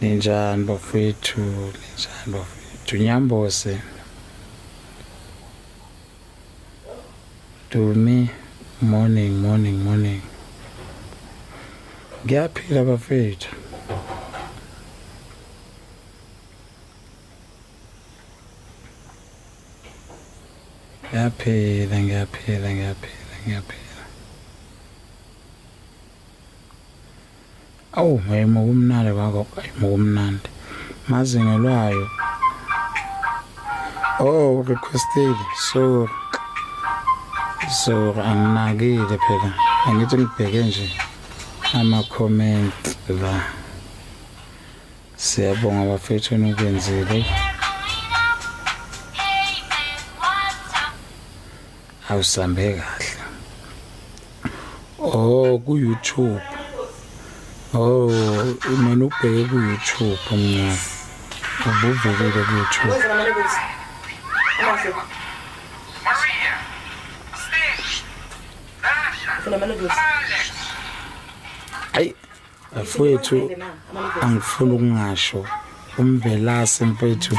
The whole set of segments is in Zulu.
Ninjani bafethu, ninjani bafethu. Nyambose. Dumi, morning, morning, morning. Ngiyaphila bafethu. Ngiyaphila, ngiyaphila, ngiyaphila, ngiyaphila. Awu mayimo kumnandi kwakho, ayi kumnandi. Mazingelwayo. Oh, requested. So so anginakile phela. Angithi ngibheke nje ama comment la. Siyabonga bafethu enikwenzile. Awusambe kahle. Oh ku YouTube. Oh mina ubheke ku YouTube mncane. Ubuvukile ku YouTube. Hayi Bafowethu angifuni ukungasho uMvelase mfethu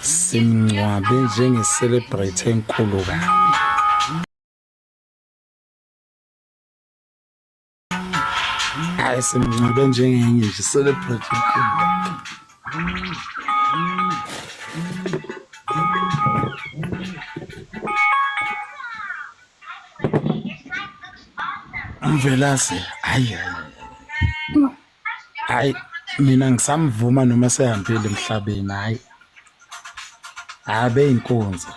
simngcwabe njenge-celebrate enkulu kabi. Hayi simngcwabe njengenye nje celebrate enkulu kabi. Mvelase hayi hayi mina ngisamvuma noma sehambile emhlabeni hayi abe inkunzi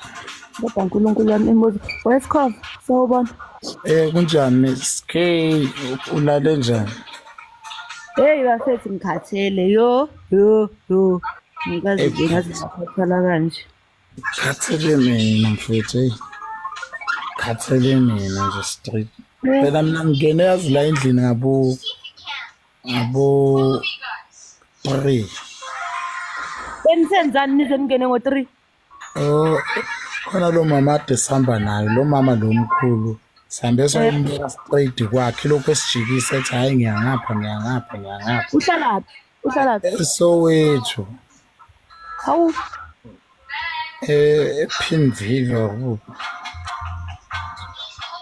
Kodwa uNkulunkulu wami imbuzo. Wesikhova sawubona. Eh kunjani Miss K ulale njani? Hey bafethu ngikhathele yo yo yo. Ngikazi nje ngaze ngakhathala kanje. Khathele mina mfethu eyi. Khathele mina nje straight. Phela mina ngingene yazi la endlini ngabo 3. Benisenzani nize ningene ngo-3? Oh khona lo mama ade sihamba naye lo mama lo mkhulu sihambe sombeka straight kwakhe lokhu esijikisa ethi hayi ngiyangapha ngiyangapha ngiyangapha. Uhlalaphi? Uhlalaphi? Esowethu. Hawu. Eh ePinville or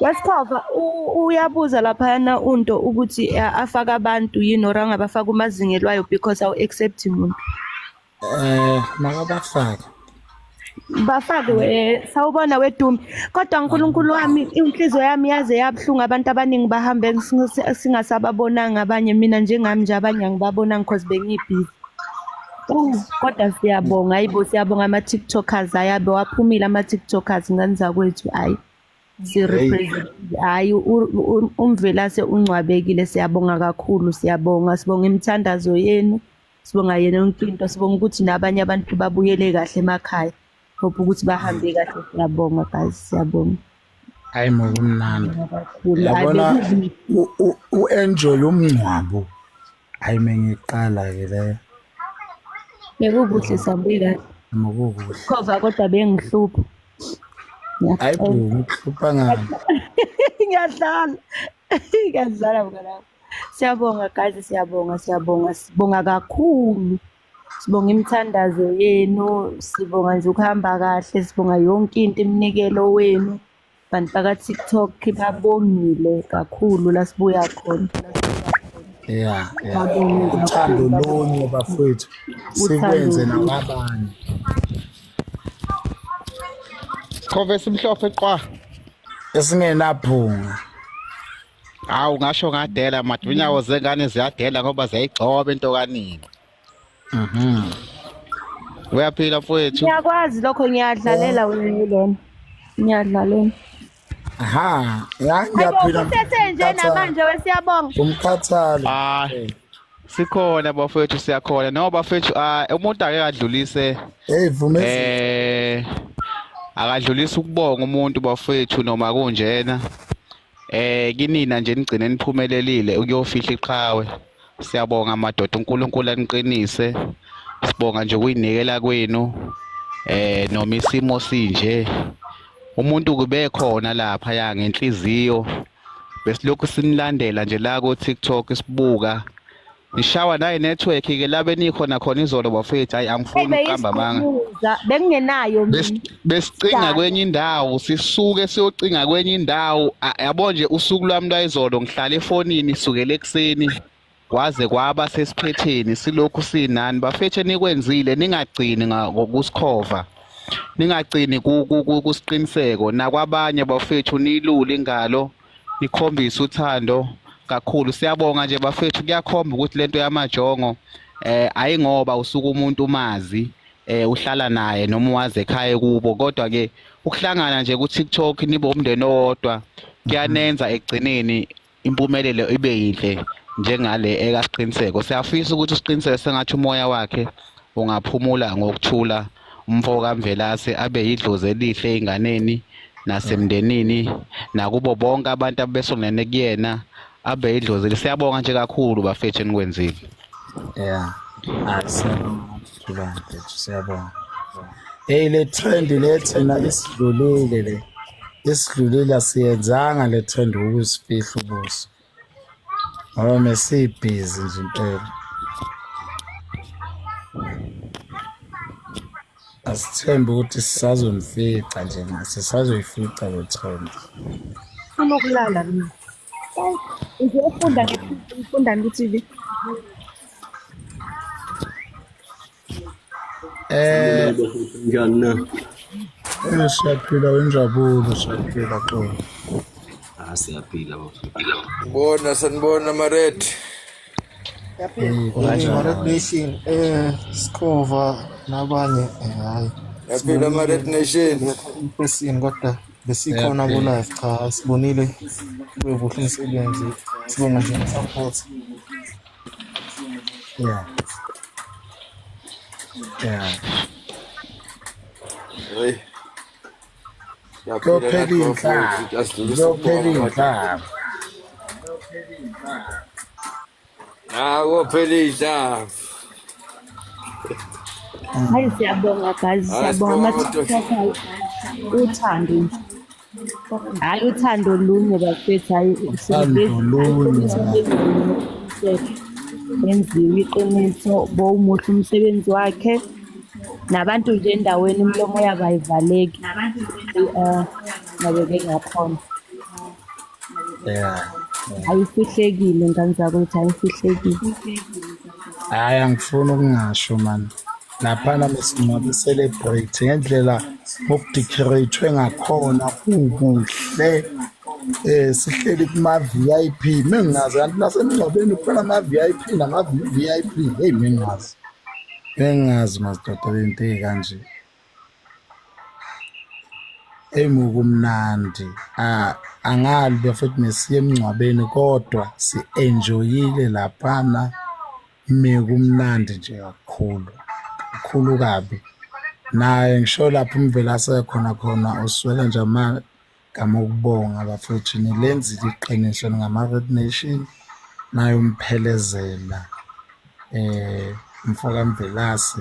Wesikhova uyabuza laphayana unto ukuthi afake abantu yini or angabafaka umazingelwayo because awu accept muntu. Eh makabafake. Bafake we sawubona wedumi. Kodwa uNkulunkulu wami inhliziyo yami yaze yabuhlungu abantu abaningi bahambe singasababonanga abanye mina njengami nje abanye angibabonanga because bengibhizi. Kodwa siyabonga hayibo siyabonga ama-tiktokers ayabe waphumile ama-tiktokers ngane zakwethu hayi si-represent hayi umvelase ungcwabekile siyabonga kakhulu siyabonga sibonga imithandazo yenu sibonga yena yonke into sibonga ukuthi nabanye abantu babuyele kahle emakhaya hope ukuthi bahambe kahle siyabonga guys siyabonga hayi mokumnandi yabona u-enjoy umngcwabo Hayi mengiqala ke leyo. Bekukuhle sambe kahle. Ngokukuhle. Khova kodwa bengihlupha. Hayi bo, ngikuhlupha ngani? Ngiyadlala. Ngiyadlala mngani wami. Siyabonga guys, siyabonga, siyabonga, sibonga kakhulu. Sibonga imithandazo yenu, sibonga nje ukuhamba kahle, sibonga yonke into iminikelo wenu. Bantu baka-TikTok babongile kakhulu la sibuya khona. Yeah, yeah. Uthando lunye bafowethu. Sikwenze nakwabanye. Khove esimhlophe qwa. Esingenaphunga. Hawu ngasho ngadela madunyawo zengane ziyadela ngoba ziyayigxoba into kanini. Mhm. Uyaphila mfowethu. Ngiyakwazi lokho ngiyadlalela wena lona. Ngiyadlalela. Aha, ya ngiyaphila. Usese nje namanje wesiyabonga. Umkhathalo. Ah. Sikhona bafowethu siyakhona. No bafowethu ah umuntu ake adlulise. Hey vume. Eh akadlulise ukubonga umuntu bafowethu noma kunjena. Eh kinina nje nigcine niphumelelile ukuyofihla iqhawe. Siyabonga madoda uNkulunkulu aniqinise. Sibonga nje ukuyinikela kwenu. Eh noma isimo sinje. Umuntu kube khona lapha ya ngenhliziyo. Besilokhu sinilandela nje la ku TikTok sibuka. Nishawa nayi network ke la benikhona khona izolo bafethu, hayi angifuni ukuqamba amanga. Beyisiqhumuza bengingenayo mina. Besicinga kwenye indawo, sisuke siyocinga kwenye indawo. Yabo nje usuku lwami lwayizolo ngihlala efonini sukela ekuseni kwaze kwaba sesiphetheni, silokhu sinani bafethu. Nikwenzile, ningagcini ngokusikhova, ningagcini kusiqiniseko nakwabanye bafethu, nilule ingalo, nikhombise uthando kakhulu. Siyabonga nje bafethu, kuyakhomba ukuthi lento yamajongo ayingoba usuke umuntu umazi, uhlala naye noma waze ekhaya kubo, kodwa ke ukuhlangana nje ku TikTok nibe umndeni owodwa kuyanenza ekugcineni impumelelo ibe yinhle njengale ekaSiqiniseko. Siyafisa ukuthi uSiqiniseko sengathi umoya wakhe ungaphumula ngokuthula, umfo kaMvelase abe yidlozi elihle ey'nganeni nasemndenini nakubo bonke abantu abesongelene kuyena, abe yidlozi. Siyabonga nje kakhulu bafethu enikwenzile. Yeah. Hayi, siyabonga Thulani mfethu, siyabonga. Hey, le trend le thina isidlulile, le isidlulile, asiyenzanga le trend ukusifihla ubuso. Ngoba mesibhizi nje impela. Asithembe ukuthi sisazonifica nje, sisazoyifica le trend. Funa ukulala mina. Ngiyofunda ngifunda ku-TV. Njani na? Siyaphila wenjabulo, siyaphila xolo. Ah, siyaphila bafethu. Bona sanibona Maret. Hey, Hayi, Maret kunjani? Nation, Skhova nabanye, hayi. Yaphila Maret Nation. In person kodwa besikhona ku live, cha sibonile kube kuhle umsebenzi. Sibonga nje support. Yeah. Yeah. Hey. Yaphila Kuyophela nathi iy'nhlanga. bafowethu, asidlulise Kuyophela ukubonga madoda. iy'nhlanga. Ah, kuyophela iy'nhlanga. Hayi, siyabonga guys, Hayi, siyabonga sibonga madoda. ama-TikTokers. Uthando nje. Hayi, uthando lunye bafethu, hayi. Uthando lunye. Yenziwe iqiniso, bowumuhle umsebenzi wakhe. Nabantu nje endaweni imilomo yabo ayivaleki. Ngabe bengakhona. Yeah. Ayifihlekile ngane zakwethu, ayifihlekile. Hhayi, angifuni ukungasho man. Laphana mesingcwabe celebrate ngendlela okudecorate ngakhona kukuhle. Sihleli kuma VIP, mengingazi kanti nasemngcwabeni kukhona ama VIP nama VIP. Hey, mengingazi. Bengingazi madoda lento ey'kanje. Eyi, kumnandi. Ah, angali bafethu mesiye emngcwabeni kodwa si-enjoyile laphana, mekumnandi nje kakhulu. Kakhulu kabi. Naye ngisho lapho uMvelase khona khona uswele nje amagama okubonga bafethu, nilenzile iqiniso ningama-Red Nation nayomphelezela umfoka Mvelase,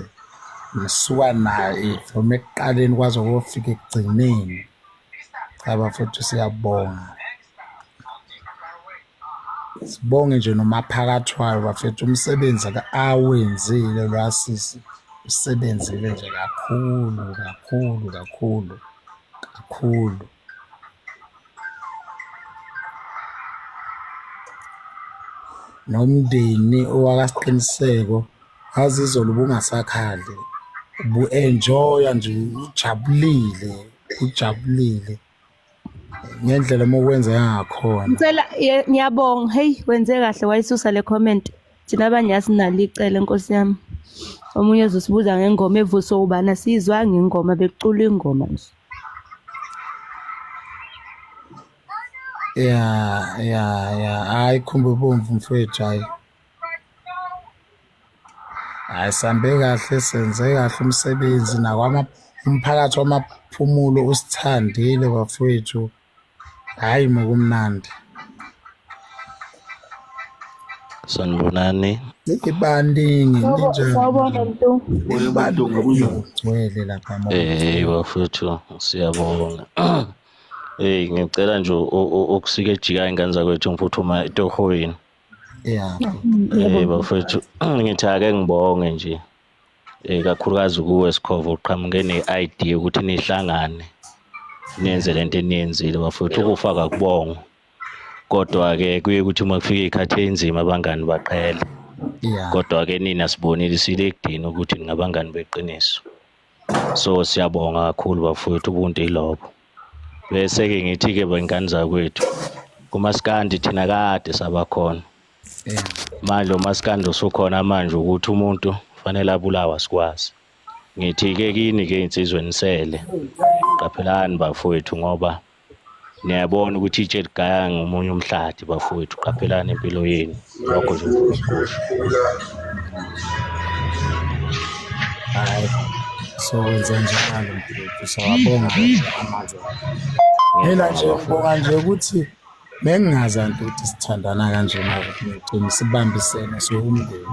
nisuka naye from ekuqaleni kwaze kuyofika ekugcineni. Cha bafethu, siyabonga. Sibonge nje nomaphakathwayo bafethu, umsebenzi awenzile lo sisi, usebenzile nje kakhulu kakhulu kakhulu kakhulu. Nomndeni owakaSiqiniseko, ngazi izolo ubungasakhali, ubu-enjoy-a nje, ujabulile, ujabulile ngendlela uma kwenzeka ngakhona. Ngicela ngiyabonga. Hey, wenze kahle wayisusa le comment. Thina abanye asinalo icele, Nkosi yami. Omunye uzosibuza ngengoma evuswe ubani, asiyizwanga ingoma, bekuculwa ingoma nje. Ya, hayi, khumba bomvu mfowethu, hayi. Hayi, sambe kahle, senze kahle umsebenzi nakwama umphakathi wamaphumulo usithandile bafowethu. Hhayi, mukumnandi. Sanibonani. Baningi, ninjani? Sawubona Mntu. Kugcwele lapha. Bafowethu, siyabonga. Hey, ngicela nje ukusika ejika ingane zakwethu, ngiphuthuma etohweni. Yeah. Hey bafethu, ngithi ake ngibonge nje. Kakhulukazi kuwe Sikhova, uqhamuke ne-idea ukuthi nihlangane nenze lento eniyenzile bafethu. Ukufa kakubongwa, kodwa-ke kuye ukuthi uma kufika iy'khathi ey'nzima abangani baqhele. Kodwa-ke nina sibonile sile ekudeni ukuthi ningabangani beqiniso. So siyabonga kakhulu bafowethu, ubuntu ilobo. Bese-ke ngithi-ke bengane zakwethu, kumaskandi thina kade sabakhona. Manje lo maskandi usukhona manje ukuthi umuntu fanele abulawa sikwazi. Ngithi-ke kini-ke insizwa enisele, qaphelani bafowethu, ngoba niyabona ukuthi itshe ligaya ngomunye umhlathi bafowethu. Qaphelani impilo yenu. Lokho nje ngifuna ukukusho. Hayi, sokwenza njalo mfowethu, sawabonga amazwi. Mina nje ngibonga nje ukuthi bengingazi anti ukuthi sithandana kanjena, ukuthi sibambisene siwumndeni.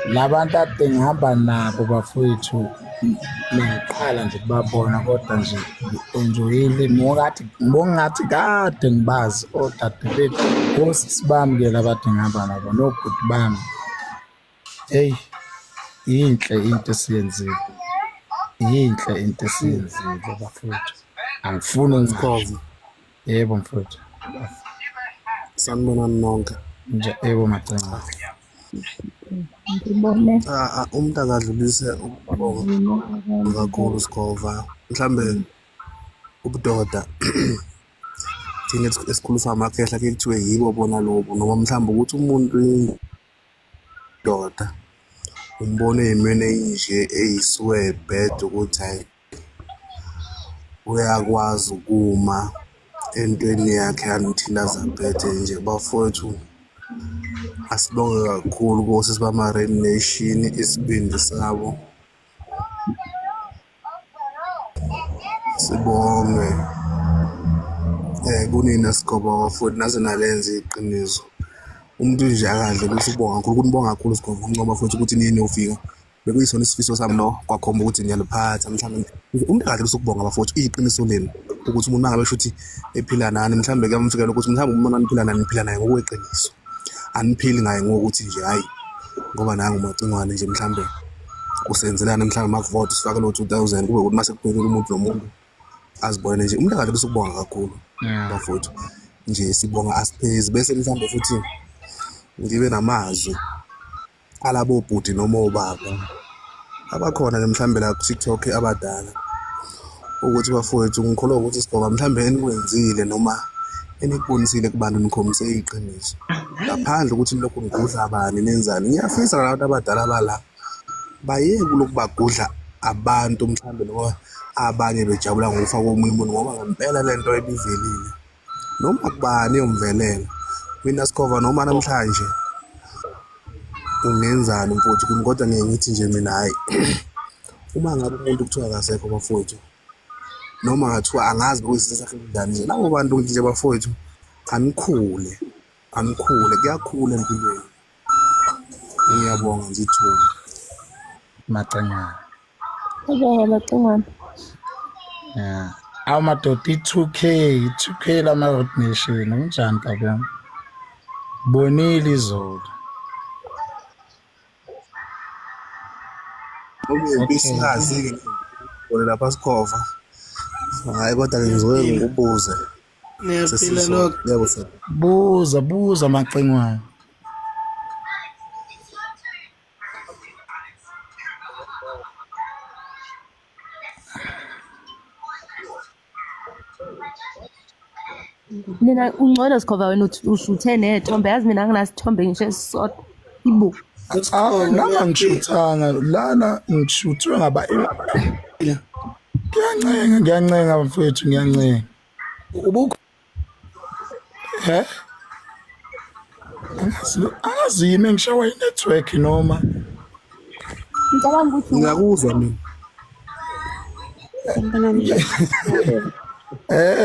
Labantu ade ngihamba nabo bafowethu, bengiqala nje ukubabona, kodwa nje ngi-enjoyile. Ngokungathi kade ngibazi odade bethu, osisi bami-ke labade ngihamba nabo nobhuti bami. Eyi, yinhle into esiyenzile, yinhle into esiyenzile bafowethu. Angifuni Sikhova. Yebo mfowethu. Sanibonani nonke. Nje yebo Macinga. Ngibone. Umuntu akadlulise ukubonga kakhulu Sikhova. Mhlambe ubudoda thina esikhuliswa amakhehla kuye kuthiwe yibo bona lobo, noma mhlawumbe ukuthi umuntu indoda umbone ey'mweni ey'nje ey'suke y'bheda ukuthi hhayi uyakwazi ukuma entweni yakhe until aze abhede nje. Bafowethu, asibonge kakhulu kosisi bama-Red Nation, isibindi sabo, sibonge kunina Sikhova futhi naze nalenza iqiniso. Umuntu nje akadlulise ukubonga kakhulu, kunibonga kakhulu Sikhova, ukuncoma futhi ukuthi niye niyofika bekuyisona isifiso sami lo, kwakhomba ukuthi niyaliphatha. Mhlawumbe umuntu akadlulise ukubonga bafowethu, iqiniso lenu ukuthi umuntu mangabe esho ukuthi ephila nani, mhlawumbe kuyamfikela ukuthi mhlawumbe umuntu aniphila nani, niphila naye ngokweqiniso, aniphili ngaye ngokuthi nje hayi ngoba nangu uMacingwane nje mhlawumbe usenzelana, mhlawumbe makuvota usifake lo 2000, kube ukuthi mase kubhekile umuntu nomuntu azibonele nje. Umuntu akadlulise ukubonga kakhulu bafowethu nje, sibonga asiphezi. Bese mhlawumbe futhi ngibe namazwi alabo bhuti noma obaba abakhona nje mhlawumbe la ku-TikTok abadala, ukuthi bafowethu ngikholwa ukuthi Sikhova mhlawumbe enikwenzile noma enikubonisile kubantu nikhombise iqiniso, ngaphandle ukuthi nilokhu nigudla bani nenzani. Ngiyafisa nabantu abadala bala bayeke kulokhu bagudla abantu mhlawumbe noma abanye bejabula ngokufa komunye umuntu, ngoba ngempela lento ebivelile noma kubani iyomvelela. Mina Sikhova noma namhlanje ungenzani mfowethu kimi, kodwa ngeke ngithi nje mina hhayi, uma ngabe umuntu kuthiwa akasekho bafowethu, noma ngathiwa angazi bekuyisisa sakhe kanjani nje, labo bantu nje bafowethu anikhule, anikhule, kuyakhula empilweni. Ngiyabonga nje ithuba. Macingwane. Ngiyabonga Macingwane. Yeah. Awu madoda, i-2K, i-2K lama-Red Nation, kunjani kabi yami? Bonile izolo. Okuyisingazi-ke lapha Sikhova. Hhayi kodwa-ke ngizoke ngikubuze. Niyaphila nonke. Yebo sir. Buza, buza Macingwane. Mina ungcono Sikhova, wena ushuthe nethombe, yazi mina anginasithombe ngisho esisodwa. Ibo. Ah, nami angishuthanga lana, ngishuthwe ngaba. Ngiyancenga, ngiyancenga mfowethu, ngiyancenga. Ubukho He? Angazi, angazi yimi engishawa i-network noma Ngicabanga ukuthi Ngiyakuzwa mina.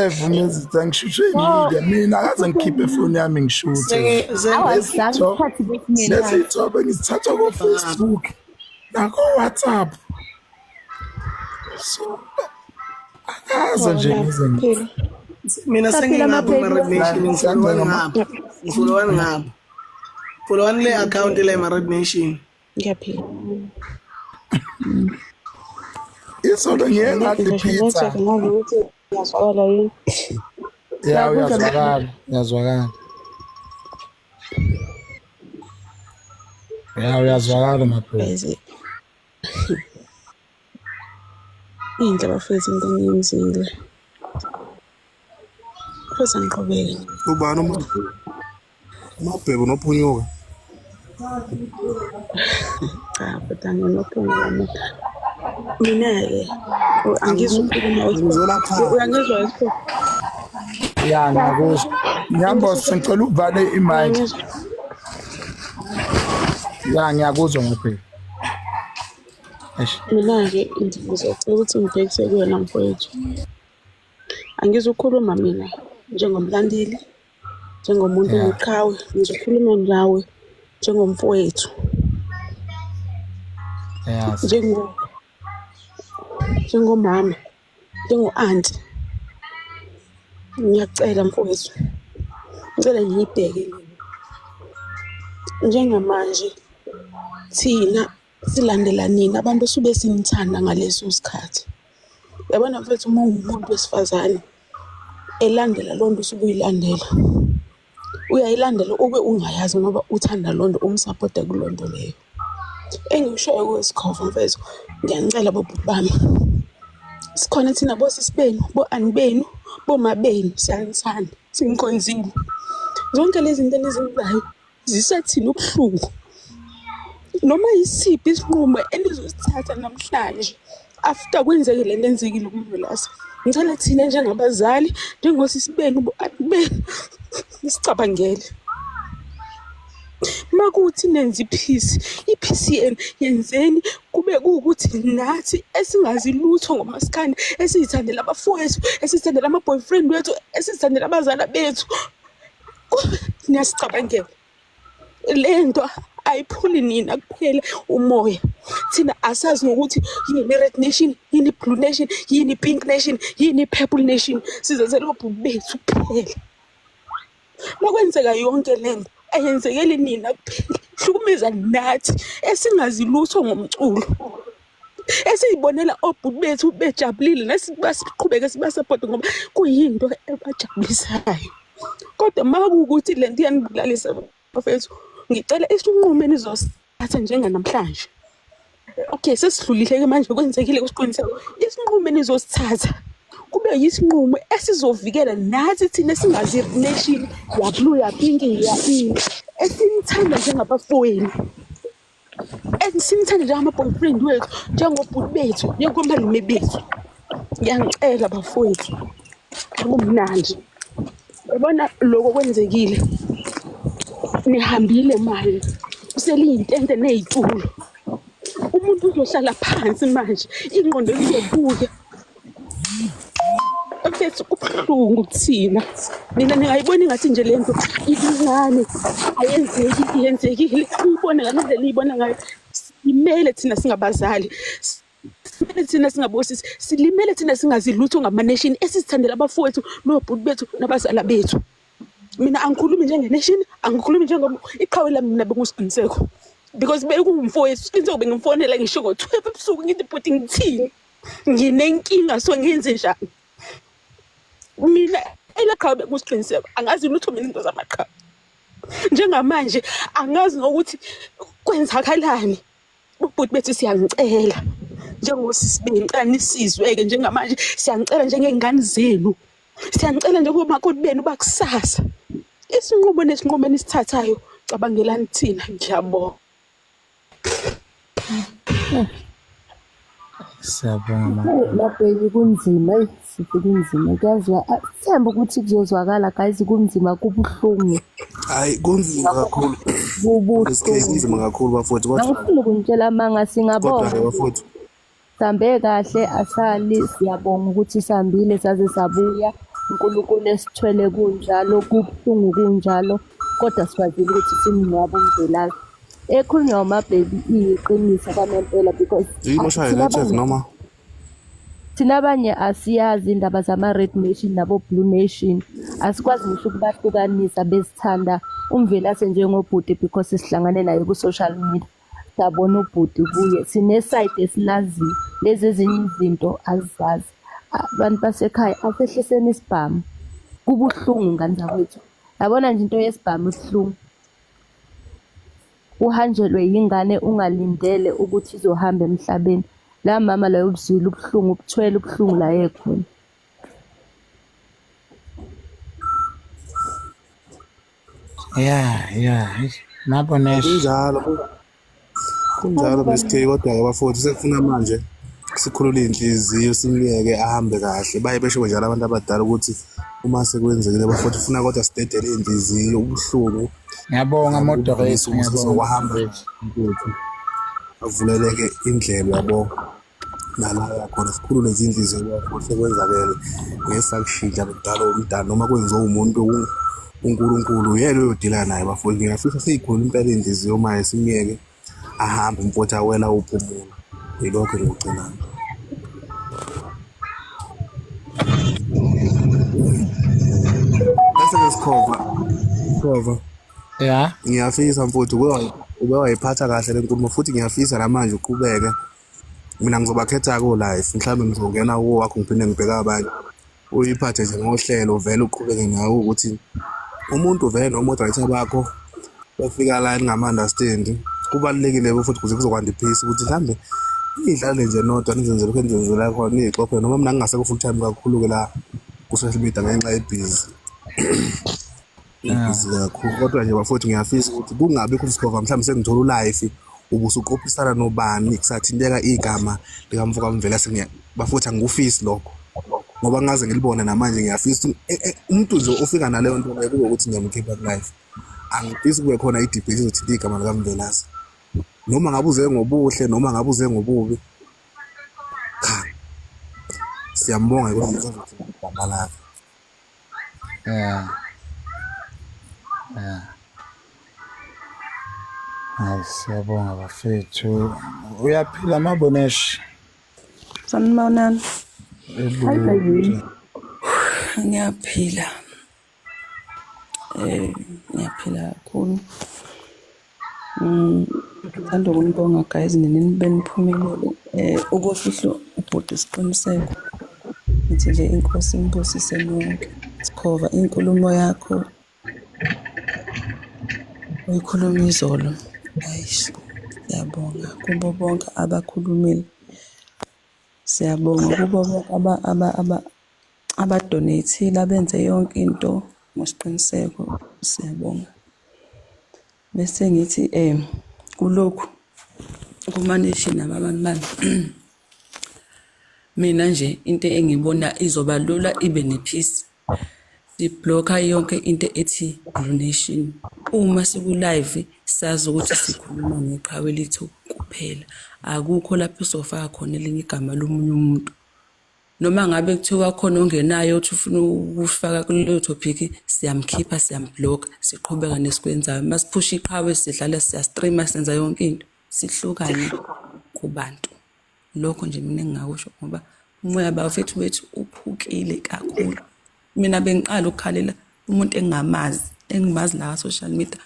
Vumezitha, ngishuthwe media mina, akaze ngikhiphe ifoni yami ngishuthe. Awazange isikhathi besingenaso. Lezi ithombe ngizithatha ko-Facebook nako-WhatsApp. So akaze nje ngize Mina Saphila sengingapha ama-baby. kuma-Red Nation, ngifollowa ngapha. Ngifollowa ngapha. Followani le account le ma Red Nation. Ngiyaphila. Izolo ngiye ngadla Ngisho ipizza. network ngazi ukuthi ngiyazwakala yini. Ya Ngiyakuzwa uyazwakala, uyazwakala. Ya uyazwakala mabheki. Guys, inhle bafethu into eniyenzile. Futhi angiqhubeke. Ubani uMabhebo nophunyuka? Cha, futhi anginophunga mina. Mina-ke angizukhuluma Angizwela phansi. uyangizwa yisipho? Ya ngiyakuzwa. Nyambose ngicela uvale imic. Uyangizwa? Ya ngiyakuzwa mabheki. Eish. Mina-ke ngizocela ukuthi ngibhekise kuwena mfowethu. Angizukhuluma mina njengomlandeli, njengomuntu Yeah. onguqhawe, ngizokhuluma nawe njengomfowethu, Yes. njengo njengomama, njengo-anti. Ngiyacela mfowethu, ngicela ngiyibheke mina. Njengamanje thina silandela nina abantu esube sinithanda ngaleso sikhathi. Uyabona mfethu, uma uwumuntu wesifazane elandela loo nto usuke uyilandela, uyayilandela ube ungayazi ngoba uthanda loo nto, umsaphotha kuloo nto leyo. Engikushoyo kuwe Sikhova mfethu, ngiyanicela bobhuti bami, sikhona thina bosisi benu, bo-anti benu, boma benu, siyanithanda, sinikhonzile. Zonke lezi zinto enizenzayo zisathina ubuhlungu. Noma yisiphi isinqumo enizosithatha namhlanje after kwenzeke lento enzekile kuMvelase, ngicela thina njengabazali, njengosisi benu, bo-anti benu, nisicabangele. Makuthi nenza iphisi, iphisi yenu yenzeni kube kuwukuthi nathi esingazi lutho ngomaskandi, esiyithandela abafowethu, esiyithandela ama-boyfriend wethu, esiyithandela abazala bethu, niyasicabangela. Le nto ayiphuli nina kuphela umoya, thina asazi nokuthi yini i-red nation, yini i-blue nation, yini i-pink nation, yini i-purple nation. Sizenzela obhuti bethu kuphela. Makwenzeka yonke le nto ayenzekeli nina kuphela, hlukumeza nathi esingazi lutho ngomculo, esiyibonela obhuti bethu bejabulile, nasiqhubeke sibasapote ngoba kuyinto ebajabulisayo. Kodwa uma kuwukuthi le nto iyanibulalisa bafethu, ngicela isinqumo enizosithatha njenganamhlanje. Okay, sesidlulile-ke manje, kwenzekile kusiqiniseko. Isinqumo enizosithatha kube yisinqumo esizovikela nathi thina esingazi nation ya blue, ya pink, ya ini, esinithanda njengabafowenu, esinithanda njengama-boyfriend wethu, njengobhuti bethu, njengomalume bethu. Ngiyangicela bafowethu, akumnandi. Yabona lokho kwenzekile, nihambile manje, kuseliyintente ney'tulo. Umuntu uzohlala phansi manje, ingqondo izobuya. Mfethu kubuhlungu kuthina. Nina ningayibona ingathi nje lento incane, ayenzeki, yenzekile. Uyibone ngale ndlela uyibona ngayo. Simele thina singabazali, simele thina singabosisi, silimele thina singazi lutho ngama-nation, esizithandela abafowethu nobhuti bethu nabazala bethu. Mina angikhulumi njenge-nation, angikhulumi njengoba iqhawe lami mina bengusiqiniseko, because bekungumfowethu Siqiniseko, bengimfonela ngisho ngo-12 ebusuku ngithi bhuti ngithini, nginenkinga, so ngenze njani? Mina elaqhawe bengusiqiniseko, angazi lutho mina into zamaqhawe. Njengamanje angazi nokuthi kwenzakalani. Ubhuti bethu siyanicela njengosisi benu, ngicela nisizwe-ke njengamanje, siyanicela njengey'ngane zenu, siyanicela njengomakoti benu bakusasa. Isinqumo nesinqumo enisithathayo, cabangelani thina. Ngiyabonga. Siyabonga mabheki. Mabheki kunzima, eyi sithi kunzima. Kuyazwa, sithemba ukuthi kuzozwakala guys, kunzima, kubuhlungu. Hayi kunzima kakhulu. SK Kubuhlungu. kunzima kakhulu bafowethu, kodwa Angifuni ukunitshela amanga, kodwa singabonga. ke bafowethu. Sihambe kahle asali, siyabonga ukuthi sihambile saze sabuya. uNkulunkulu esithwele kunjalo, kubuhlungu kunjalo, kodwa sikwazile ukuthi simngcwabe uMvelase. Ekhulunywa uMabhebi iyiqiniso kwamempela because Yini oshaya thina network abanye noma? thina abanye asiyazi indaba zama-Red Nation nabo-Blue Nation, asikwazi ngisho ukubahlukanisa besithanda uMvelase njengobhuti because sihlangane naye ku-social media. Sabona ubhuti kuye, sine-side esilaziyo, lezi ezinye izinto azizazi. Abantu basekhaya asehliseni isibhamu, kubuhlungu ngane zakwethu. Yabona nje into yesibhamu ibuhlungu. Uhanjelwe yingane ungalindele ukuthi izohamba emhlabeni. La mama loyo ubuzwile ubuhlungu, ubuthwele ubuhlungu la ekhona. Yeah, yeah. Eish, Mabonesha. Kunjalo, kunjalo Miss K kodwa-ke bafowethu sekufuna manje sikhulule iy'nhliziyo simyeke ahambe kahle. Baye besho njalo abantu abadala ukuthi uma sekwenzekile bafowethu funa kodwa sidedele iy'nhliziyo ubuhlungu Ngiyabonga sizame moderator, ukubudlulisa ukuze ngiyabonga kuzokuhamba moderator. mfowethu avuleleke indlela yabo nala yakhona sikhulule izinhliziyo bafowethu sekwenzakele ngeke sakushintsha kudala umdala noma kwenziwe umuntu uNkulunkulu uyena oyodila naye bafowethu. Ngiyafisa siyikhulule impela iy'nhliziyo manje simyeke ahambe umfowethu awela uphumulo. Yilokho engikucelayo. Bese-ke sikhova, sikhova. Yeah. Ngiyafisa mfowethu uke wayiphatha kahle le nkulumo futhi ngiyafisa namanje uqhubeke. Mina ngizobakhetha ko-live mhlawumbe ngizongena kuwo wakho ngiphinde ngibheke abanye. Uyiphathe nje ngohlelo vele uqhubeke nawo ukuthi umuntu vele no-moderator bakho befika la ningama-understand. Kubalulekile futhi ukuze kuzokwanda i-peace ukuthi mhlambe niyidlale nje nodwa nizenze lokhu enizenzela khona niyixoxe noma mina ngingasekho full time kakhulu-ke la ku-social media ngenxa yebhizi. Ngibhizi kakhulu kodwa nje bafowethu ngiyafisa ukuthi kungabi khona mhlawumbe sengithola ulife ubusuqophisana nobani kusathinteka igama likamfoka Mvelase bafowethu angikufisi lokho ngoba ngaze ngilibone namanje ngiyafisa umuntu nje ofika naleyo nto leyo kube ukuthi ngiyamkhipha kulife. Angifisi kube khona i-debate ezothinta igama likaMvelase noma ngabe uze ngobuhle noma ngabe uze ngobubi, cha siyambonga ukuthi usazothinta igama lakhe. Yeah. Yeah. Hayi siyabonga bafethu. Uyaphila Mabonesh. Sanibonani. Hi baby. Ngiyaphila. Ngiyaphila kakhulu. Ngithanda ukunibonga guys nina nibe niphumelele. Ukofihla ubhuti isiqiniseko. Ngithi nje inkosi inibusise nonke. Sikhova inkulumo yakho uyikhuluma izolo. Eish, siyabonga kubo bonke abakhulumile. Siyabonga kubo bonke abadoneyithile, abenze yonke into ngosiqiniseko, siyabonga. Bese ngithi kulokhu kuma-nation abantu bami mina nje into engibona izoba lula ibe ne-peace. Siblokha yonke into ethi Blue Nation. Uma siku-live sazi ukuthi sikhuluma ngeqhawe lethu kuphela. Akukho lapho usofaka khona elinye igama lomunye umuntu. Noma ngabe kuthiwa khona ongenayo uthi ufuna ukufaka kuleyo topic, siyamkhipha, siyamblokha, siqhubeka nesikwenzayo. Masiphusha iqhawe sidlala, siyastreama, senza yonke into. Sihlukane kubantu. Lokho nje mina engingakusho ngoba umoya bafethu wethu uphukile kakhulu. Mina bengiqala ukukhalela umuntu engingamazi, engimazi la social media.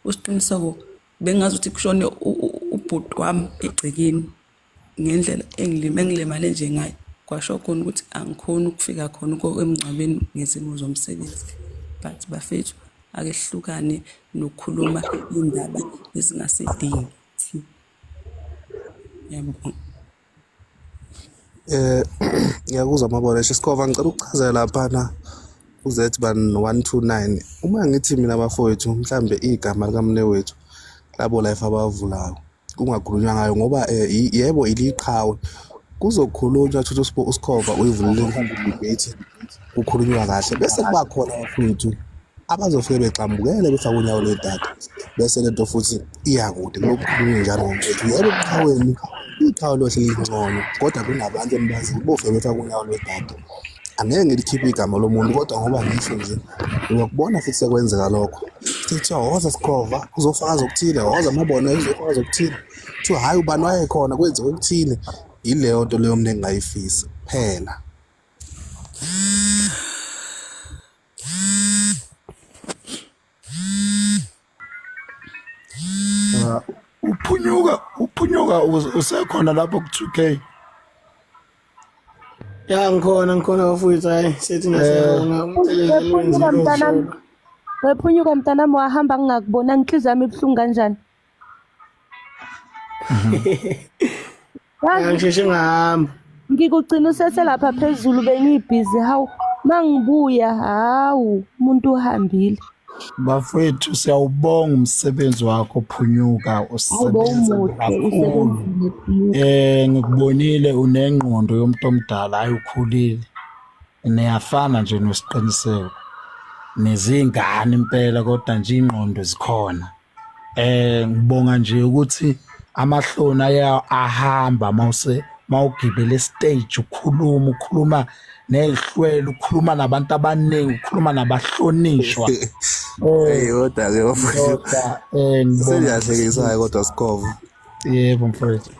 Usiqiniseko bengazi ukuthi kushone ubhuti wami egcekeni ngendlela engilimale nje ngayo. Kwasho khona ukuthi angikhoni ukufika khona emngcwabeni ngezimo zomsebenzi. But bafethu ake sihlukane nokukhuluma indaba ezingasidingi. Ngiyabonga. Ngiyakuzwa Mabonesha. Sikhova ngicela ukuchazela laphana uZban 129. Uma ngithi mina bafowethu mhlambe igama likamne wethu labo life abavulayo kungakhulunywa ngayo ngoba yebo iliqhawe kuzokhulunywa thuthi uSikhova uyivulile mhlawumbe debate kukhulunywa kahle bese kuba khona bafowethu abazofike begxambukele befake unyawo lwedada bese lento futhi iya kude kulokukhulunywa njalo ngomfowethu. Yebo ebuqhaweni iqhawe lohle lingcono kodwa kunabantu enibaziyo bofike befake unyawo lwedada. Angeke ngilikhiphe igama lomuntu kodwa ngoba ngisho nje uyakubona futhi sekwenzeka lokho. Kuthiwa woza Sikhova uzofakaza okuthile, woza Mabona uzofakaza okuthile. Kuthiwa hhayi ubani wayekhona kwenziwe okuthile. Yileyo nto leyo mina engingayifisa kuphela. Ah, uphunyuka uphunyuka usekhona lapho ku 2K. Ya ngikhona ngikhona bafowethu hayi sethi Eh ngiyasiyabonga umsebenzi Wephunyuka eniwenzile mntanami, owusholo. wephunyuka mntanami wahamba ngingakubonanga inhliziyo yami ibuhlungu kanjani. Ya Yazi ngisheshe ngahamba. ngikugcina useselapha phezulu bengibhizi hawu mangibuya hawu umuntu uhambile. Bafowethu siyawubonga umsebenzi wakho Phunyuka Hawu usebenza bowumuhle kakhulu. usebenzile Phunyuka. Ngikubonile unengqondo yomuntu omdala hayi ukhulile. Niyafana nje nosiqiniseko. Nezingane impela kodwa nje ingqondo zikhona. Ngibonga nje ukuthi amahloni aya ahamba mawuse mawugibele stage ukhuluma ukhuluma nezihlwele ukhuluma nabantu abaningi ukhuluma nabahlonishwa. Hey kodwa ke bafowethu. Ndoda ngibonga Seniyahlekisa kodwa Sikhova. Yebo mfowethu.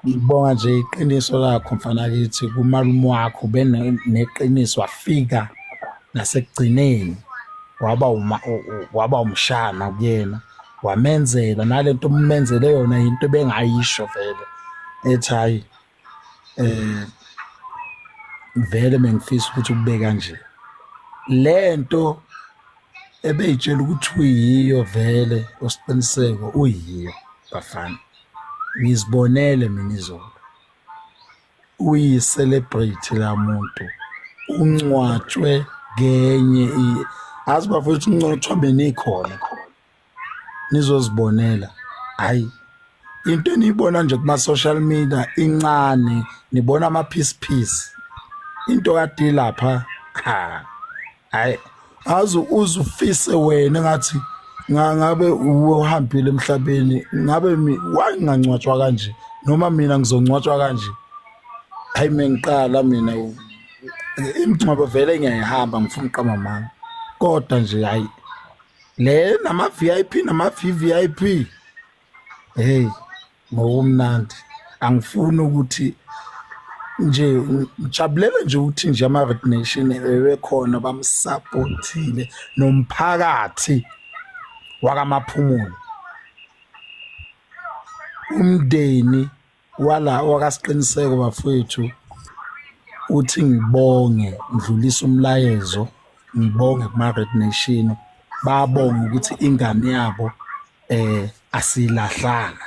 Ngibonga nje iqiniso lakho mfana kithi kumalume wakho neqiniso wafika nasekugcineni waba uma waba umshana kuyena wamenzela nalento umenzele yona into ebengayisho vele ethi hayi vele bengifisa ukuthi kube kanje lento ebeyitshela ukuthi uyiyo vele usiqiniseko uyiyo bafana ngizibonele mina izolo uyi-celebrate la muntu ungcwatshwe ngenye azi bafowethu ungcwatshwa benikhona nizozibonela hayi into eniyibona nje kuma-social media incane nibona ama-piece piece into kade ilapha ha hayi aze uze ufise wena engathi ngabe uwe uhambile emhlabeni ngabe wangingangcwatshwa kanje noma mina ngizongcwatshwa kanje hayi mina ngiqala mina imingcwabo vele ngiyayihamba ngifuna uqamba amanga kodwa nje hayi le nama VIP nama VVIP hey ngokumnandi angifuni ukuthi nje ngijabulele nje ukuthi nje ama-Red Nation ebekhona bamsupportile nomphakathi wakamaphumulo umndeni wala wakasiqiniseko bafowethu uthi ngibonge ngidlulise umlayezo ngibonge kuma-Red Nation babonge ukuthi ingane yabo asilahlanga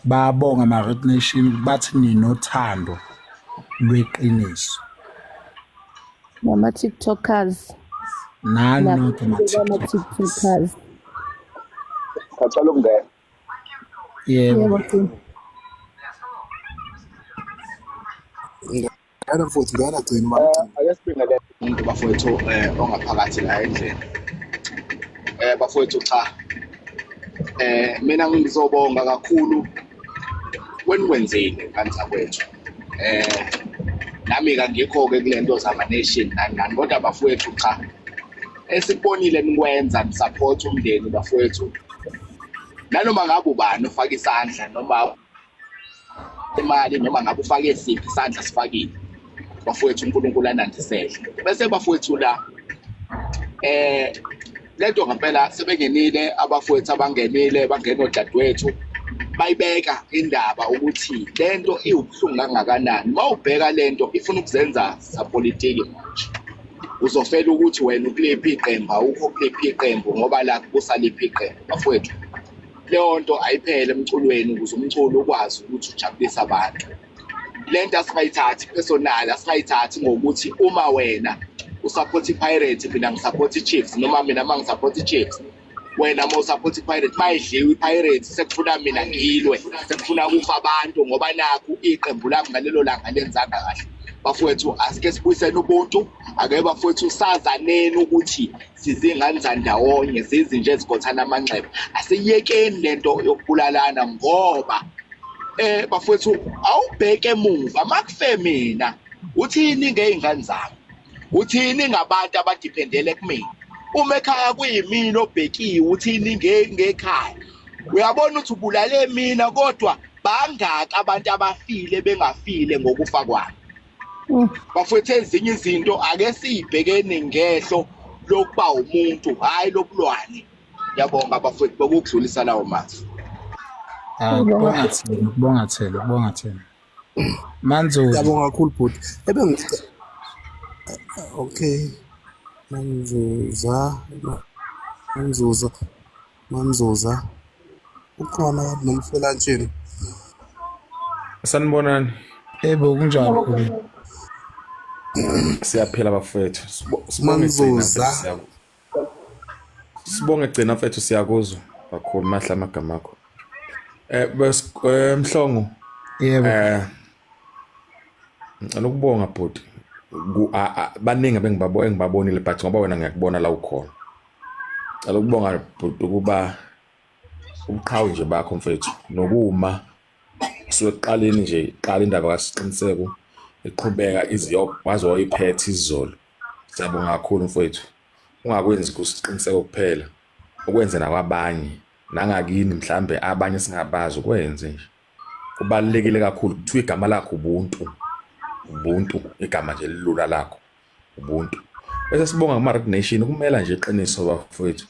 babonga ama-Red Nation bathi ninothando lweqiniso Nama-TikTokers. nani nonke Nama-TikTokers. Ngicela ukungena. Yebo. Yebo, Gcina. Ngena mfowethu ngena gcina baba. Ake sibingelele umuntu bafowethu ongaphakathi la endlini. Bafowethu cha. Mina ngizobonga kakhulu kwenikwenzile ngane zakwethu. Nami kangikho ke kulento zama nation nani nani kodwa bafowethu cha. Esikubonile nikwenza nisupport umndeni bafowethu. Nanoma ngabe ubani ofaka isandla noma imali noma ngabe ufake siphi isandla sifakile bafowethu uNkulunkulu anandisele bese bafowethu la lento ngempela sebengenile abafowethu abangenile bangena odadewethu bayibeka indaba ukuthi lento iwubuhlungu kangakanani mawubheka lento ifuna ukuzenza sapolitiki manje uzofela ukuthi wena ukuliphi iqembu awukho kuliphi iqembu ngoba la kusaliphi iqembu bafowethu leyo nto ayiphele emculweni ukuze umculo ukwazi ukuthi ujabulise abantu lento asingayithathi personal asingayithathi ngokuthi uma wena usupport iPirates mina ngisupport iChiefs noma mina mangisupport iChiefs wena uma usupport iPirates mayidliwe iPirates sekufuna mina ngilwe sekufuna kufa abantu ngoba nakhu iqembu lami ngalelo langa lenzanga kahle bafowethu asike sibuyisene ubuntu ake bafowethu sazaneni ukuthi sizingane zandawonye zizinje ezikhothana amanxeba asiyekeni lento yokubulalana ngoba bafowethu awubheke emuva makufe mina uthini ngey'ngane zami uthini ngabantu abadiphendele kumina uma ekhaya kuyimina obhekiwe uthini ngekhaya uyabona ukuthi ubulale mina kodwa bangaka abantu abafile bengafile ngokufa kwami bafowethu ezinye izinto ake siyibhekeni ngehlo lokuba umuntu hayi lobulwane. Ngiyabonga bafowethu bokudlulisa lawo mazwi. Ah, kubonga thina, kubonga thina, kubonga thina. Manzulu. Ngiyabonga kakhulu bhuti. Ebe okay. Manzuza, Manzuza, Manzuza. Ukhona nomfelantsheni. Sanibonani. Yebo, kunjani Khulu? Siyaphila bafethu. Sibonge gcina Manzuza. mfethu siyaku. Sibonge gcina mfethu siyakuzwa kakhulu mahle amagama akho. Bes Mhlongo. Yebo. Ngicela ukubonga bhuti. Baningi abengibabo engibabonile but ngoba wena ngiyakubona la ukhona. Ngicela ukubonga bhuti ukuba ubuqhawe nje bakho mfethu nokuma kusuke ekuqaleni nje iqala indaba kaSiqiniseko iqhubeka iziyo waze wayiphetha izolo. Siyabonga kakhulu mfowethu. Ungakwenzi kuSiqiniseko kuphela, ukwenze nakwabanye nangakini mhlambe abanye singabazi ukwenze nje. Kubalulekile kakhulu kuthiwa igama lakho ubuntu. Ubuntu igama nje elilula lakho ubuntu. Bese sibonga kuma Red Nation kumela nje iqiniso bafowethu.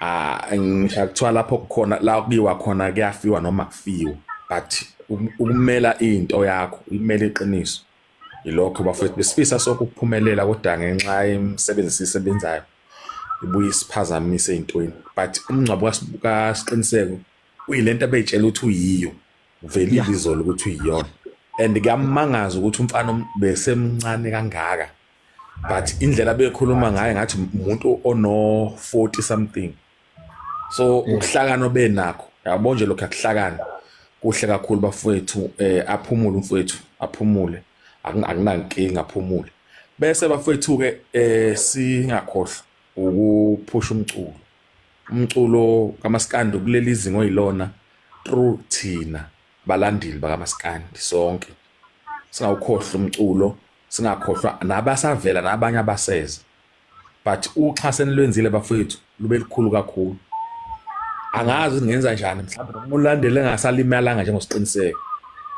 Ah, ngisho kuthiwa lapho kukhona la kuyiwa khona kuyafiwa noma kufiwe, but ukumela into yakho, ukumela iqiniso. Yilokho bafowethu besifisa sonke ukuphumelela kodwa ngenxa yemisebenzi esiyisebenzayo ibuye isiphazamise ey'ntweni, but umngcwabo kaSiqiniseko uyilento abeyitshela ukuthi uyiyo, uvelile izolo ukuthi uyiyona, and kuyamangaza ukuthi umfana besemncane kangaka, but indlela abekhuluma ngayo ngathi umuntu ono 40 something. So ubuhlakani obenakho, yabo nje lokho akuhlakani kuhle kakhulu bafowethu. Aphumule umfowethu, aphumule, akunankinga, aphumule. Bese bafowethu ke singakhohlwa ukuphusha umculo, umculo kaMaskandi kuleli zinga oyilona through thina balandeli bakaMaskandi sonke, singawukhohlwa umculo, singakhohlwa nabasavela nabanye abaseza, but uxhaso enilwenzile bafowethu lube lukhulu kakhulu. Angazi ukuthi ngenza njani, mhlawumbe noma ulandele engasalimalanga njengoSiqiniseko,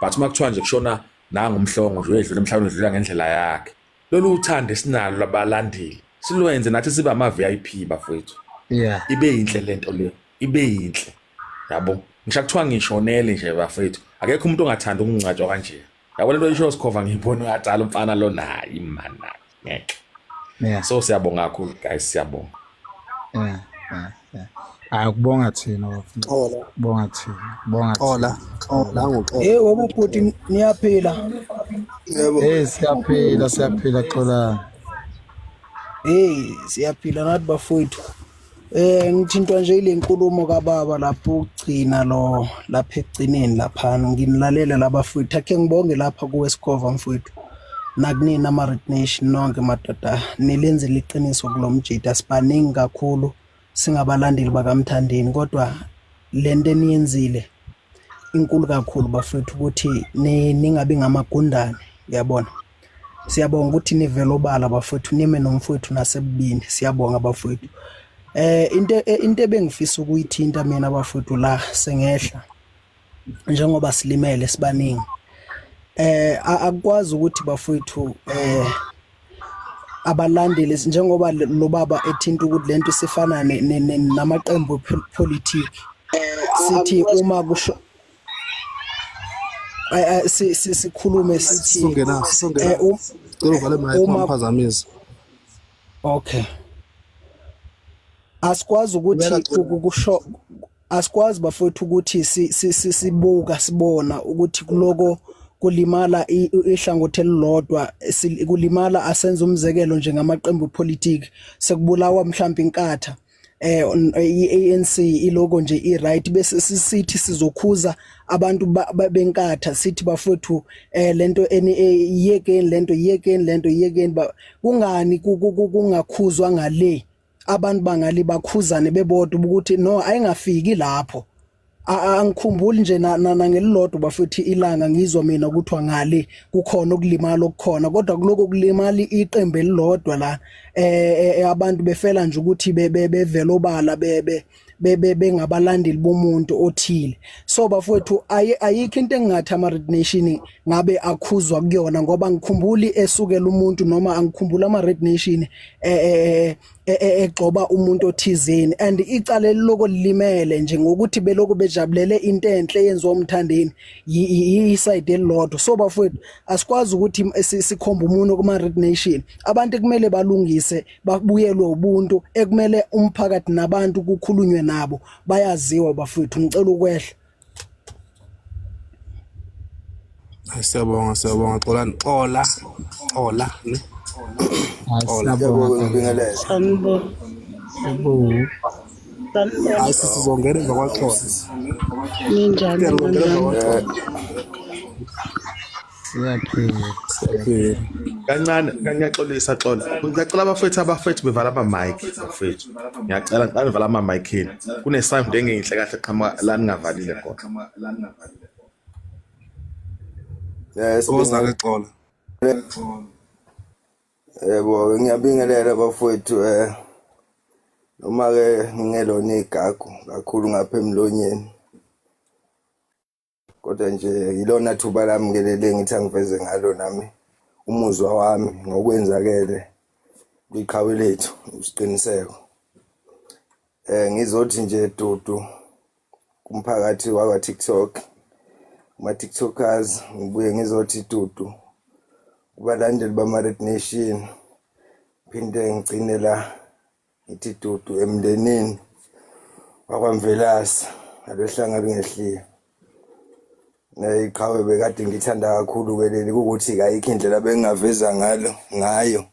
but uma kuthiwa nje kushona nangu uMhlongo nje uyedlula emhlabeni, udlula ngendlela yakhe, lolu uthando esinalo labalandeli silwenze nathi sibe ama-VIP bafowethu. Ibe yinhle lento le, ibe yinhle, yabo. Ngisho kuthiwa ngishonele nje bafowethu, akekho umuntu ongathanda ukungcwatshwa kanje, yabo. Lento isho Sikhova, ngiyibona uyatala umfana lo nayi mana ngeke. So siyabonga kakhulu guys, siyabonga. Yeah. Hayi, kubonga thina bafowethu. Xola. Kubonga thina, kubonga Xola, thina. Xola, nguxola. Hey webo bhuti, niyaphila? Yebo. Hey, siyaphila, siyaphila Xolani. Hey, siyaphila nathi bafowethu. Ngithintwa nje ile nkulumo kababa lapho ugcina lo lapha ekugcineni lapha nginilalela labafowethu. Ake ngibonge lapha kuwe Sikhova mfowethu. Nakunina ama Red Nation nonke madoda, nilenzile iqiniso kulomjita. Sibaningi kakhulu singabalandeli bakaMthandeni, kodwa lento eniyenzile inkulu kakhulu bafowethu, ukuthi ningabi ngamagundane, uyabona. Siyabonga ukuthi nivele obala bafowethu, nime nomfowethu nasebubini. Siyabonga bafowethu. Into ebengifisa ukuyithinta mina bafowethu la sengehla, njengoba silimele sibaningi, akukwazi ukuthi bafowethu abalandeli, njengoba lo baba ethinta ukuthi lento isifana namaqembu politiki, sithi uma kusho sikhulume sithi Sisongena, sisongena. Cela uvale mic uma ungamphazamisi. Okay, asikwazi ukuthi Qhubeka, Xolani. kusho asikwazi bafowethu ukuthi sibuka sibona ukuthi kuloko kulimala ihlangothi elilodwa, kulimala, asenze umzekelo nje ngamaqembu epolitiki, sekubulawa mhlawumbe inkatha, i-ANC iloko nje i-right, bese sithi sizokhuza abantu benkatha, sithi bafowethu lento eni iyekeni lento, iyekeni lento, iyekeni. Kungani kungakhuzwa ngale abantu bangali bakhuzane bebodwa ukuthi no, ayingafiki lapho? Angikhumbuli nje nangelilodwa bafethu ilanga ngizwa mina kuthiwa ngale kukhona ukulimala okukhona, kodwa kuloko kulimala iqembu elilodwa la. abantu befela nje ukuthi bevele obala bebe bengabalandeli bomuntu othile. So bafowethu, ayikho into engingathi ama Red Nation ngabe akhuzwa kuyona, ngoba ngikhumbuli esukela umuntu noma angikhumbula ama Red Nation egxoba umuntu othizeni, and icala eliloko lilimele nje ngokuthi beloko bejabulele into enhle yenziwa uMthandeni yi-side elilodwa. So bafowethu, asikwazi ukuthi sikhombe umuntu kuma Red Nation. Abantu kumele balungise, babuyelwe ubuntu, ekumele umphakathi nabantu kukhulunywe nabo, bayaziwa bafowethu. Ngicela ukwehla. Hayi, siyabonga, siyabonga. Xolani, xola, xola ne. Hayi, Xola. siyabonga. Ngiyabonga, ngibingelele. Sanibona. Yebo. Sanibona. Hayi, sizongena emva kwaXola. Ninjani Siyazongena emva ngani? kwaXola. Siyaphila. Siyaphila. Kancane, ngiyaxolisa Xola. Ngiyacela abafethu bevala ama-mic bafethu. Ngiyacela, ngicela nivala ama-mic enu. Kune-sound engeyinhle kahle qhamuka la ningavalile khona. Woza-ke Xola. Yebo, ngiyabingelela bafowethu, noma ke ngingelona igagu kakhulu ngapha emlonyeni. Kodwa nje yilona thuba lami ke leli ngithi angiveze ngalo nami umuzwa wami ngokwenzakele kwiqhawe lethu uSiqiniseko. Ngizothi nje dudu kumphakathi wakwa TikTok, kuma TikTokers, ngibuye ngizothi dudu kubalandeli bama Red Nation, phinde ngigcine la ngithi dudu emndenini wakwaMvelase alwehlanga lungehliyo. Iqhawe bekade ngithanda kakhulu ke leli, ukuthi ayikho indlela bengingaveza ngalo ngayo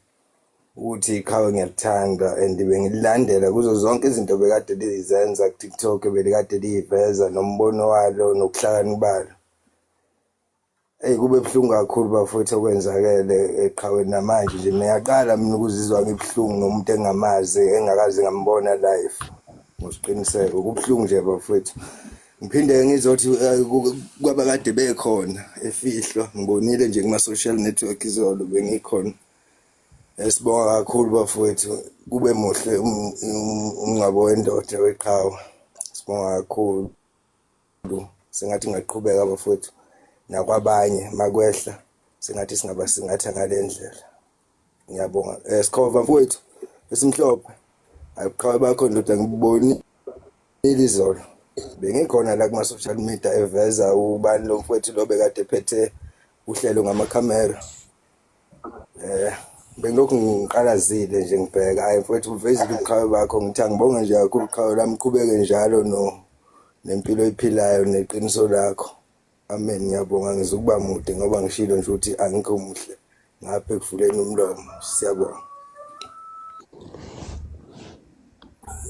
ukuthi iqhawe ngiyalithanda, and bengililandela kuzo zonke izinto bekade lizenza ku TikTok, belikade liyiveza nombono walo nokuhlakani balo. Ey, kube buhlungu kakhulu bafowethu okwenzakele eqhaweni namanje nje ngiyaqala mina ukuzizwa ngibuhlungu nomuntu engamazi, engakaze ngambona live. Ngosiqiniseko kubuhlungu nje bafowethu. Ngiphinde ngizothi kwabakade bekhona efihlwa, ngibonile nje kuma social network izolo bengikhona. Sibonga kakhulu bafowethu, kube muhle umngcwabo wendoda weqhawe. Sibonga kakhulu. Sengathi ngaqhubeka bafowethu nakwabanye makwehla, sengathi singabasingatha ngale ndlela. Ngiyabonga. Sikhova mfowethu esimhlophe. Ayiqhawe bakho ndoda, ngibonile izolo. Bengikhona la kuma social media eveza ubani lo mfowethu lo bekade ephethe uhlelo ngamakhamera. Bengilokhu ngiqalazile nje ngibheka, hayi mfowethu uvezile ubuqhawe bakho, ngithi angibonge nje kakhulu uqhawe lami, qhubeke njalo no nempilo oyiphilayo neqiniso lakho. Amen, ngiyabonga. Ngizokuba mude ngoba ngishilo nje ukuthi angikho muhle ngapha ekuvuleni umlomo. Siyabonga.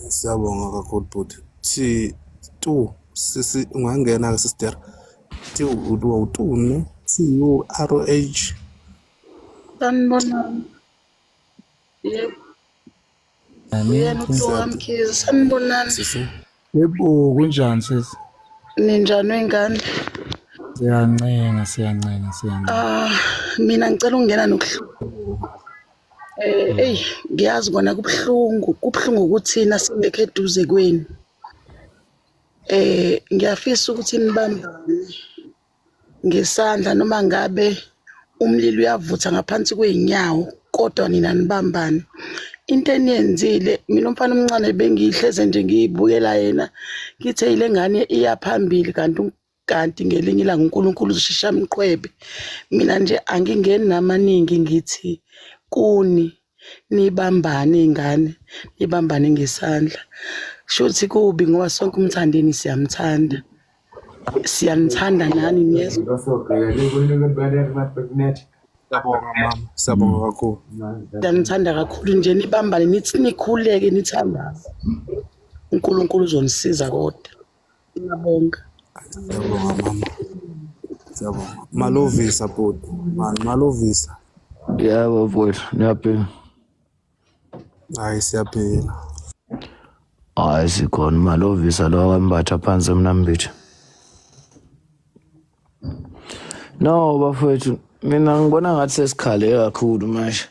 Siyabonga kakhulu bhuti. Thi tu sisi, ungangena ke sister. T u tu ne T U R H. Sanibonani. Yebo, uyena uTuka Mkhize. Sanibonani. Sisi. Yebo, kunjani sisi? Ninjani wengane? Siyancenga, siyancenga, siyancenga. Ah, mina ngicela ukungena nokuhlungu. Ey, ngiyazi kona kubuhlungu, kubuhlungu ukuthi singekho eduze kwenu. Ngiyafisa ukuthi nibambane ngesandla noma ngabe umlilo uyavutha ngaphansi kwey'nyawo, kodwa nina nibambane. Into eniyenzile, mina umfana omncane bengihleze nje ngiyibukela yena, ngithe ile ngane iya phambili, kanti ngelinye ilanga uNkulunkulu uzosheshe amqhwebe. Mina nje angingeni namaningi, ngithi kuni nibambane iy'ngane, nibambane ngesandla. Shuthi kubi ngoba sonke uMthandeni siyamthanda. Siyanithanda nani, niyezwa. Siyabonga mama, siyabonga kakhulu. Siyanithanda kakhulu nje, nibambane, nithi nikhuleke, nithandaze. uNkulunkulu uzonisiza kodwa. Ngiyabonga. Siyabonga mama. Siyabonga. Malovisa bhuti. Man, Malovisa. Yebo mfowethu, niyaphila? Hayi, siyaphila. Hayi, sikhona. Malovisa lo wambatha phansi eMnambithi. No bafowethu, mina ngibona ngathi sesikhale kakhulu manje.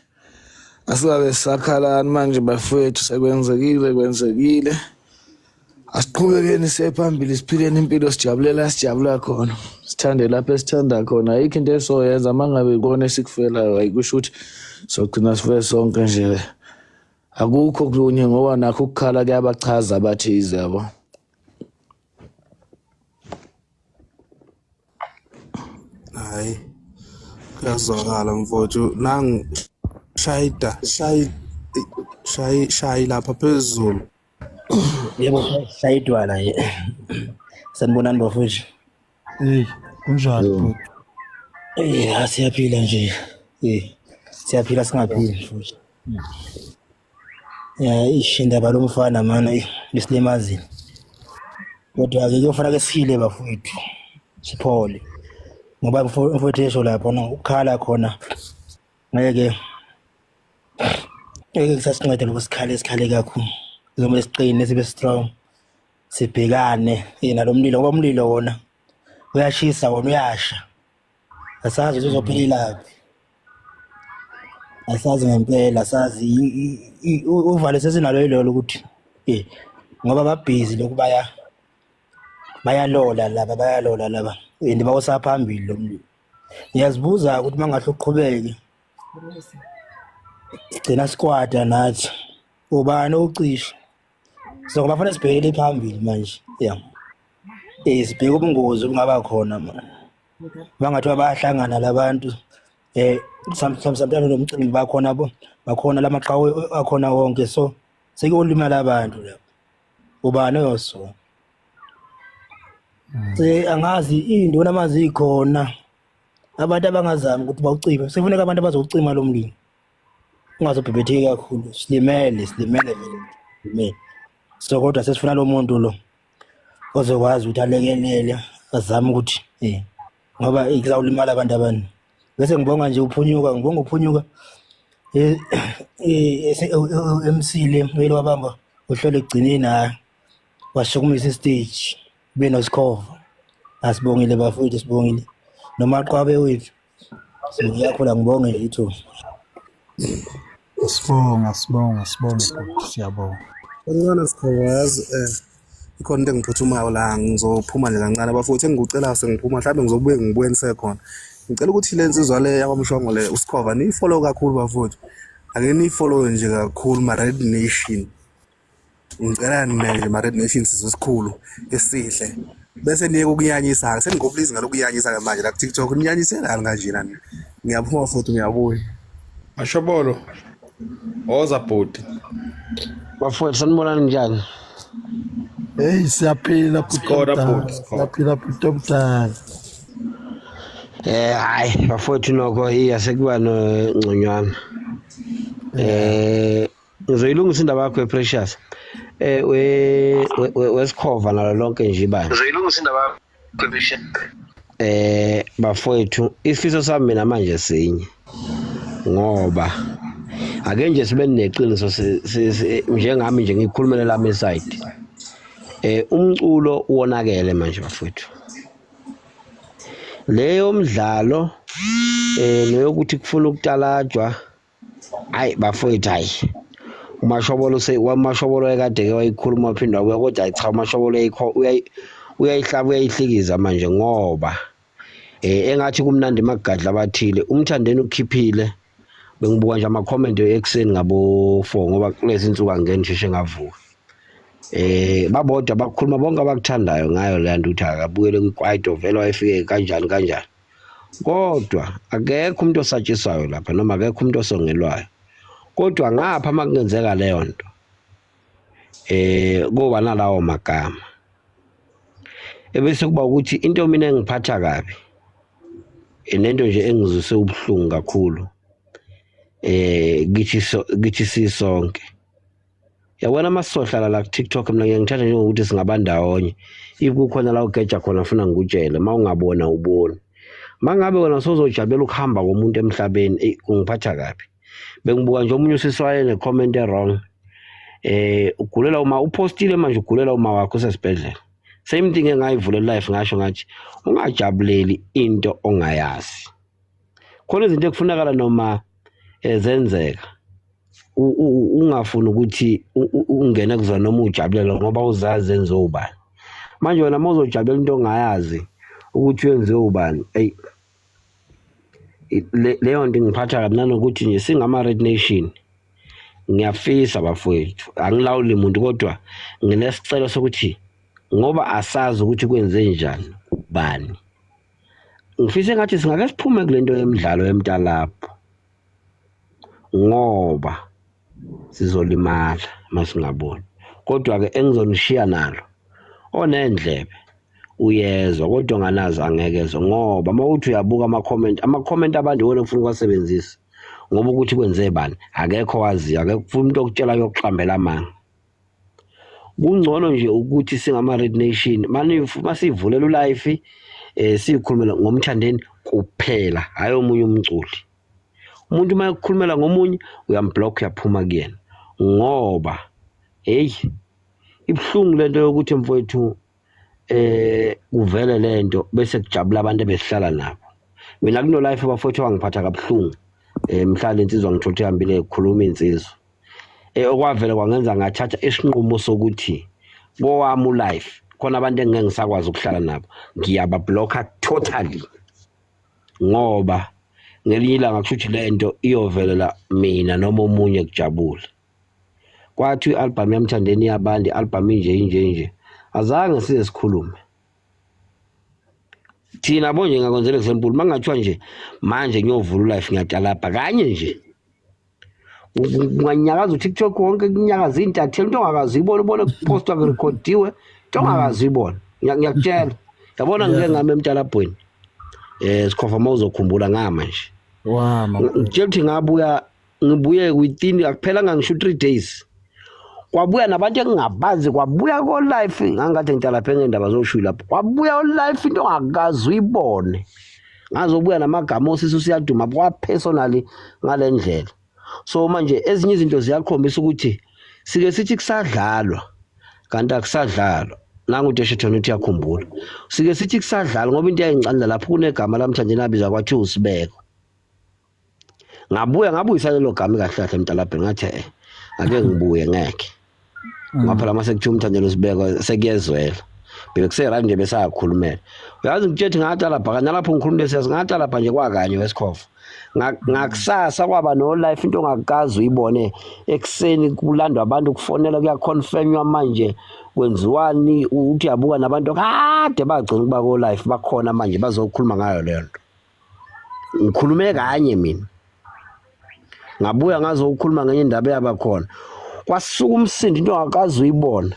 Asingabe sisakhalani manje bafowethu, sekwenzekile kwenzekile. Asiqhubekeni siye phambili, siphileni impilo, sijabulela sijabula khona, sithande lapho esithanda khona. Ayikho into esoyenza uma ngabe ikona esikufelayo, ayikusho ukuthi sogcina sife sonke nje. Akukho kunye ngoba nakho ukukhala kuyabachaza abathize, yabo. Hayi, kuyazwakala mfowethu. Nangu shayida shayi shayi shayi lapha phezulu. Yebo, shayidwala nje. Sanibonani bafowethu. Hey, kunjani bhuti? Eh, siyaphila nje. Eh, siyaphila singaphili futhi. Ya, ish indaba lomfana mana isilimazile. Kodwa ke kuyofanele sihile bafowethu. Siphole. Ngoba mfowethu esho lapho no ukukhala khona ngeke ngeke kusasinceda lokho sikhale sikhale kakhulu. Kuzomele siqine sibe strong. Sibhekane nalo mlilo ngoba umlilo wona uyashisa wona uyasha. Asazi ukuthi uzophelelaphi. Asazi ngempela, asazi uvalo sesinalo yilolo ukuthi ngoba babhizi lokhu baya bayalola laba bayalola laba and bawusaphambili lo mlilo. Ngiyazibuza ukuthi mangahle uqhubeke sigcina sikwata nathi ubani ocisha. So ngoba fanele sibhekele phambili manje. Yeah. Sibheke ubungozi obungaba khona manje. Bangathiwa bayahlangana labantu sometimes nomcimbi bakhona bo bakhona lamaqhawe akhona wonke, so sekuyolimala abantu lapho. Ubani oyosola? Se angazi iy'nduna mazikhona abantu abangazami ukuthi bawucime, sekufuneka abantu abazowucima lo mlilo ungazobhebhetheki kakhulu. Silimele silimele vele silimele. So kodwa sesifuna lo muntu lo ozokwazi ukuthi alekelele azame ukuthi ngoba kuzawulimala abantu abaningi. Bese ngibonga nje uphunyuka, ngibonga uphunyuka emsile uyele wabamba uhlelo ekugcineni, hhayi washukumisa istage benosikhova. Asibongile bafowethu, sibongile nomaqwabe wethu, sibonge kakhulu. Angibonge nje ithuba. Sibonga, sibonga, sibonge bhuti, siyabonga. Kancane Sikhova, yazi ikhona into engiphuthumayo la, ngizophuma nje kancane bafowethu. Engikucela sengiphuma, mhlawumbe ngizobuye ngibuye nisekhona. Ngicela ukuthi le nsizwa le yakwaMshongo le uSikhova niyifollow kakhulu bafowethu. Ake niyifollow nje kakhulu ma-Red Nation. Ngicela nina nje ma-Red Nation, sizwe esikhulu esihle. Bese niyeke ukunyanyisa-ke, seningopha izinga lokuyanyisa-ke manje la ku-TikTok. Ninyanyiselani kanjena nina? Ngiyaphuma futhi ngiyabuya. Mashobolo, woza bhuti. Bafowethu sanibonani njani? Hey, siyaphila bhuti Sikhona omdala, bhuti, sikhona. siyaphila bhuti omdala. Hayi bafowethu nokho iya sekuba nongconywana. Ngizoyilungisa indaba yakho Precious. We wesikhova nalo lonke nje ibandla. Ngizoyilungisa indaba yakho Precious. Bafowethu isifiso sami mina manje sinye. Ngoba ake nje sibe neqiniso njengami nje ngikhulumela lami side. Umculo wonakele manje bafowethu. Leyo mdlalo neyokuthi kufuna ukutalajwa, hayi bafowethu, hayi uMashobolo uMashobolo ekade ke wayikhuluma waphinda wabuya, kodwa hayi cha uMashobolo uyayihlaba uyayihlikiza manje ngoba engathi kumnandi makugadla abathile. Umthandeni ukhiphile, bengibuka nje ama-comment ekuseni ngabo 4 ngoba kulezi insuku angeke ngisheshe ngavuka. Babodwa bakhuluma bonke abakuthandayo ngayo le nto ukuthi akabuyele kwikwaito vele wayefike kanjani kanjani. Kodwa akekho umuntu osatshiswayo lapha noma akekho umuntu osongelwayo. Kodwa ngapha makungenzeka leyo nto kuba nalawo magama. Ebese kuba ukuthi into mina engiphatha kabi nento nje engizwise ubuhlungu kakhulu kithi sisonke. Yabona masizohlala la ku TikTok mina ngiyangithatha njengokuthi singabandawonye. If kukhona la ugeja khona funa ngikutshele, mawungabona ubone. Mangabe wena sozojabulela ukuhamba komuntu emhlabeni, kungiphatha kabi. Bengibuka nje omunye usisi waye ne-comment e-wrong. Ugulela uma upostile manje ugulela uma wakho usesibhedlela. Same thing engayivula live ngasho ngathi ungajabuleli into ongayazi. Khona izinto ekufunakala noma zenzeka. Ungafuni ukuthi ungene kuzona noma ujabulela ngoba uzazi enziwe ubani. Manje wena uma uzojabulela into ongayazi ukuthi wenziwe ubani, eyi leyo nto ingiphatha kabi. Nanokuthi nje singama-Red Nation, ngiyafisa bafowethu, angilawuli muntu, kodwa nginesicelo sokuthi ngoba asazi ukuthi kwenze njani ubani, ngifise ngathi singake siphume kule nto yemidlalo yemtalapho, ngoba sizolimala masingaboni. Kodwa-ke engizonishiya nalo, onendlebe uyezwa, kodwa onganazo angeke ezwe, ngoba uma uthi uyabuka ama-comment abantu iwona okufuna ukuwasebenzisa, ngoba ukuthi kwenze bani akekho waziyo, akekho ufuna umuntu okutshela yokuqambela amanga. Kungcono nje ukuthi singama-Red Nation masivulela ulife, sikhulumela ngoMthandeni kuphela, hhayi omunye umculi. Umuntu uma ekukhulumela ngomunye uyamblock, uyaphuma kuyena, ngoba hey ibuhlungu lento yokuthi mfowethu kuvele lento bese kujabula abantu ebesihlala nabo. Mina kuno life bafowethu wangiphatha kabuhlungu, mhla lensizwa ngithothi ihambile ikhuluma insizwa, okwavele kwangenza ngathatha isinqumo sokuthi kowami ulife khona abantu engeke ngisakwazi ukuhlala nabo, ngiyabablocka totally, ngoba ngelinye ilanga kusho ukuthi lento iyovelela mina noma omunye kujabule. Kwathi i-album yaMthandeni iyabanda, i-album inje inje inje, azange size sikhulume thina bo. Nje ngakwenzela example, mangathiwa nje manje ngiyovula ulife ngiyatalabha kanye nje, kunganyakaza uTikTok wonke, kunyakaza intatheli, into ongakazi uyibone, ubone kupostwa kurekhodiwe into ongakazi uyibone. Ngiyakutshela, yabona, ngike ngami emtalabhweni, Sikhova, uma uzokhumbula ngama nje. Wama. Ngitshela ukuthi ngabuya, ngibuye within akuphelanga ngisho 3 days, kwabuya nabantu engingabazi, kwabuya ko-life, ngangikade ngitalaphe ngendaba zoshuyi lapho, kwabuya o-life into ongakaze uyibone, ngazobuya namagama osisi usiyaduma kwa-personally ngale ndlela. So manje ezinye izinto ziyakhombisa ukuthi sike sithi kusadlalwa kanti akusadlalwa. Nangu uDeshethona uthi uyakhumbula sike sithi kusadlalwa, ngoba into yayincane lapho kunegama lamthandeni abiza kwathiwa uSibeko. Ngabuya ngabuyisa lelo gama kahle kahle emtalabheni, ngathi ake ngibuye, ngeke ngoba phela mase kuthiwa uMthandeni uSibeko sekuyezwela, bekuse-right nje besayakhulumela. Uyazi ngitshethi ngatalabha kanye nalapho ngikhuluma lesiyazi, ngatalabha nje kwakanye wesikhova. Ngakusasa kwaba no life into ongakaze uyibone, ekuseni kulandwa abantu, kufonela, kuyaconfirmwa manje kwenziwani, uthi uyabuka nabantu kade bagcina ukuba ko life bakhona manje bazokhuluma ngayo leyo nto. Ngikhulume kanye mina, ngabuya ngazokhuluma ngenye indaba eyabakhona, kwasuka umsindo into ongakaze uyibona.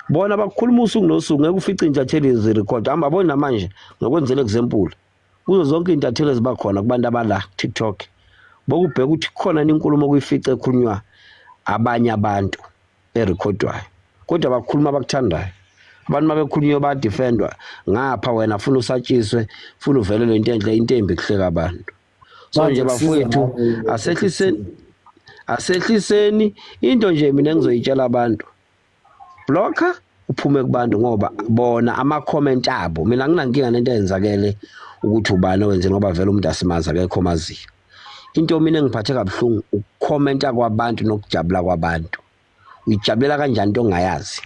Bona bakhuluma usuku nosuku, ngeke ufice intatheli zirekhod hamba bona namanje. Ngokwenzela example, kuzo zonke iy'ntatheli eziba khona kubantu abala TikTok, bokubheka ukuthi kukhona inkulumo okuyifica ekhulunywa abanye abantu erekhodwayo, kodwa bakhuluma abakuthandayo. Abantu mabekhulunywa bayadefendwa, ngapha wena funa usatshiswe, funa uvelelwe into enhle, into embi kuhleka abantu. So nje bafowethu, asehliseni into nje. Mina engizoyitshela abantu, blocka uphume kubantu, ngoba bona ama-comment abo, mina anginankinga nento eyenzakele ukuthi ubani owenze, ngoba vele umuntu asimazi, akekho omaziyo. Into mina engiphathe kabuhlungu ukukhomenta kwabantu nokujabula kwabantu. Uyijabulela kanjani into ongayazi?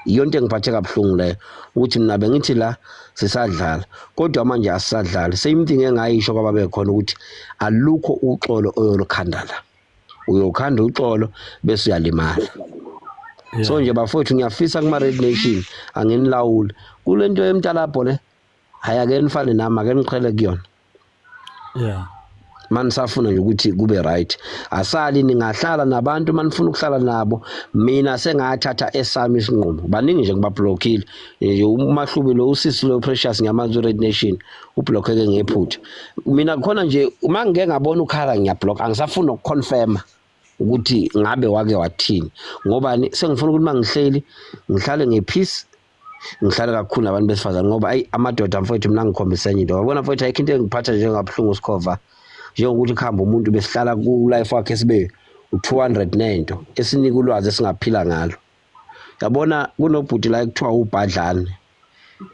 Iyo nto engiphathe kabuhlungu leyo, ukuthi mina bengithi la sisadlala, kodwa manje asisadlali. Same thing engayisho kwababekhona ukuthi alukho uxolo oyolukhanda la, uyokhanda uxolo bese uyalimala. So nje bafowethu, ngiyafisa kuma-Red Nation, anginilawuli kule nto yemtalabho le, hayi ake nifane nami, ake niqhele kuyona. Manisafuna nje ukuthi kube right, asali ningahlala nabantu manifuna ukuhlala nabo. Mina sengathatha esami isinqumo, baningi nje ngibablockile nje. Umahlubi lo, usisi lo Precious, ngiyamazi, uRed Nation ublockeke ngephutha. Mina khona nje uma ngike ngabona ukhala ngiyablock, angisafuni ukuconfirma ukuthi ngabe wake wathini, ngoba sengifuna ukuthi mangihleli ngihlale ngepeace, ngihlale kakhulu nabantu besifazane, ngoba ayi amadoda mfowethu, mina ngikhombisa enye into. Wabona mfowethu, ayikho into engiphatha njengabuhlungu sikhova njengokuthi kuhamba umuntu besihlala ku-life wakhe sibe u-200 nento esinika ulwazi esingaphila ngalo. Yabona kunobhuti la ekuthiwa ubhadlane,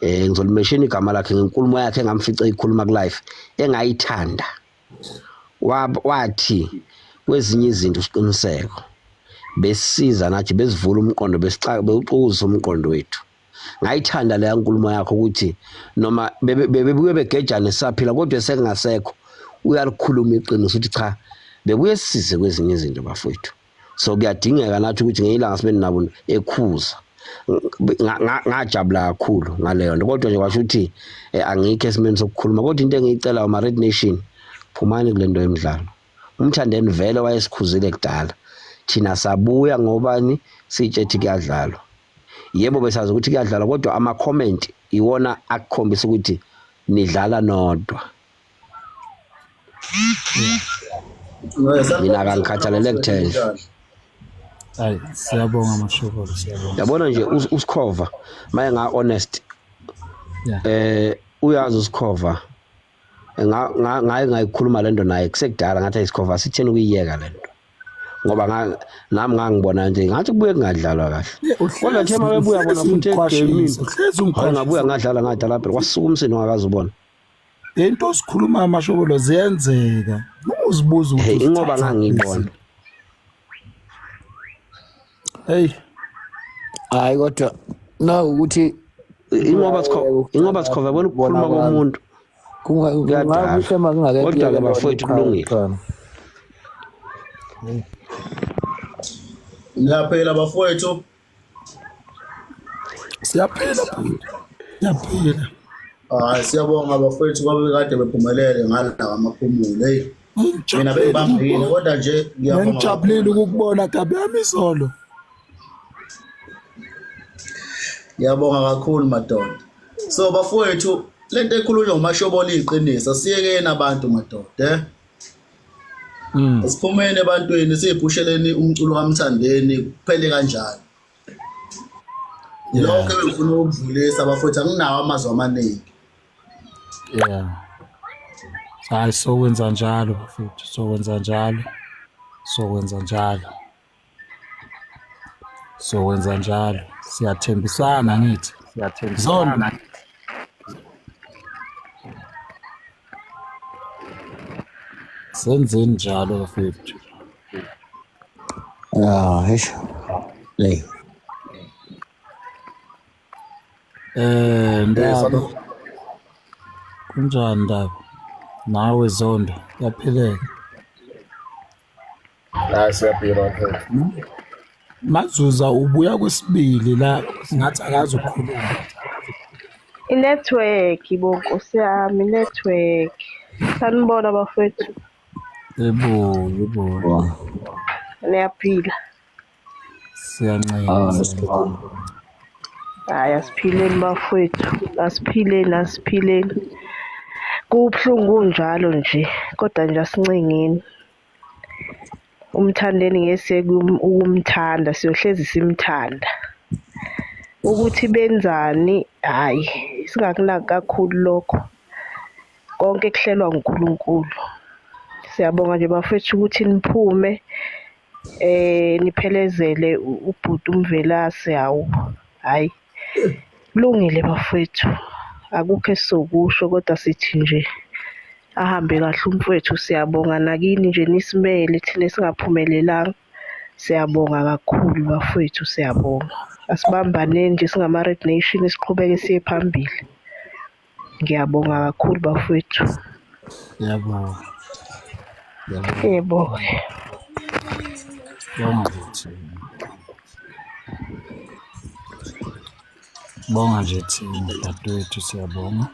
ngizolimeshina igama lakhe ngenkulumo yakhe engamfica eyikhuluma ku-life engayithanda, wathi Kwezinye izinto siqiniseko besisiza nathi besivula umqondo besixaka bewuxukuza umqondo wethu. Ngayithanda leya nkulumo yakho ukuthi noma bebebuye begejane sisaphila kodwa sekungasekho uyalikhuluma iqiniso ukuthi cha bebuye sisize kwezinye izinto bafowethu. So kuyadingeka nathi ukuthi ngelinye ilanga sibe nabo ekhuza. Ngajabula kakhulu ngaleyo nto kodwa nje kwasho ukuthi angikho esimeni sokukhuluma kodwa into engiyicelayo ma-Red Nation phumani kule nto yemidlalo. UMthandeni vele wayesikhuzile kudala thina sabuya ngobani sitshethi kuyadlalwa. Yebo besazi ukuthi kuyadlalwa kodwa ama-comment iwona akukhombisa ukuthi nidlala nodwa. Mina akangikhathalele kuthena. Hayi siyabonga Mashobolo siyabonga. Yabona nje uSikhova maye nga honest. Uyazi uSikhova ngaye ngayikhuluma lento naye kusekudala ngathi ayisikhova sitheni ukuyiyeka lento. Ngoba nami ngangibona nje ngathi kubuye kungadlalwa kahle. Kodwa thema bebuya bona futhi egamini. Hayi ngabuya ngadlala ngadlala phela kwasuka umsindo ongakaze ubona. Lento osikhuluma Mashobolo ziyenzeka. Uma uzibuza ukuthi ingoba ngangiyibona. Hey. Hayi kodwa na ukuthi ingoba sikhova yabona ukukhuluma komuntu. Kungakuhle makungake Kodwa ke bafowethu kulungile. Niyaphila bafowethu. Siyaphila. Siyaphila. Hayi siyabonga bafowethu babe kade bephumelele ngala amaphumulo. Hey. Mina bengibambile kodwa nje ngiyabonga. Ngijabulile ukukubona gabi yami izolo. Ngiyabonga kakhulu madoda. So bafowethu lento ekhulunywa uMashobolo iqiniso siyekeni abantu madoda. Siphumeni ebantwini siyiphusheleni umculo kaMthandeni kuphele kanjalo. Lokho ebengifuna ukudlulisa bafowethu anginawo amazwi amaningi. Yeah. Hayi sokwenza njalo bafowethu, sokwenza njalo. Sokwenza njalo. Sokwenza njalo. Siyathembisana ngithi. Siyathembisana. Senzeni njalo bafowethu. Ah, eish. Hey. Ndaba. Kunjani Ndaba? Nawe Zondo, yaphileka. Hayi siyaphila bafowethu. Mazuza ubuya kwesibili la ngathi akazi ukukhuluma. I-network bo Nkosi yami, i-network. Sanibona bafowethu. Yebo, yebo. Niyaphila. Siyancenga. Hayi asiphileni bafowethu, asiphileni, asiphileni. Kubuhlungu kunjalo nje, kodwa nje asincengeni. UMthandeni ngeke ukumthanda, siyohlezi simthanda. Ukuthi benzani, hhayi, singakunaki kakhulu lokho. Konke kuhlelwa nguNkulunkulu. Siyabonga nje bafethu ukuthi niphume niphelezele ubhuti uMvelase hawu. Hhayi, kulungile bafethu. Akukho esizokusho kodwa sithi nje ahambe kahle umfowethu. Siyabonga nakini nje nisimele thina esingaphumelelanga. Siyabonga kakhulu bafowethu, siyabonga. Asibambaneni nje singama-Red Nation siqhubeke siye phambili. Ngiyabonga kakhulu bafowethu. Ngiyabonga. Yebo. Bonga nje thina. Bonga nje thina dadewethu siyabonga.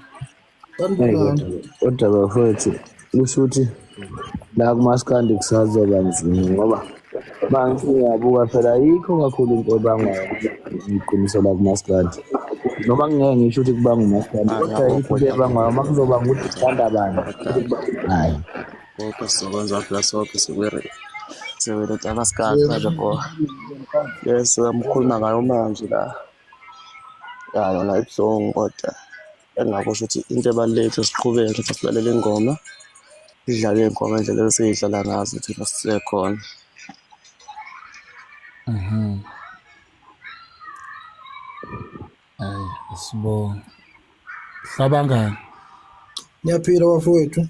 Kodwa bafowethu kusho ukuthi la kumaskandi kusazoba nzima ngoba mangithi ngiyabuka phela ayikho kakhulu into ebangwayo iqiniso la kumaskandi. Noma ngingeke ngisho ukuthi kubangwa umaskandi kodwa ayikho into ebangwayo uma kuzoba ukuthi sithanda bani. Hhayi. Konke sizokwenza phela sonke sikwirate amaskandi manje bo. Yes, ngikhuluma ngayo manje la. Ya yona ibuhlungu kodwa engingakusho ukuthi into ebalulekile siqhubeke silalele ingoma. Idlale iy'ngoma ngendlela esiy'dlala ngazo thina sisekhona. Hayi, sibonge. Hlabangani. Niyaphila bafowethu.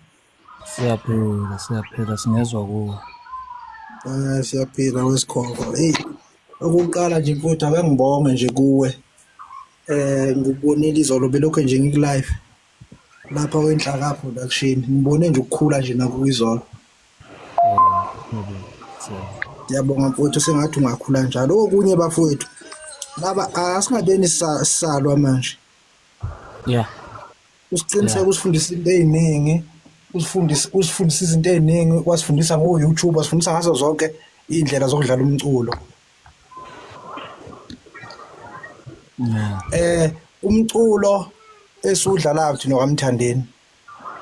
Siyaphila, siyaphila singezwa kuwe. Siyaphila wesikhova. Hey, okokuqala nje mfowethu ake ngibonge nje kuwe. Ngikubonile izolo belokhu nje ngiku-live lapha kwenhlaka production. Ngibone nje ukukhula nje nakuwe izolo. Ngiyabonga mfowethu, sengathi ungakhula njalo. Okunye bafowethu, laba asingabeni sisalwa manje. Yeah. Usiqiniseke usifundisa into ey'ningi, usifundisa izinto ey'ningi, wasifundisa ngo-YouTube, wasifundisa ngazo zonke iy'ndlela zokudlala umculo. Umculo esiwudlalayo thina kwaMthandeni,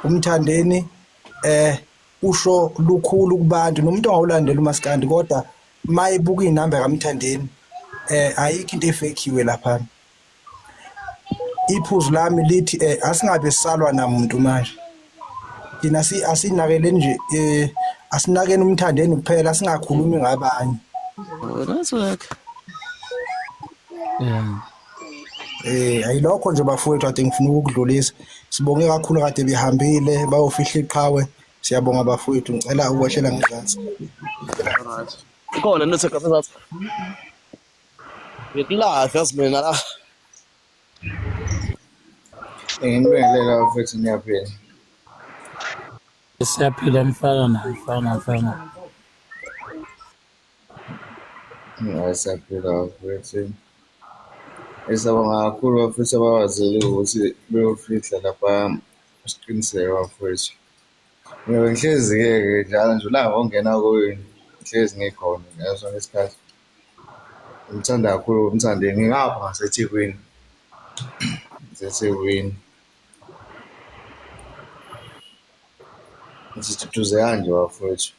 uMthandeni usho lukhulu kubantu, nomuntu ongawulandeli umaskandi kodwa mayebuka inamba kaMthandeni ayikho into efekiwe lapha. Iphuzu lami lithi asingabe sisalwa namuntu manje. Thina asinakeleni nje, asinakeni uMthandeni kuphela, singakhulumi ngabanye. Network. Yeah. Ayilokho nje bafowethu kade ngifuna ukukudlulisa. Sibonge kakhulu kade behambile bayofihla iqhawe. Siyabonga bafowethu, ngicela ukwehlela ngezansi. Alright. Ikhona network apha ezansi. Ngikulive yazi mina la. Nginibingelela bafethu, niyaphila. Siyaphila mfana, mfana, mfana. Hayi, siyaphila bafethu. Siyabonga kakhulu bafethu abakwazile ukuthi beyofihla lapha, siqiniseke bafethu. Mina bengihlezi-ke njalo nje ulanga ongena kuyo, ngihlezi ngikhona ngaso sonke isikhathi. Ngimthanda kakhulu uMthandeni, ngingapha ngaseThekwini, ngiseThekwini. Siduduzekani nje bafowethu,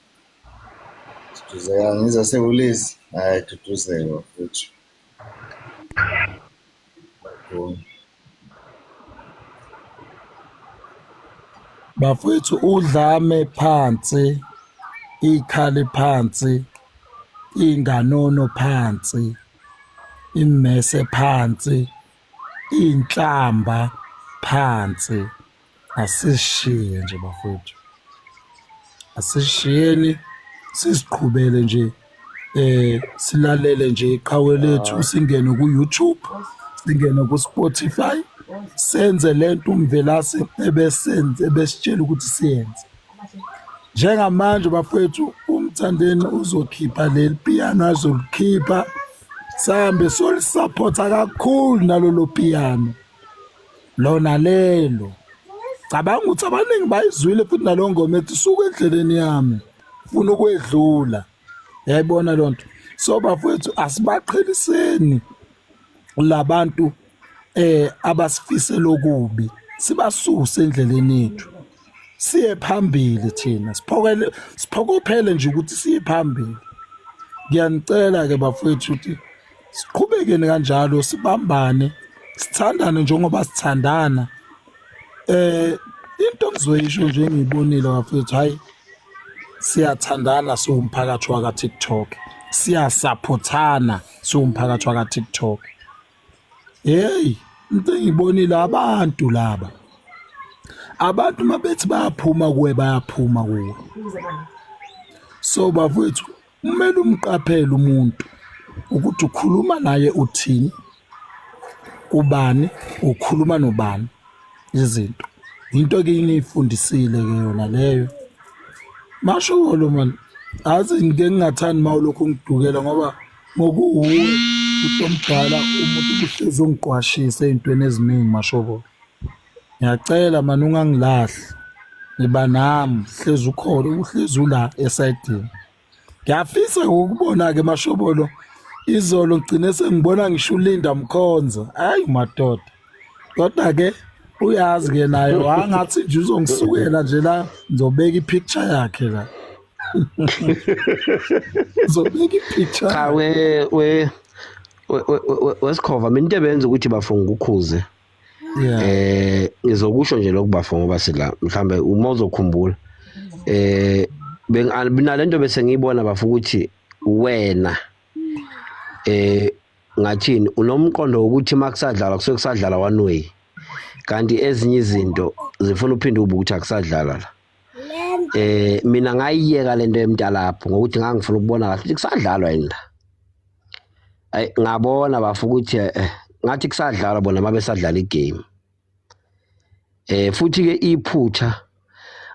siduduzekani, ngizwa sekulezi, hhayi duduzeke bafowethu. Kakhulu. Bafowethu, udlame phansi, ikhali phansi, inganono phansi, immese phansi, inhlamba phansi. Asishiye nje bafowethu, asishiyeni siziqhubele nje, silalele nje iqhawe lethu, singene ku YouTube, singene ku Spotify, senze lento uMvelase ebesenze, ebesitshela ukuthi siyenze. Njengamanje bafowethu, uMthandeni uzokhipha leli piano azolikhipha, sihambe solisupporta kakhulu nalolo piano lona lelo. Cabanga ukuthi abaningi bayizwile futhi nalo ngoma ethi suka endleleni yami, funa ukwedlula. Yayibona lonto. So bafowethu, asibaqheliseni labantu abasifisela okubi, sibasuse endleleni yethu, siye phambili thina, siphokele, siphokophele nje ukuthi siye phambili. Ngiyanicela ke bafowethu ukuthi siqhubekeni kanjalo, sibambane, sithandane njengoba sithandana. Into engizoyisho nje engiyibonile bafowethu, hayi siyathandana siwumphakathi waka TikTok, siyasupportana siwumphakathi waka TikTok. Hey, into engiyibonile abantu laba, abantu mabethi bayaphuma kuwe, bayaphuma kuwe. So bafowethu, kumele umqaphele umuntu ukuthi ukhuluma naye uthini, ubani, ukhuluma nobani izinto. Into ke ngiyifundisile ke yona leyo. Masholo man, azi ngike ngingathandi mawulokhu ngidukela ngoba ngokuwuwe umuntu omdala, umuntu uhlezi ungiqwashisa ey'ntweni eziningi Mashobolo. Ngiyacela man ungangilahli, ngiba nami, hlezi ukhona, uhlezi ula esayidini. Ngiyafisa ukubona ke Mashobolo, izolo ngigcine sengibona ngisho uLinda Mkhonza. Hayi madoda. Kodwa ke uyazi ke naye wangathi nje uzongisukela nje la, ngizobeka ipicture yakhe la. Ngizobeka ipicture. Cha we we wesikhova, mina into ebenza ukuthi bafo ngikukhuze. Ngizokusho nje lokhu bafo ngoba sila mhlambe uma uzokhumbula. Benginalento bese ngiyibona bafo ukuthi wena ngathini unomqondo wokuthi makusadlalwa kusuke kusadlala one way, kanti ezinye izinto zifuna uphinde ube ukuthi akusadlala la. Mina ngayiyeka lento yemntalapho ngokuthi ngangifuna ukubona kahle ukuthi kusadlalwa yini la. Ayi ngabona bafu ukuthi ngathi kusadlalwa bona mabesadlala igame. Futhi ke iphutha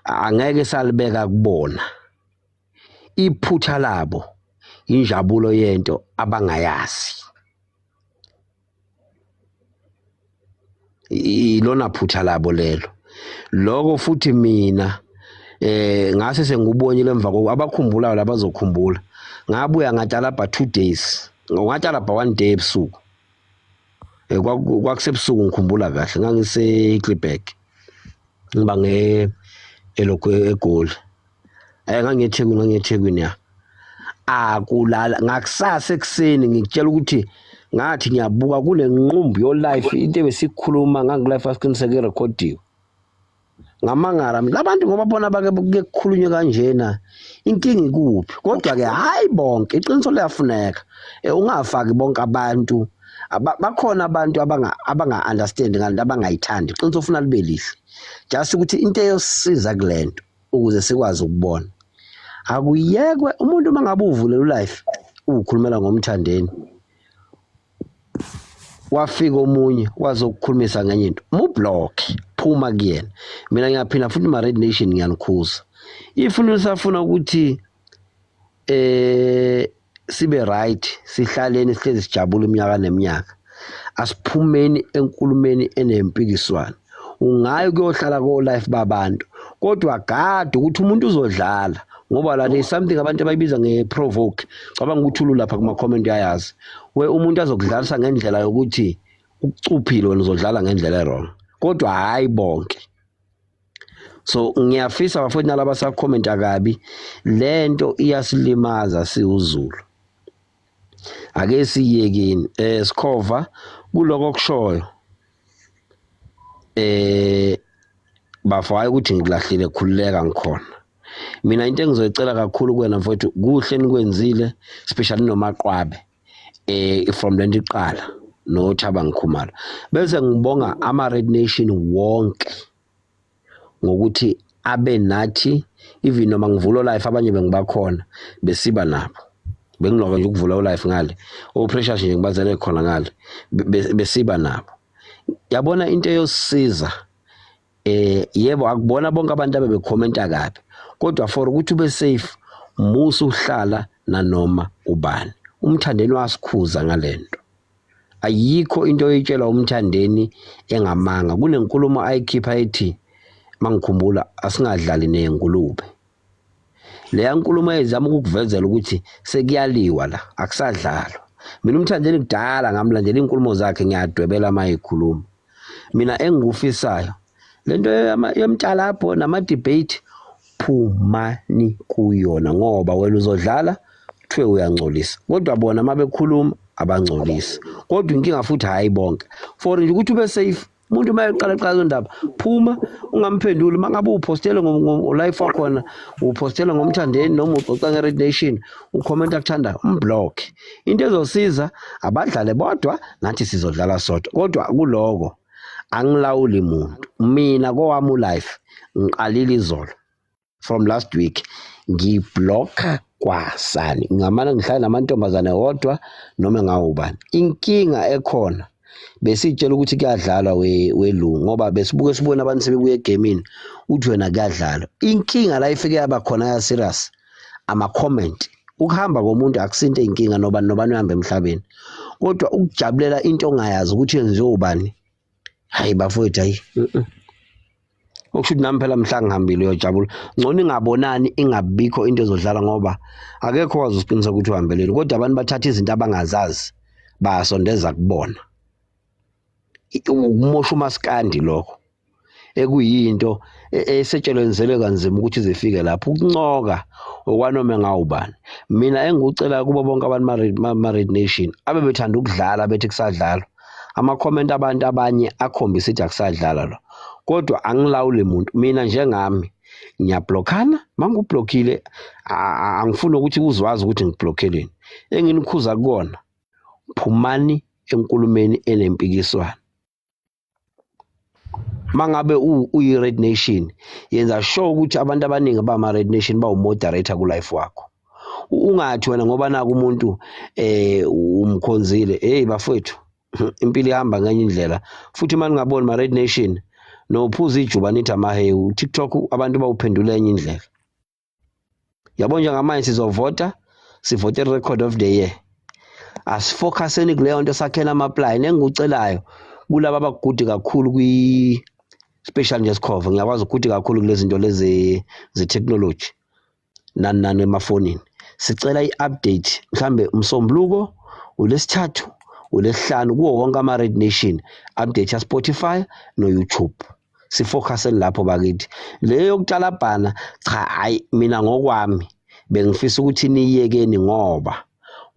angeke salibeka kubona. Iphutha labo injabulo yento abangayazi. Ilona phutha labo lelo. Lokho futhi mina ngase sengubonile emva kokuba abakhumbulayo labazokhumbula. Ngabuya ngatalabha 2 days. Ngatalabha 1 day ebusuku. Kwakusebusuku ngikhumbula kahle, ngangise Clipback. Ngiba nge elokhu eGoli. NgangiyeThekwini ya. Akulala ngakusasa ekuseni ngikutshela ukuthi ngathi ngiyabuka kule nqumbi yo life into ebesikhuluma ngangilife asiqiniseke recordiwe. Ngamangala labantu ngoba bona bake kukhulunywe kanjena inkinga ikuphi, kodwa ke hayi bonke iqiniso liyafuneka. Ungafaki bonke abantu, bakhona abantu abanga understand ngalento, abangayithandi. Iqiniso ufuna libe lihle, just ukuthi into eyosiza kulento ukuze sikwazi ukubona. Akuyekwe umuntu uma ngabe uvulela ulife ukhulumela ngomthandeni, wafika omunye wazokukhulumisa ngenye into, mublock, phuma kuyena. Mina ngiyaphinda futhi ma Red Nation ngiyanikhuza, if nisafuna ukuthi sibe right, sihlaleni sihlezi sijabule iminyaka neminyaka, asiphumeni enkulumeni enempikiswano. Ungayi kuyohlala ko life babantu, kodwa gada ukuthi umuntu uzodlala, ngoba la there's something abantu abayibiza nge-provoke. Cabanga ukuthi ulu lapha kuma comment uyayazi, we umuntu azokudlalisa ngendlela yokuthi ukucuphile, wena uzodlala ngendlela e-wrong, kodwa hayi bonke. So ngiyafisa bafowethu nalaba sakhomenta kabi, lento iyasilimaza siwuZulu. Ake siyekeni Sikhova kuloko okushoyo. Bafo hayi ukuthi ngikulahlile, khululeka ngikhona. Mina into engizoyicela kakhulu kuwena mfowethu, kuhle nikwenzile, especially noMaqwabe from lento iqala noThabang Khumalo. Bese ngibonga ama Red Nation wonke ngokuthi abe nathi, even noma ngivula life abanye bengibakhona besiba nabo. Bengiloka nje ukuvula life ngale, o Precious nje ngibazele khona ngale, besiba nabo. Yabona into eyosiza, yebo akubona bonke abantu abebekhomenta kabi, kodwa for ukuthi ube safe musu uhlala nanoma ubani. Umthandeni wasikhuza ngalento. Ayikho into oyitshela umthandeni engamanga. Kunenkulumo ayikhipha ethi mangikhumbula asingadlali nengulube. Leya nkulumo ezama ukukuvezela ukuthi sekuyaliwa la, akusadlalwa. Mina umthandeni kudala ngamlandela inkulumo zakhe, ngiyadwebela mayikhuluma. Mina engikufisayo lento yomtalapho nama debate, phumani kuyona, ngoba wena uzodlala kuthiwe uyangcolisa, kodwa bona mabekhuluma abangcolisi. Kodwa inkinga futhi hayi bonke, for nje ukuthi ube safe umuntu uma eqala qala indaba phuma ungamphenduli. Mangabe uphostele ngo life wakhona, uphostele ngomthandeni noma uxoxa nge-Red Nation, ukhomenta akuthandayo, umblock. Into ezosiza abadlale bodwa, nathi sizodlala sodwa, kodwa kuloko angilawuli muntu. Mina kowami ulife ngiqalile izolo from last week ngiblocka kwasani, ngamane ngihlale namantombazane wodwa noma ngawubani. Inkinga ekhona besitshela ukuthi kuyadlalwa welungu, ngoba besibuke sibona abantu sebebuye egamini uthi wena kuyadlalwa. Inkinga la ifike yaba khona ya serious, ama comment. Ukuhamba komuntu akusinto inkinga, noba nobani uyahamba emhlabeni, kodwa ukujabulela into ongayazi ukuthi yenziwe ubani, hayi bafowethu, hayi. Okusho ukuthi nami phela mhla ngihambile uyojabula, ngcono ingabonani, ingabikho into ezodlala, ngoba akekho wazi usiqinisa ukuthi uhambeleni, kodwa abantu bathatha izinto abangazazi bayasondeza kubona. Ukumosha umaskandi lokho ekuyinto esetshelwenzelwe kanzima ukuthi zifike lapho, ukuncoka okwanoma ngawubani. Mina engikucela kubo bonke abantu ma-Red Nation abe bethanda ukudlala bethi kusadlalwa, ama-comment abantu abanye akhombisa ukuthi akusadlalwa lo, kodwa angilawuli muntu. Mina njengami ngiyablockana, mangublockile angifuni ukuthi uzwazi ukuthi ngiblockeleni. Enginikhuza kukona, phumani enkulumeni enempikiswano. Mangabe uyi-Red Nation, yenza sure ukuthi abantu abaningi bama-Red Nation bawu-moderator ku-life wakho. Ungathi wena ngoba naku umuntu umkhonzile, hey bafowethu, impilo ihamba ngenye indlela. Futhi uma ningaboni ma-Red Nation, nophuza ijuba nithi amahewu, TikTok abantu bawuphendula enye indlela. Yabo njengamanje sizovota, sivote record of the year. Asifocuseni kuleyo nto, sakhela ama-plan. Engikucelayo kulaba abagude kakhulu kwi special nje Sikhova, ngiyakwazi ukuthi kakhulu kulezi zinto lezi ze-technology nani nani emafonini. Sicela i-update mhlambe umsombuluko, ulesithathu, ulesihlanu kuwo wonke ama-Red Nation, update ya Spotify no YouTube. Sifocuseni lapho bakithi. Leyo yokutalabhana cha, hayi mina ngokwami bengifisa ukuthi niyekeni, ngoba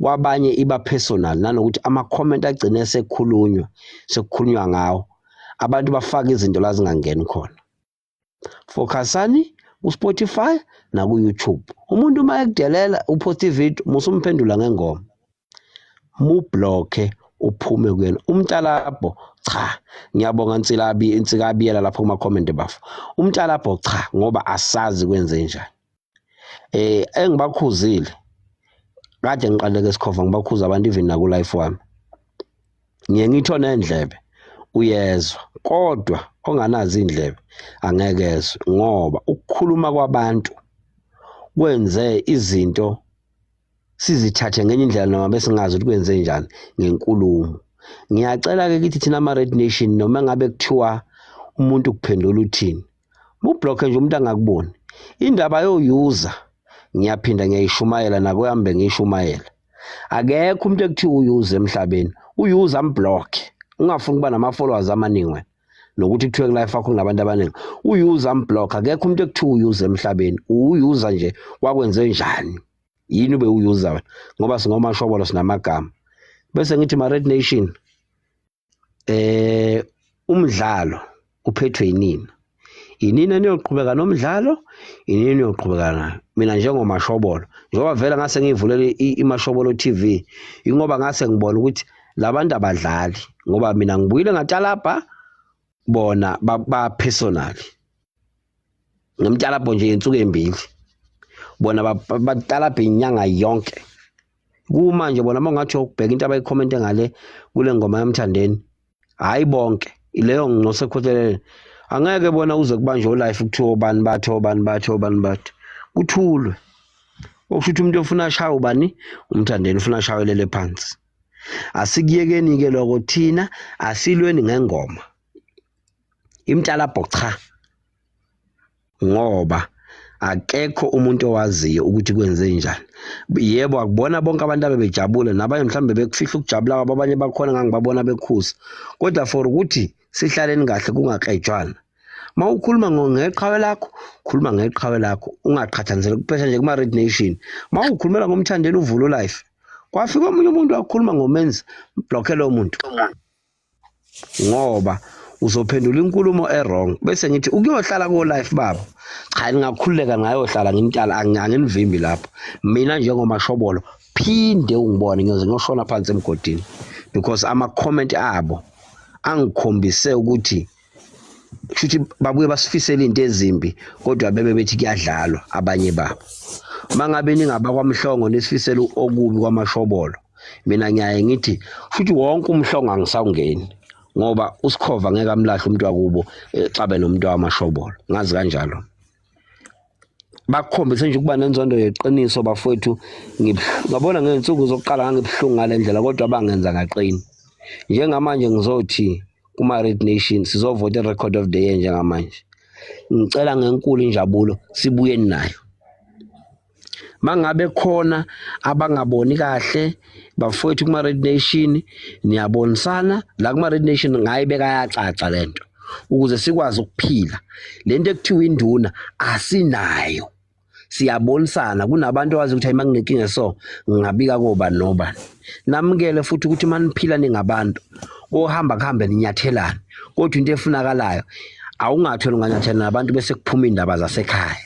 kwabanye iba personal, nanokuthi ama-comment agcine sekukhulunywa ngawo, abantu bafaka izinto la zingangeni khona. Focusani ku-Spotify naku-YouTube. Umuntu uma ekudelela upost ivideo, musumphendula ngengoma, mublocke uphume kuyena. Umntalabho cha, ngiyabonga Nsilabi, Nsikabiyela lapho kuma-comment bafo. Umntalabho cha, ngoba asazi kwenze njani. Engibakhuzile kade ngiqaleke Sikhova, ngibakhuza abantu even naku life wami. Ngiye ngitho nendlebe uyezwa, kodwa onganazo indlebe angeke ezwe, ngoba ukukhuluma kwabantu kwenze izinto sizithathe ngenye indlela noma besingazi ukuthi kwenze njani ngenkulumo. Ngiyacela ke kithi thina ama-Red Nation, noma ngabe kuthiwa umuntu kuphendula uthini, mublocke nje umuntu angakuboni. Indaba yoyuza ngiyaphinda ngiyayishumayela nakuhambe ngiyishumayela. Akekho umuntu ekuthiwa uyuza emhlabeni, uyuza amblocke. Ungafuni ukuba nama-followers amaningi wena, nokuthi kuthiwe ku-life wakho kunabantu abaningi, uyuza amblock. Akekho umuntu ekuthiwa uyuza emhlabeni, uyuza nje wakwenze njani, yini ube uyuza wena, ngoba singomashobolo sinamagama. Bese ngithi ma-Red Nation, umdlalo uphethwe yinina, yinina niyoqhubeka nomdlalo, yinina niyoqhubeka nayo. Mina njengomashobolo, njengoba vele ngase ngiyivulele iMashobolo TV, ingoba ngase ngibona ukuthi labantu abadlali, ngoba mina ngibuyile ngatalabha, bona ba personal ngimtalabho nje insuku ezimbili, bona batalabha inyanga yonke. Kumanje bona mangathi ukubheka into abayicommente ngale kule ngoma yamthandeni, hayi bonke leyo nginosekhotelele angeke bona uze kubanjwe ulife kuthiwa obani bathi obani bathi obani bathi, kuthulwe. Okusho ukuthi umuntu ofuna ashaye ubani umthandeni, ufuna ashayelele phansi. Asikuyekeni ke lokho, thina asilweni ngengoma imtalabho cha, ngoba akekho umuntu owaziyo ukuthi kwenze njani. Yebo, akubona bonke abantu abebejabule, nabanye mhlambe bekufihla ukujabula kwabo, abanye bakhona ngangibabona bekhuza, kodwa for ukuthi sihlaleni kahle kungakrejwana. Mawukhuluma ngeqhawe lakho, khuluma ngeqhawe lakho, ungaqhathaniseli kuphela nje kuma Red Nation. Mawukhulumela ngomthandeni uvulo life, kwafika omunye umuntu wakhuluma ngomenzi, blocke lo muntu, ngoba uzophendula inkulumo e-wrong. Bese ngithi ukuyohlala ko life baba, cha ningakhululeka ngayohlala ngimtala, anginivimbi lapho. Mina njengomashobolo phinde ungibone ngiyoze ngiyoshona phansi emgodini, because ama-comment abo angikhombise ukuthi kushuthi babuye basifisele into ezimbi, kodwa bebe bethi kuyadlalwa abanye babo. Mangabe ningabakwaMhlongo nisifisele okubi kwamashobolo, mina ngiyaye ngithi futhi wonke umhlongo angisawungeni, ngoba uSikhova ngeke amlahle umuntu wakubo exabe nomuntu wamashobolo. Ngazi kanjalo. Bakukhombise nje ukuba nenzondo yeqiniso bafowethu. Ngabona ngey'nsuku zokuqala ngangibuhlungu ngale ndlela, kodwa bangenza ngaqina. Njengamanje ngizothi kuma-Red Nation sizovota i-record of the year njengamanje. Ngicela ngenkulu injabulo sibuyeni nayo. Mangabe khona abangaboni kahle bafowethu kuma-Red Nation, niyabonisana la kuma-Red Nation, ngayibeka yacaca lento ukuze sikwazi ukuphila. Lento ekuthiwa induna asinayo, siyabonisana. Kunabantu abazi ukuthi hayi manginenkinga so ngingabika kobani nobani. Namukele futhi ukuthi maniphila ningabantu, kohamba kuhambe ninyathelane, kodwa into efunakalayo awungathi wena unganyathelana nabantu bese kuphuma indaba zasekhaya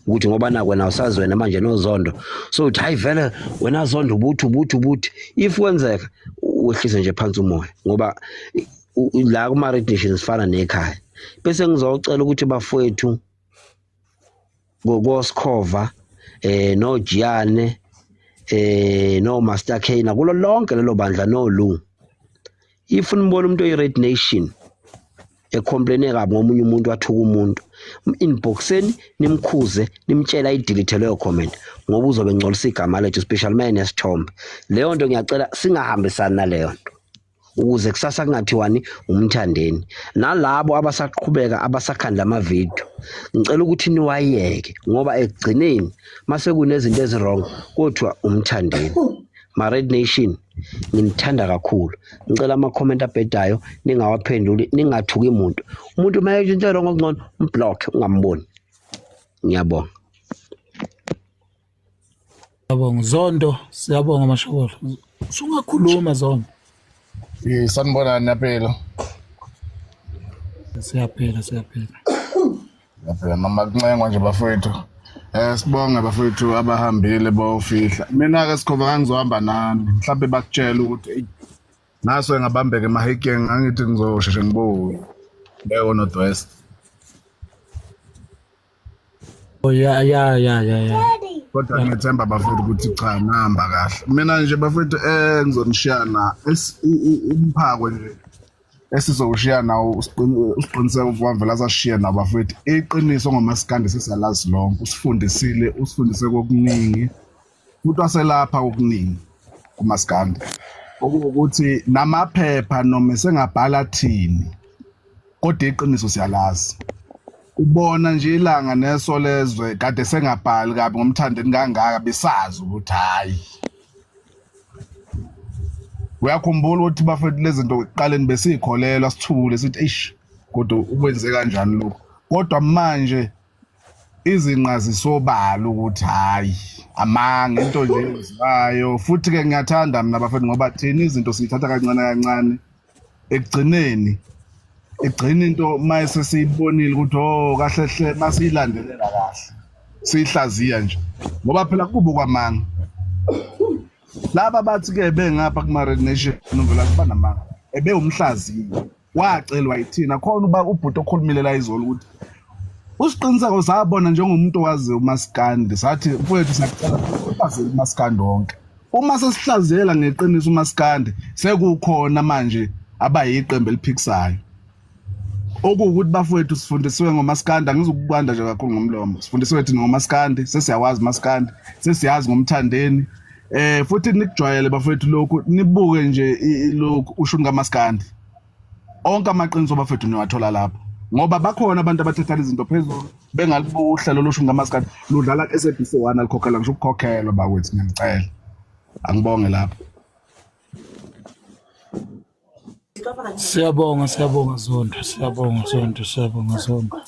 ukuthi ngoba naku wena awusazi wena manje noZondo, so uthi hayi vele wena Zondo ubuthi ubuthi ubuthi. If kwenzeka wehlise nje phansi umoya, ngoba La kuma-Red Nation sifana nekhaya. Bese ngizocela ukuthi bafowethu koSkhova noJiyane no Master K nakulo lonke lelo bandla noLu, if nibona umuntu oyi-Red Nation ecomplaine kabi ngomunye umuntu, athuka umuntu, inboxeni nimkhuze, nimtshela ayidelete leyo comment, ngoba uzobe engcolisa igama lethu, especially uma enesithombe. Leyo nto ngiyacela singahambisani naleyo nto, ukuze kusasa kungathiwani umthandeni. Nalabo abasaqhubeka abasakhanda amavidiyo, ngicela ukuthi niwayeke, ngoba ekugcineni mase kunezinto ezi-wrong kothiwa umthandeni. Ma-Red Nation, nginithanda kakhulu. Ngicela ama-comment abhedayo ningawaphenduli, ningathuki muntu. Umuntu uma enza into wrong, okungcono umblock, ungamboni. Ngiyabonga. Siyabonga Zondo, siyabonga Mashobolo. Usungakhuluma Zondo. Sanibonani, niyaphila? Siyaphila, siyaphila. Siyaphila noma kuncengwa nje bafowethu. Sibonge bafowethu abahambile bayofihla. Mina ke Sikhova ngangizohamba nani. Mhlawumbe bakutshela ukuthi eyi naso ngabambeka emahekeng, angithi ngizosheshe ngibuye. Beko North West. Oh ya. Kodwa ngiyethemba bafowethu ukuthi cha, nihamba kahle. Mina nje bafowethu ngizonishiya na umphako nje esizowushiya nawo, usiqiniseko kwamvela sashiya nabo bafowethu. Iqiniso ngomasikandi sesiyalazi lonke. Usifundisile, usifundise kokuningi. Futhi waselapha kokuningi kumasikandi. Okuwukuthi namaphepha noma sengabhala thini, kodwa iqiniso siyalazi. Ubona nje ilanga neso lezwe kade sengabhali kabi ngomthandeni kangaka, besazi ukuthi hayi. Uyakhumbula ukuthi bafethu lezi zinto ekuqaleni besiyikholelwa, sithule sithi eish, kodwa ukwenze kanjani lokhu? Kodwa manje izinqa zisobala ukuthi hayi, amanga, into nje eyenziwayo. Futhi ke ngiyathanda mina bafethu, ngoba thina izinto siyithatha kancane kancane, ekugcineni igcina into mase siyibonile ukuthi oh, kahle hle, masiyilandelela kahle, siyihlaziya nje, ngoba phela kubo kwamanga laba bathi ke bengapha kuma Red Nation uvela kubanamanga ebe umhlaziyi wacelwa yithina khona uba ubhuti okhulumile la izolo ukuthi usiqiniseko sabona njengomuntu owazi umasikandi, sathi mfowethu siyakucela uhlaziyele umasikandi wonke. Uma sesihlaziyela ngeqiniso umasikandi, sekukhona manje abayiqembu eliphikisayo, okuwukuthi bafowethu sifundisiwe ngomasikandi. Angizukukwanda nje kakhulu ngomlomo, sifundisiwe thina ngomasikandi, sesiyawazi umasikandi, sesiyazi ngomthandeni. Futhi nikujwayele bafowethu lokhu, nibuke nje lokhu ushuni kamasikandi, onke amaqiniso bafethu niwathola lapho, ngoba bakhona abantu abathatha izinto phezulu bengalibuka uhlelo loshuni kamasikandi ludlala ku-SABC 1, alikhokhela ngisho ukukhokhelwa bakwethu. Ngiyacela, angibonge lapho. Siyabonga, siyabonga Zondo, siyabonga Zondo, siyabonga Zondo.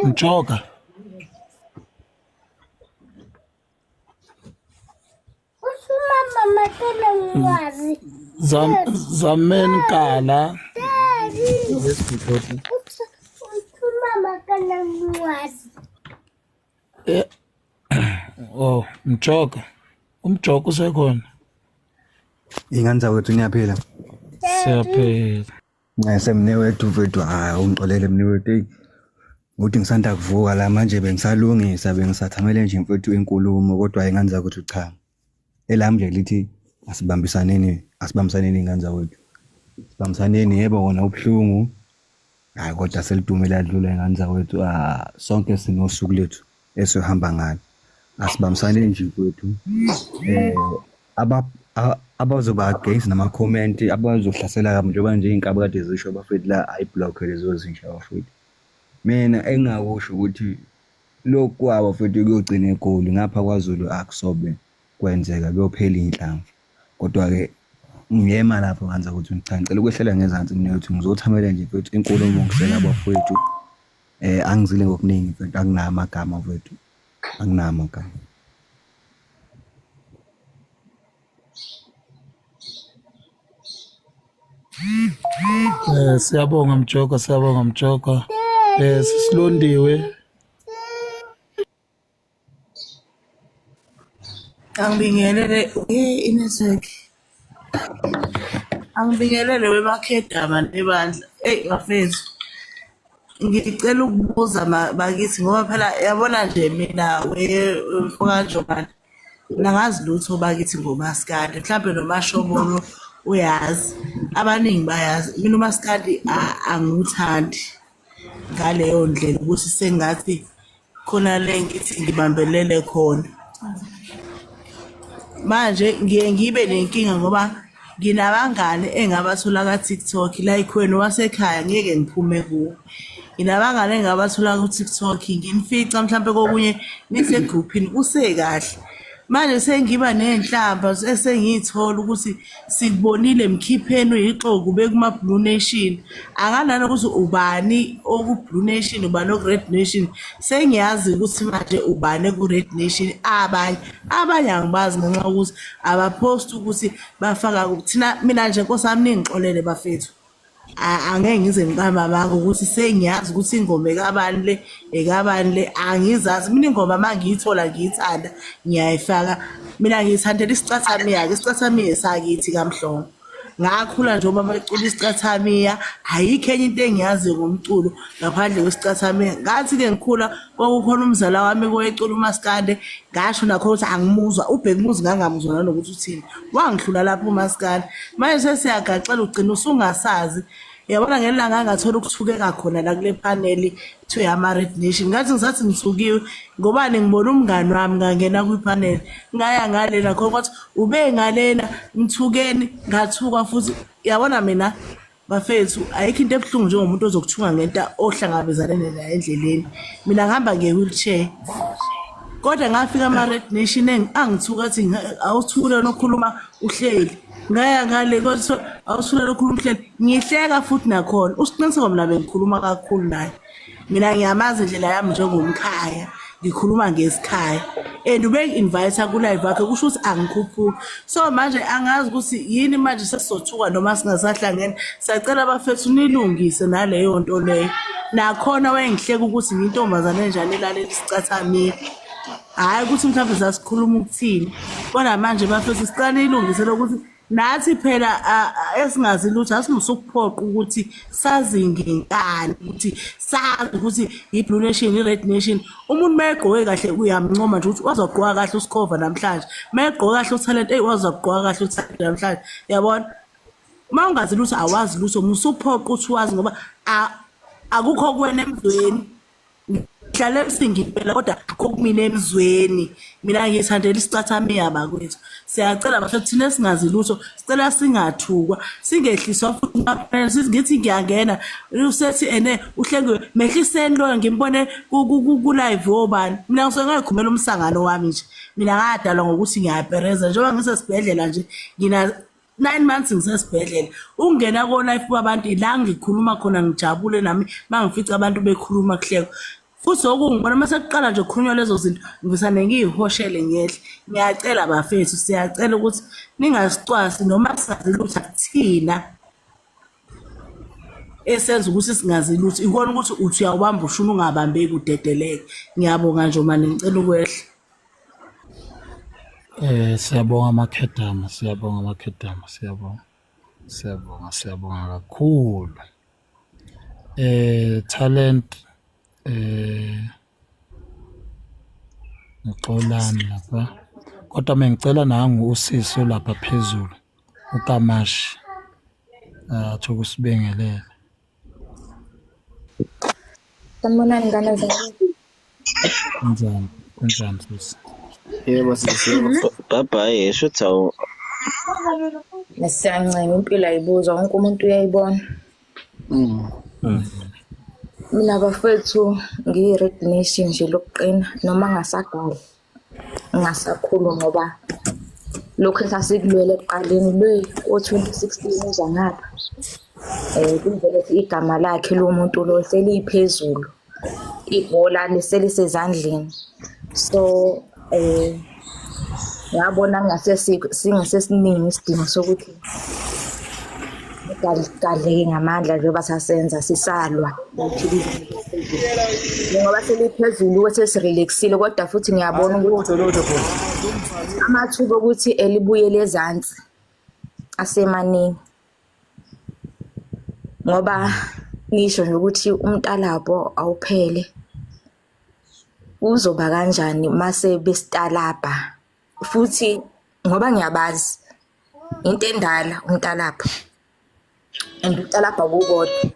Mjoka. Zam Zamen Kala. Yes, Mthoti. Oh, Mjoka. Umjoka usekhona. Ingane zakwethu, niyaphila? Siyaphila. Ncese mnewethu mfethu, hayi ungixolele mnewethu, eyi ukuthi ngisanda kuvuka la manje, bengisalungisa, bengisathamele nje mfethu inkulumo, kodwa ingane zakwethu cha. Elami nje lithi asibambisaneni, asibambisaneni ingane zakwethu. Sibambisaneni, yebo kona ubuhlungu, hayi kodwa selidume ladlula ingane zakwethu, ah sonke sinosuku lethu esiyohamba ngalo. Asibambisaneni nje mfethu. Abazoba against nama-comment, abazohlasela kabi njengoba nje iy'nkabi kade zisho bafethu la, ayi-block lezo zinja bafethu. Mina engingakusho ukuthi lokhu kwabo futhi kuyogcina eGoli, ngapha kwaZulu akusobe kwenzeka, kuyophela iy'nhlamvu. Kodwa-ke ngiyema lapho nganza ukuthi cha, ngicela ukwehlela ngezansi mnewethu, ngizothamela nje mfethu inkulumo ngiseka abafowethu. Angizile ngokuningi mfethu, anginawo amagama mfethu, anginawo amagama. Siyabonga Mjoka, siyabonga Mjoka. Sisilondiwe. Angibingelele i-network. Angibingelele wemakhedama nebandla. Eyi bafethu, ngicela ukubuza bakithi ngoba phela yabona nje mina mfokaNjomane nangazi lutho bakithi ngomaskandi, mhlampe noMashobolo uyazi, abaningi bayazi. Mina umaskandi angiwuthandi ngaleyo ndlela ukuthi sengathi khona le ngithi ngibambelele khona. Manje ngiye ngibe nenkinga ngoba nginabangani engabathola ka-TikTok like wena wasekhaya ngeke ngiphume kuwo. Nginabangani engabathola ku-TikTok nginifica mhlampe kokunye nisegruphini kusekahle. Manje sengiba ney'nhlamba esengiy'thola ukuthi sikubonile mkhipheni uyixoki ube kuma-Blue Nation. Akananokuthi ubani oku-Blue Nation ubani oku-Red Nation. Sengiyazi ukuthi manje ubani ku-Red Nation abanye abanye angibazi ngenxa yokuthi abaphosti ukuthi bafaka kuphi. Thina mina nje nkosi yami ningixolele bafethu. Angeke ngize ngiqambe amanga ukuthi sengiyazi ukuthi ingoma ekabani le ekabani le angizazi mina ingoma uma ngiyithola ngiyithanda ngiyayifaka mina ngiyithandela isicathamiya-ke isicathamiya esakithi kamhlongo ngakhula nje uma becula isicathamiya ayikho enye into engiyaziyo ngomculo ngaphandle kwesicathamiya ngathi-ke ngikhula kwakukhona umzala wami koyecula umaskande ngasho nakho ukuthi angimuzwa ubhekumuzi ngangamuzwa nanokuthi uthini wangihlula lapho umaskandi manje sesiyagaxela ugcina usungasazi yabona ngelanga angathola ukuthukeka khona la kule phaneli kuthiwe ama-red nation ngathi ngisathi ngithukiwe ngobani ngibona umngani wami ngangena kwiphaneli ngaya ngalena khona kwathi ube ngalena ngithukeni ngathukwa futhi yabona mina bafethu ayikho into ebuhlungu njengomuntu ozokuthuka ngento ohlangabezane nayo endleleni mina ngihamba nge-wheelchair kodwa ngafika ama-red nation angithuka athi awuthule nokhuluma uhleli ngaya ngale kodwa awuthule nokhuluma uhleli ngihleka futhi nakhona usiqiniseko mina bengikhuluma kakhulu naye mina ngiyamazi indlela yami njengomkhaya ngikhuluma ngesikhaya and ubengi-invite ku-live wakhe kusho ukuthi angikhuphuki so manje angazi ukuthi yini manje sesizothuka noma singasahlangene siyacela abafethu nilungise naleyo nto leyo nakhona wayengihleka ukuthi ngiyintombazane enjani elalela isicathamiya hhayi ukuthi mhlawumbe sasikhuluma ukuthini kodwa manje bafethu sicela niyilungise lokuthi nathi phela esingazi lutho asinusukuphoqa ukuthi sazi ngenkani ukuthi sazi ukuthi i-blue nation i-red nation umuntu uma egqoke kahle uyamncoma nje ukuthi wazogqoka kahle usikhova namhlanje uma egqoke kahle uthalente eyi wazogqoka kahle uthalente namhlanje yabona uma ungazi lutho awazi lutho musuphoqa ukuthi wazi ngoba akukho kuwena emzweni ngihlale emsingi impela kodwa akukho kumina emzweni mina ngiyithandela isicathamiya bakwethu siyacela bafethu thina esingazi lutho sicela singathukwa singehliswa futhi maphela ngithi ngiyangena usethi ene uhlengiwe mehliseni lona ngimbone ku-live wobani mina ngisuke ngayikhumela umsangano wami nje mina ngadalwa ngokuthi ngiyapereza njengoba ngisesibhedlela nje ngina 9 months ngisesibhedlela ukungena ko-live kwabantu ila ngikhuluma khona ngijabule nami uma ngifica abantu bekhuluma kuhleko futhi okungibona uma sekuqala nje kukhulunywa lezo zinto ngivisane ngiyihoshele ngehle ngiyacela bafethu siyacela ukuthi ningasicwasi noma singazi lutho akuthina esenza ukuthi singazi lutho ikona ukuthi uthi uyawubamba ushuni ungabambeki udedeleke ngiyabonga nje mane ngicela ukwehla. Siyabonga Makhedama, siyabonga Makhedama, siyabonga. Siyabonga, siyabonga kakhulu. Talent Ngixolani lapha. Kodwa mengicela nangu usisi lapha phezulu uKamashi athi ukusibingelela. Sanibonani ngane zami. Kunjani? Kunjani sisi? Yebo sisi, yebo. Bye bye, shuthi awu Siyancenga impilo ayibuzwa wonke umuntu uyayibona. Mina bafethu ngiyi-Red Nation nje lokuqina noma ngingasagali ngingasakhulumi ngoba lokhu esasikulwela ekuqaleni le ko-2016 uza ngapha kuvele igama lakhe lo muntu lo seliphezulu ibhola selisezandleni so ngabona ngase singasesiningi isidingo sokuthi gadleke ngamandla njengoba sasenza sisalwa ukuthi njengoba seliphezulu sesirelaxile kodwa futhi ngiyabona ukuthi amathuba okuthi elibuyele ezansi asemaningi. Ngoba ngisho nje ukuthi umntalabho awuphele. Kuzoba kanjani mase besitalabha futhi ngoba ngiyabazi into endala umntalabho and umntalabho kukodwa.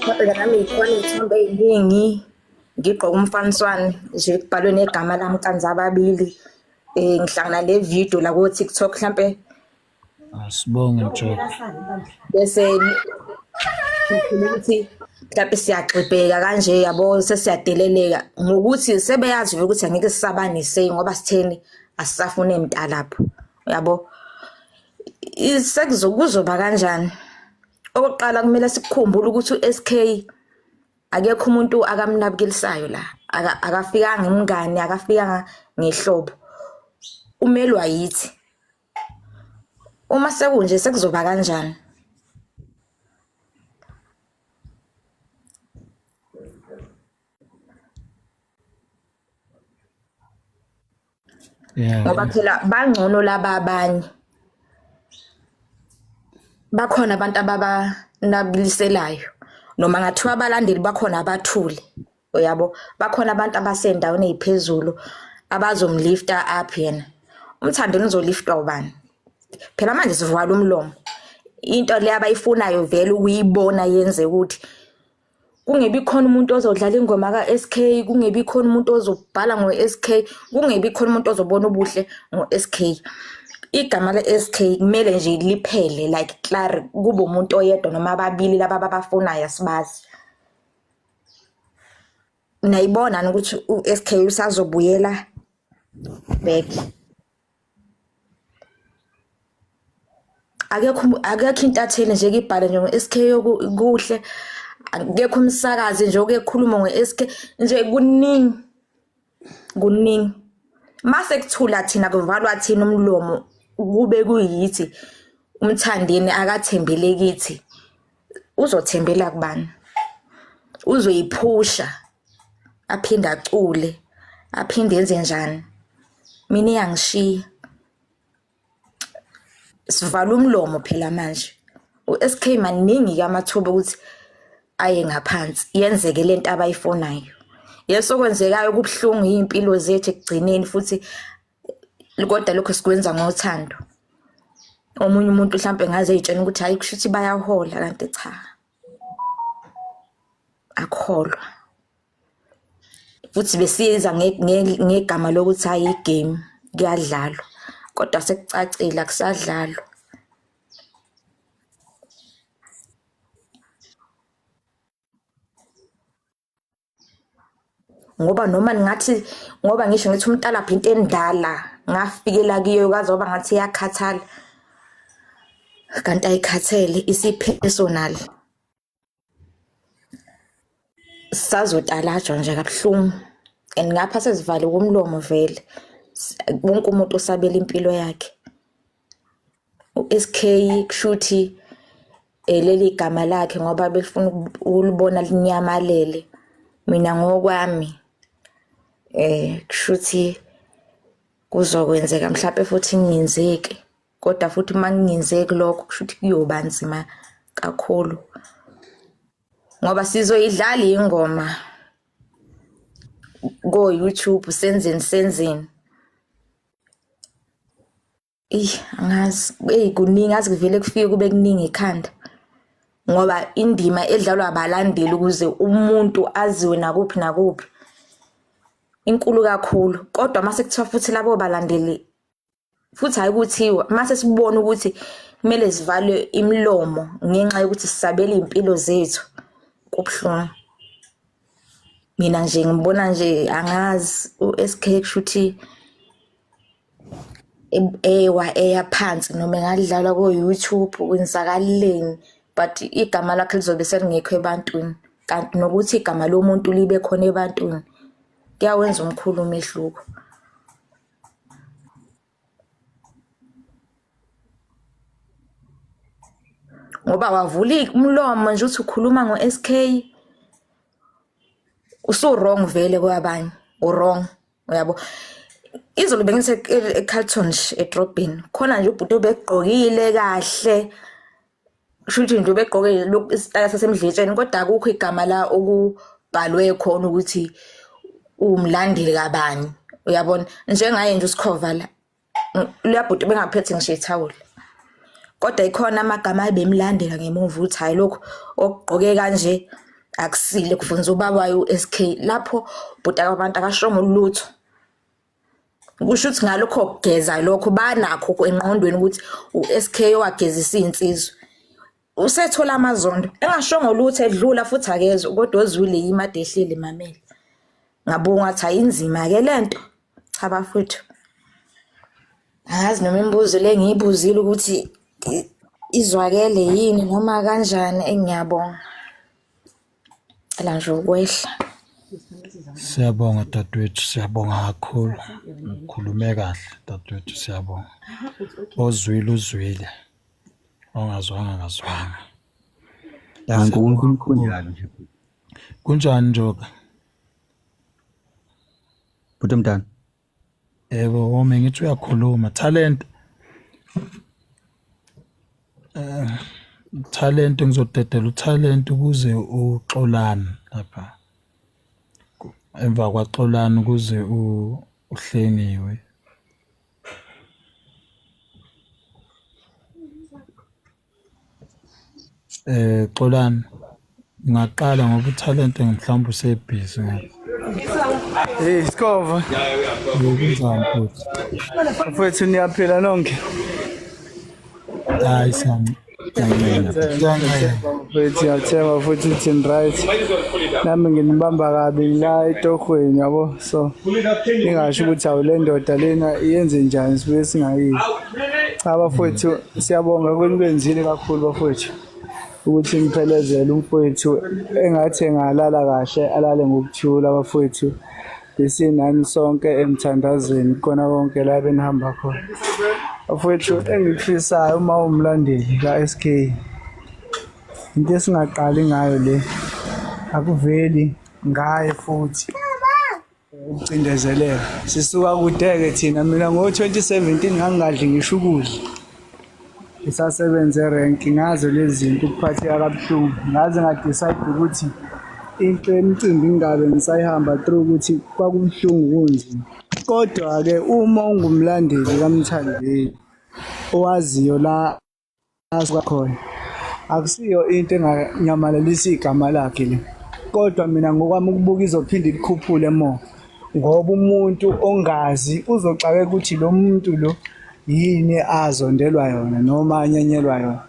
Phela nami khona iy'thombe ey'ningi ngigqoke umfaniswano nje kubhalwe negama lami kanzi ababili ngihlangana le video la ko-TikTok mhlampe. Asibonge Mjoko. Bese ukuthi mhlawumbe siyagxibheka kanje yabo, sesiyadeleleka ngokuthi sebeyazi vele ukuthi angeke sisabanise ngoba sitheni asisafune mntalapho yabo. Kuzoba kanjani? Okokuqala kumele sikukhumbule ukuthi u-SK akekho umuntu akamnabukelisayo la, akafikanga umngani, akafikanga ngehlobo, umelwa yithi. Uma sekunje sekuzoba kanjani? Ngoba phela bangcono laba abanye, bakhona abantu ababanabiliselayo noma ngathiwa abalandeli bakhona abathule, uyabo, bakhona abantu abasendaweni eziphezulu abazomlifta up yena. Umthandeni uzoliftwa ubani? Phela manje sivala umlomo. Into le abayifunayo vele ukuyibona yenze ukuthi kungebi khona umuntu ozodlala ingoma ka-SK, kungebi khona umuntu ozobhala ngo-SK, kungebi khona umuntu ozobona ubuhle ngo-SK. Igama le-SK kumele nje liphele like klar, kube umuntu oyedwa noma ababili laba ababafunayo asibazi. Nayibona ukuthi u-SK usazobuyela back. Akekho intatheli nje kibhale nje ngo-SK kuhle, akekho umsakazi nje oke khuluma ngo-SK nje, kuningi kuningi. Mase kuthula thina kuvalwa thina umlomo, kube kuyithi uMthandeni akathembele kithi, uzothembela kubani? Uzoyiphusha aphinde acule aphinde enze njani? Mina iyangishiya, sivala umlomo phela manje. U-SK maningi-ke amathuba ukuthi aye ngaphansi, yenzeke lento abayifunayo. Yeso okwenzekayo kubuhlungu, iy'mpilo zethu ekugcineni futhi, kodwa lokho sikwenza ngothando. Omunye umuntu mhlampe ngaze ey'tshena ukuthi hhayi kusho ukuthi bayahola, kanti cha, akholwa. Futhi besiza ngegama lokuthi hhayi igame kuyadlalwa, kodwa sekucacile akusadlalwa. Ngoba noma ningathi, ngoba ngisho ngithi umntalapho into endala ngafikela kuyo kwaze kwaba ngathi iyakhathala, kanti ayikhathele, isi-personal. Sazotalajwa nje kabuhlungu and ngapha sesivale umlomo vele, wonke umuntu usabela impilo yakhe. U-SK kushuthi leli gama lakhe ngoba befuna ukulibona linyamalele. Mina ngokwami kushuthi kuzokwenzeka mhlampe futhi kungenzeki, kodwa futhi uma kungenzeki lokho kushuthi kuyoba nzima kakhulu ngoba sizoyidlala ingoma ko-YouTube senzeni senzeni. Eyi angazi, eyi kuningi, azi kuvele kufike kube kuningi ekhanda ngoba indima edlalwa abalandeli ukuze umuntu aziwe nakuphi nakuphi inkulu kakhulu. Kodwa mase kuthiwa futhi labo balandeli futhi hhayi ukuthiwa mase sibona ukuthi kumele sivalwe imilomo ngenxa yokuthi sisabela iy'mpilo zethu, kubuhlungu. Mina nje ngibona nje angazi u-S_K kushuthi ewa eya phansi noma engadlalwa ko-YouTube kwenzakaleni, but igama lakhe lizobe selingekho ebantwini. Kanti nokuthi igama lomuntu libe khona ebantwini kuyawenza omkhulu umehluko. Ngoba wavula umlomo nje uthi ukhuluma ngo-S_K, usu-wrong vele kwabanye, u-wrong, uyabo. Izolo bengise e-Carlton nje edrobheni, khona nje ubhuti obegqokile kahle. Kusho ukuthi nje ubegqoke lokhu isitayela sasemdletsheni kodwa akukho igama la okubhalwe khona ukuthi uwumlandeli kabani. Uyabona? Njengaye nje uSikhova la. Luyabhuti bengaphethe ngisho ithawula. Kodwa ikhona amagama abemlandela ngemuva ukuthi hayi lokhu okugqoke kanje akusile kufunza ubaba wayo u-SK lapho bhuti abantu akashongo lutho. Kusho ukuthi ngalokho kugeza lokho banakho engqondweni ukuthi u-SK owagezisa iy'nsizwa. Usethola amazondo engashongo lutho edlula futhi akezwa kodwa ozwile yimi ade ehleli mamele. Ngabuka ngathi ayinzima-ke le nto. Cha bafowethu. Angazi noma imibuzo le ngiyibuzile ukuthi izwakele yini noma kanjani engiyabonga. Cela nje ukwehla. Siyabonga dadewethu, siyabonga kakhulu. Ukhulume kahle dadewethu, siyabonga. Ozwile uzwile, ongazwanga akazwanga. Danko Siyabonga kakhulu. kunjani nje Kunjani Njoka? bhuti omdala? Yebo, wome ngithi uyakhuluma. Talent. Eh, talent ngizodedela utalent ukuze uxolane lapha. Emva kwaxolana ukuze uhlengiwe. Eh Xolani ungaqala ngoba uThalente mhlawumbe usebhizi ngoba. Hey Sikhova. Kunjani futhi? Mfowethu niyaphila nonke? Hayi sami. Mfowethu ngiyathemba futhi ukuthi ni-right. Nami nginibamba kabi la etohweni yabo so ningasho ukuthi awu le ndoda lena iyenze njani sibuye singayini. Cha bafowethu siyabonga kwenikwenzile kakhulu bafowethu ukuthi niphelezele umfowethu engathi engalala kahle alale ngokuthula bafowethu besinani sonke emthandazweni kukona konke la benihamba khona bafowethu engikufisayo uma umlandeli ka-SK into esingaqali ngayo le akuveli ngaye futhi Ukucindezeleka. Sisuka kude-ke thina. Mina ngo-2017 ngangingadli ngisho ukudla. Ngisasebenza erenki ngazo lezi zinto ukuphatheka kabuhlungu. Ngaze nga-decide ukuthi into yemicimbi ngingabe ngisayihamba through ukuthi kwakubuhlungu kunzima. Kodwa-ke uma ungumlandeli kaMthandeni owaziyo la asuka khona akusiyo into enganyamalalisa igama lakhe le kodwa mina ngokwami ukubuka izophinde ilikhuphule more ngoba umuntu ongazi uzoxakeka ukuthi lo muntu lo yini azondelwa yona noma anyenyelwa yona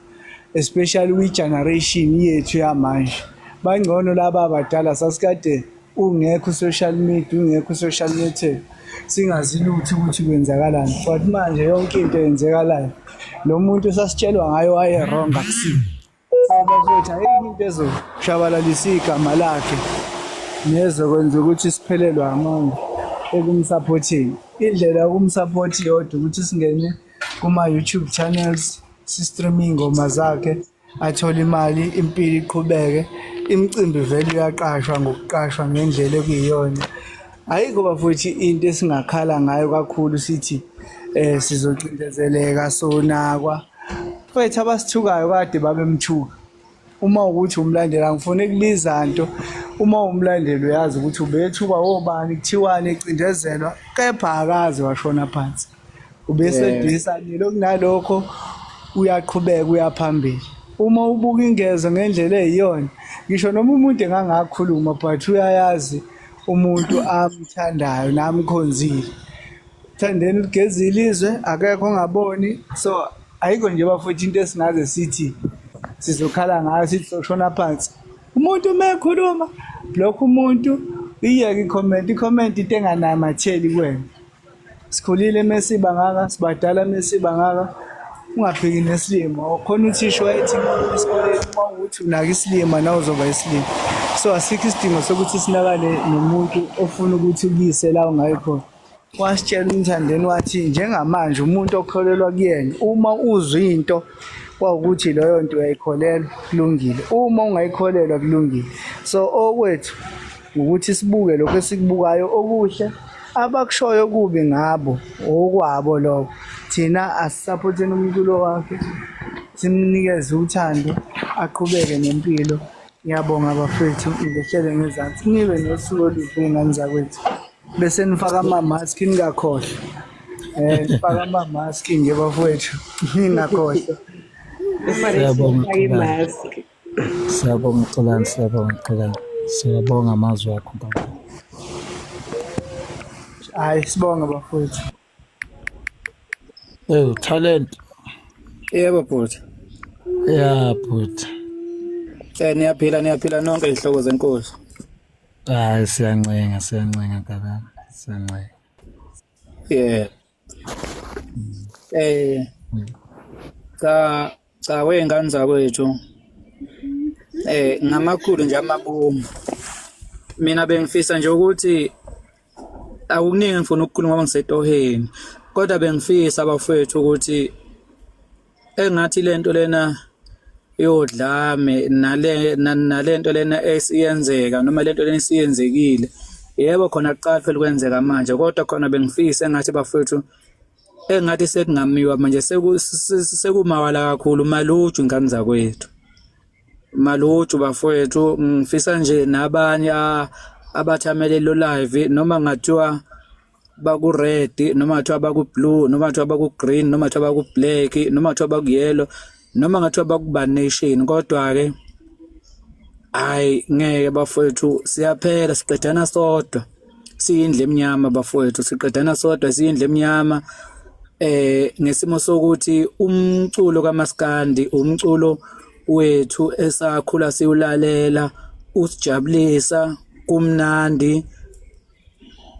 especially kwi-generation yethu yamanje bangcono laba abadala sasikade ungekho social media ungekho social network singazi lutho ukuthi kwenzakalani but manje yonke into eyenzekalayo lo muntu sasitshelwa ngayo waye wrong akusiyo so bafethu ayikho into ezoshabalalisa igama lakhe nezokwenza ukuthi siphelelwe amandla ekumsaphotheni indlela yokumsaphothi yodwa ukuthi singene kuma-youtube channels si-stream iy'ngoma zakhe athole imali impilo iqhubeke imicimbi vele uyaqashwa ngokuqashwa ngendlela ekuyiyona ayikho bafowethu into esingakhala ngayo kakhulu sithi eh sizocindezeleka sonakwa mfethu abasithukayo kade babemthuka uma ukuthi umlandeli angifuni kubiza nto uma umlandeli uyazi ukuthi ubethukwa obani kuthiwani ecindezelwa kepha akaze washona phansi ubesedisa nilo kunalokho uyaqhubeka uyaphambili uma ubuka ingezo ngendlela eyiyona ngisho noma umuntu engangakhuluma but uyayazi umuntu amthandayo namkhonzile thandeni ligezile izwe akekho ongaboni so ayikho nje bafowethu into esingaze sithi sizokhala ngayo sithi soshona phansi umuntu uma ekhuluma block umuntu iyeke i-comment i-comment into enganamatheli kuwena Sikhulile mesiba ngaka, sibadala mesiba ngaka. Ungabheki nesilima. Khona uthisha wayethi esikoleni uma ukuthi unaka isilima nawe uzoba isilima. So asikho isidingo sokuthi sinakane nomuntu ofuna ukuthi ukuyise la ungayi khona. Wasitshela uMthandeni wathi njengamanje umuntu okholelwa kuyena uma uzwa into kwawukuthi leyo nto uyayikholelwa kulungile, uma ungayikholelwa kulungile. So okwethu ukuthi sibuke lokho esikubukayo okuhle abakushoyo kubi ngabo okwabo lokho thina asisaphotheni umculo wakhe. Simnikeze uthando aqhubeke nempilo. Ngiyabonga bafethu, ngehlele ngezansi. Nibe nosuku oluhle ngane zakwethu. Bese nifaka ama-mask ningakhohlwa. Nifaka ama-mask nje bafowethu, ningakhohlwa. Kufanele Siyabonga sifake Xolani. imask. Siyabonga Xolani, siyabonga Xolani. Siyabonga amazwi akho baba. Hayi sibonge bafowethu. Ewu talent. Yebo bhuti. Ya bhuti. Niyaphila niyaphila nonke izihloko zenkosi. Hayi siyancenga siyancenga kababa. Siyancenga. Yeah. Eh cha cha wengane zakwethu. Ngamakhulu nje amabomu. Mina bengifisa nje ukuthi akukuningi ngifuna ukukhuluma ngoba ngisetoheni. Kodwa bengifisa abafowethu ukuthi engathi lento lena yodlame nale nalento lena esiyenzeka noma lento lena isiyenzekile. Yebo khona kuqala phela kwenzeka manje kodwa khona bengifisa engathi bafowethu engathi sekungamiwa manje sekumawala kakhulu maluju ingane zakwethu. Maluju bafowethu ngifisa nje nabanye abathamele lo live noma ngathiwa baku red noma ngathiwa baku blue noma ngathiwa baku green noma ngathiwa baku black noma ngathiwa baku yellow noma ngathiwa baku nation kodwa ke hayi ngeke bafowethu siyaphela siqedana sodwa siyindle emnyama bafowethu siqedana sodwa siyindle emnyama ngesimo sokuthi umculo kaMaskandi umculo wethu esakhula siwulalela usijabulisa kumnandi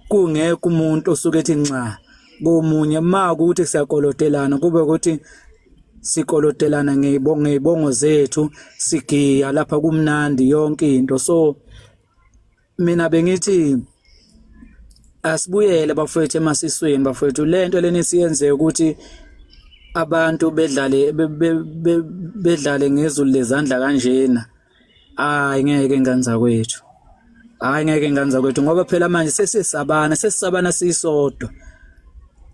kungekho umuntu osuke ethi nxa komunye ma ukuthi siyakolotelana kube ukuthi sikolotelana ngeyibongo zethu sigiya lapha kumnandi yonke into. So mina bengithi asibuyele bafowethu emasisweni bafowethu, lento leni siyenze ukuthi abantu bedlale bedlale ngezulu lezandla kanjena. Hayi ngeke ngane zakwethu, hayi ngeke ngane zakwethu, ngoba phela manje sesisabana sesisabana sisodwa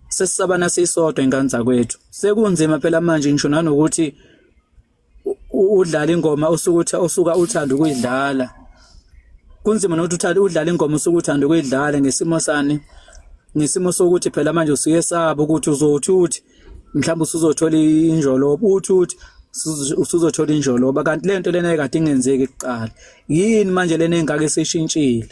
sesisabana sisodwa ingane zakwethu. Sekunzima phela manje ngisho nanokuthi udlala ingoma osukuthi osuka uthanda ukuyidlala, kunzima nokuthi uthanda udlala ingoma osuka uthanda ukuyidlala ngesimo sani, ngesimo sokuthi phela manje usuyesaba ukuthi uzothi uthi mhlawumbe usuzothola injoloba, uthi uthi usuzothola injoloba, kanti lento lena ekade ingenzeki kuqala. Yini manje lena engaka esishintshile?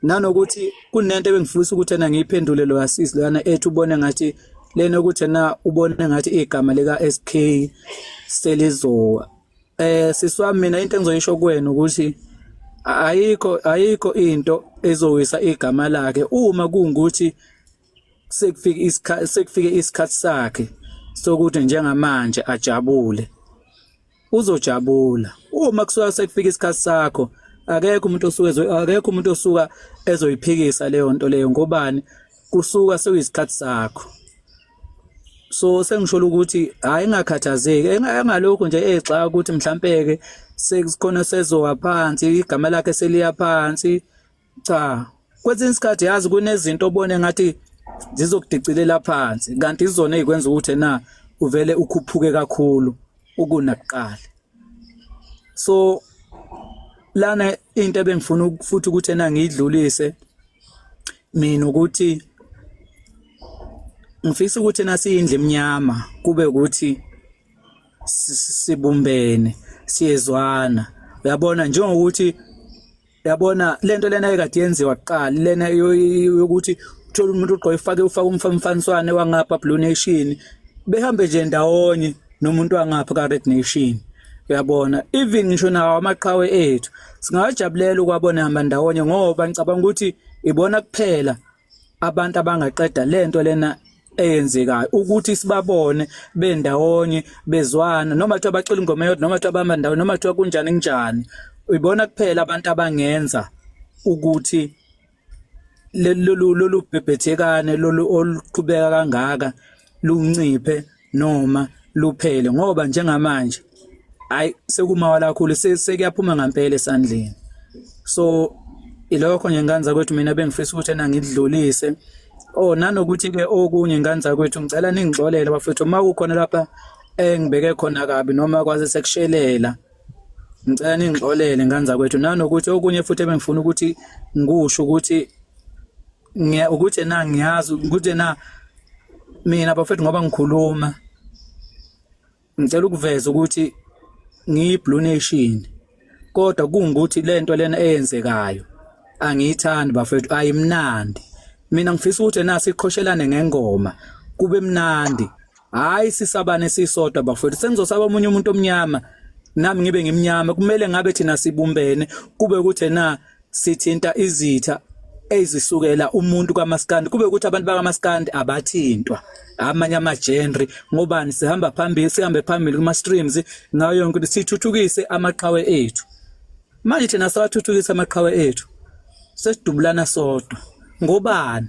Nanokuthi kunento ebengifisa ukuthi ena ngiyiphendule lo asisi lana ethi ubone ngathi lena ukuthi na ubone ngathi igama lika SK selizowa. Sisi wami, mina into engizoyisho kuwena ukuthi ayikho into ezowisa igama lakhe uma kungukuthi sekufike isikhathi sekufike isikhathi sakhe sokuthi njengamanje ajabule, uzojabula. Uma kusuka sekufika isikhathi sakho, akekho umuntu osuke akekho umuntu osuka ezoyiphikisa leyo nto leyo, ngobani kusuka sekuyisikhathi sakho. So sengisho ukuthi hayi engakhathazeki, engalokhu nje exaka ukuthi mhlampe ke sekukhona sezowa phansi igama lakhe seliya phansi. Cha, kwesinye isikhathi yazi kunezinto obone ngathi zizokudicilela phansi, kanti izona ezikwenza ukuthi na uvele ukhuphuke kakhulu ukunakuqala. So lana into ebengifuna futhi ukuthi ena ngiyidlulise mina ukuthi ngifisa ukuthi nasiyindle emnyama kube ukuthi sibumbene siyezwana, uyabona, njengokuthi uyabona lento lena ekade yenziwa kuqala lena yokuthi uthola umuntu ugqoke ufake ufake umfaniswane wangapha Blue Nation behambe nje ndawonye nomuntu wangapha ka Red Nation, uyabona. Even ngisho nawo amaqhawe ethu singajabulela ukwabona hamba ndawonye, ngoba ngicabanga ukuthi ibona kuphela abantu abangaqeda lento lena eyenzekayo, ukuthi sibabone bendawonye bezwana, noma kuthiwa bacula ingoma eyodwa, noma kuthiwa bahamba ndawonye, noma kuthiwa kunjani kunjani, ibona kuphela abantu abangenza ukuthi lolu lolu bhebhethekane lolu oluqhubeka kangaka lunciphe noma luphele, ngoba njengamanje hayi sekumawala kakhulu, sekuyaphuma ngempela esandleni. So ilokho nje ngane zakwethu mina bengifisa ukuthi ena ngidlulise. Oh, nanokuthi ke okunye ngane zakwethu ngicela ningixolele bafethu uma kukhona lapha engibeke khona kabi noma kwase sekushelela. Ngicela ningixolele ngane zakwethu, nanokuthi okunye futhi ebengifuna ukuthi ngikusho ukuthi ukuthi na ngiyazi ukuthi na mina bafethu, ngoba ngikhuluma ngicela ukuveza ukuthi ngiyi-Blue Nation, kodwa kungukuthi lento lena eyenzekayo angiyithandi bafethu, ayimnandi. Mina ngifisa ukuthi na siqhoshelane ngengoma kube mnandi, hayi sisabane sisodwa bafethu. Sengizosaba omunye umuntu omnyama, nami ngibe ngimnyama. Kumele ngabe thina sibumbene, kube ukuthi na sithinta izitha ezisukela umuntu kaMaskandi, kube ukuthi abantu bakaMaskandi abathintwa amanye ama-genre, ngobani sihamba phambili, sihambe phambili kuma-streams ngayo yonke into, sithuthukise amaqhawe ethu. Manje thina sawathuthukisa amaqhawe ethu, sesidubulana sodwa ngobani?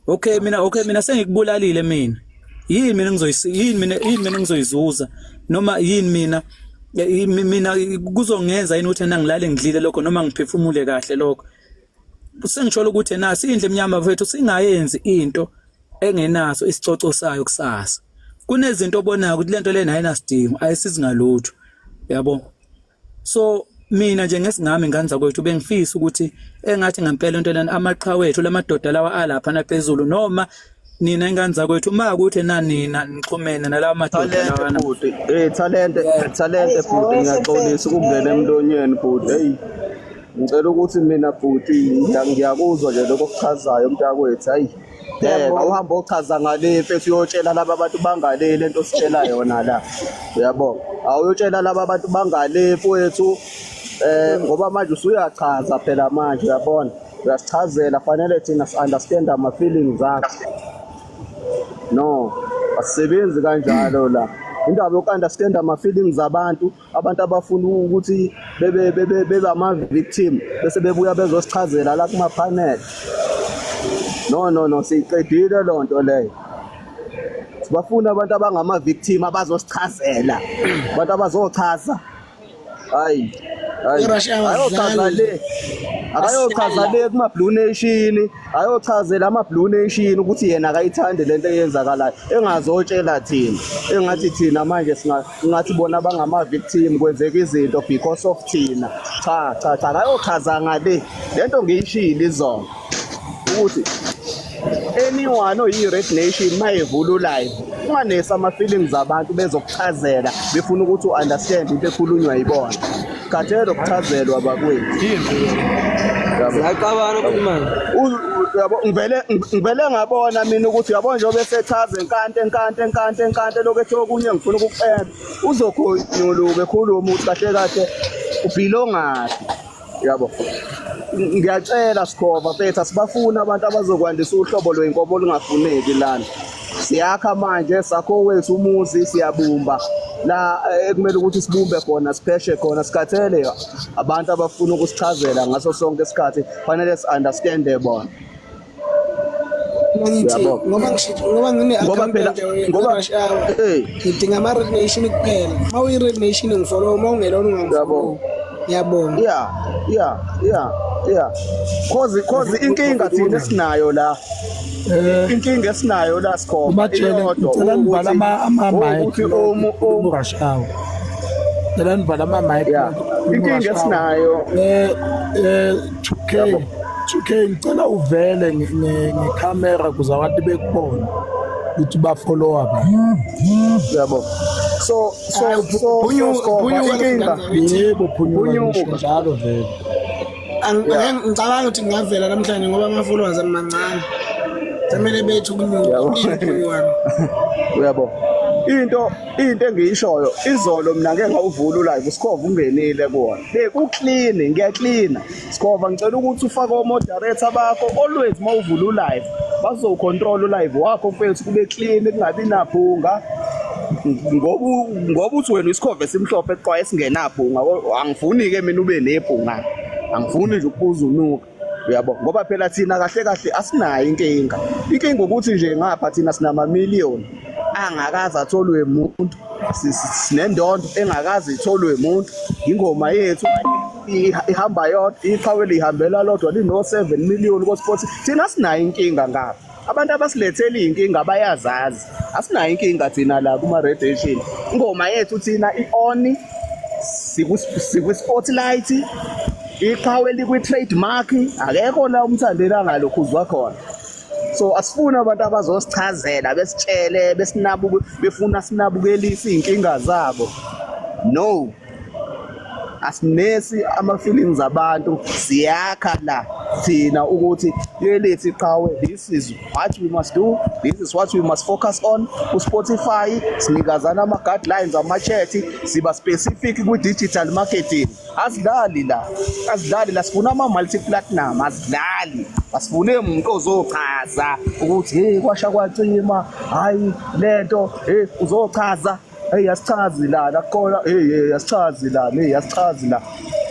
Okay mina, okay mina sengikubulalile mina, yini mina ngizoyisi, yini mina ngizoyizuza, noma yini mina mina kuzongenza yini ukuthi ngilale ngidlile lokho noma ngiphefumule kahle lokho? Sengisholo ukuthi nasi indlu emnyama mfethu, singayenzi into engenaso isicoco sayo kusasa. Kunezinto obonayo ukuthi lento lena ayinasidingo, ayisizi ngalutho, yabo. So mina nje ngesingami ngane zakwethu, bengifisa ukuthi engathi ngempela into lena amaqhawe ethu, lamadoda lawa alapha naphezulu, noma nina ingane zakwethu, uma ukuthi nanina nixhumene nalawa madoda Talente lawana. Bhuti, talente, talente bhuti, ngiyaxolisa ukungena emlonyeni bhuti. Hey, ngicela ukuthi mina bhuti ngiyakuzwa nje lokho okuchazayo mntakwethu. Hayi, eh awuhambe ochaza ngale mfethu, uyotshela laba bantu bangale lento ositshela yona la. Uyabo? Awuyotshela laba bantu bangale mfowethu, ngoba manje usuyachaza phela manje, uyabona? Uyasichazela, fanele thina si-understand ama feelings akho. No, asisebenzi kanjalo la. Indaba yoku-understand ama-feelings abantu, abantu abafuna ukuthi bebe ama-victim bese bebuya bezosichazela la kuma-panel. No, no, no, siyiqedile loo nto leyo. Sibafuna abantu abangama-victim abazosichazela, abantu abazochaza. Hayi, hayi, I-Rush Hour ayochaza azidlali. le, akayochaza le kuma-Blue Nation, ayochazela ama-Blue Nation ukuthi yena akayithandi lento eyenzakalayo, engazotshela thina engathi thina manje singathi bona bangama-victim, kwenzeka izinto because of thina. Cha, cha, cha, akayochaza ngale lento. Ngiyishilo izolo ukuthi anyone oyi-Red Nation mayevula u-live, unganesi ama-feelings abantu bezokuchazela, befuna ukuthi u-understand into ekhulunywa yibona. Khathele ukuchazelwa bakwethu. Siyacabana futhi manje. Uyabo, ngivele ngabona mina ukuthi, uyabo, njengoba esechaza enkante enkante enkante enkante lokho ethi okunye ngifuna ukukuqeda, uzokhonyuluka ekhuluma ukuthi kahle kahle ubhilongaphi, yabo. Ngiyacela Sikhova mfethu, asibafuni abantu abazokwandisa uhlobo lwey'nkomo olungafuneki lana. Siyakha manje, sakho wethu umuzi, siyabumba la ekumele ukuthi sibumbe khona, sipheshe khona. Sikhathele abantu abafuna ukusichazela ngaso sonke isikhathi, fanele si-understande bona. Ngithi Uyabo? ngoba ngisho ngoba ngine Ngoba account phela entsha ngoba we-Rush Hour, hey ngidinga ama-Red Nation kuphela. Uma uyi-Red Nation ngifollow, uma ungelona ungangifollow. Ngiyabonga. Yeah, cause inkinga thina esinayo la, inkinga esinayo la Sikhova, Ubatshele iyodwa, ngicela nivale ukuthi ama-mic ukuthi umu Rush Hour. Ngicela nivale ama-mic. Yeah, inkinga esinayo. 2K 2K, ngicela uvele ngekhamera ukuze abantu bekubone ukuthi bafollowa ba. Yabo, so so so so Sikhova, inkinga Yebo, phunyuka, ngisho Phunyuka. njalo vele. Angeke ngicabanga ukuthi ngingavela namhlanje ngoba ama-followers ami mancane. Kumele bethu kunyuka. Yabo. Uyabo, into engiyishoyo, izolo mina ngeke ngawuvula ulive, uSikhova ungenile kuwona, bekuclean, ngiyaklina. Sikhova, ngicela ukuthi ufake o-moderator bakho always uma uvula ulive, bazocontrol ulive wakho mfethu, kube clean, kungabi naphunga, ngoba uthi wena isikhova esimhlophe eqwaye esingenaphunga. Angifuni-ke mina ube nephunga, angifuni nje ukubuza unuka, uyabo, ngoba phela thina kahle kahle asinayo inkinga. Inkinga ukuthi nje ngapha thina sinamamiliyoni angakaze atholwe umuntu, sinendondo engakaze itholwe umuntu, ingoma yethu ihamba yodwa, iqhawe lihambela lodwa lino 7 million ko-Spotify. Thina sinayo inkinga ngapha. Abantu abasilethela iy'nkinga bayazazi. Asinayo inkinga thina la kuma-radiation. Ingoma yethu thina i-on, sikwi-spotlight, iqhawe likwi-trademark, akekho la umthandeli angalokhuzwa khona. So asifuni abantu abazosichazela besitshele besinabuke befuna sinabukelise iy'nkinga zabo. No. Asinesi ama-feelings abantu, siyakha la thina ukuthi lelithi iqhawe, this is what we must do, this is what we must focus on. Ku-Spotify sinikazana ama-guidelines, ama-chat, siba specific kwi-digital marketing. Asidlali la, asidlali la, sifuna ama-multi platinum, asidlali. Asifune umuntu ozochaza ukuthi hey kwasha kwacima, hayi lento, hey uzochaza. Hey asichazi la, la khona, hey hey asichazi la, hey asichazi la.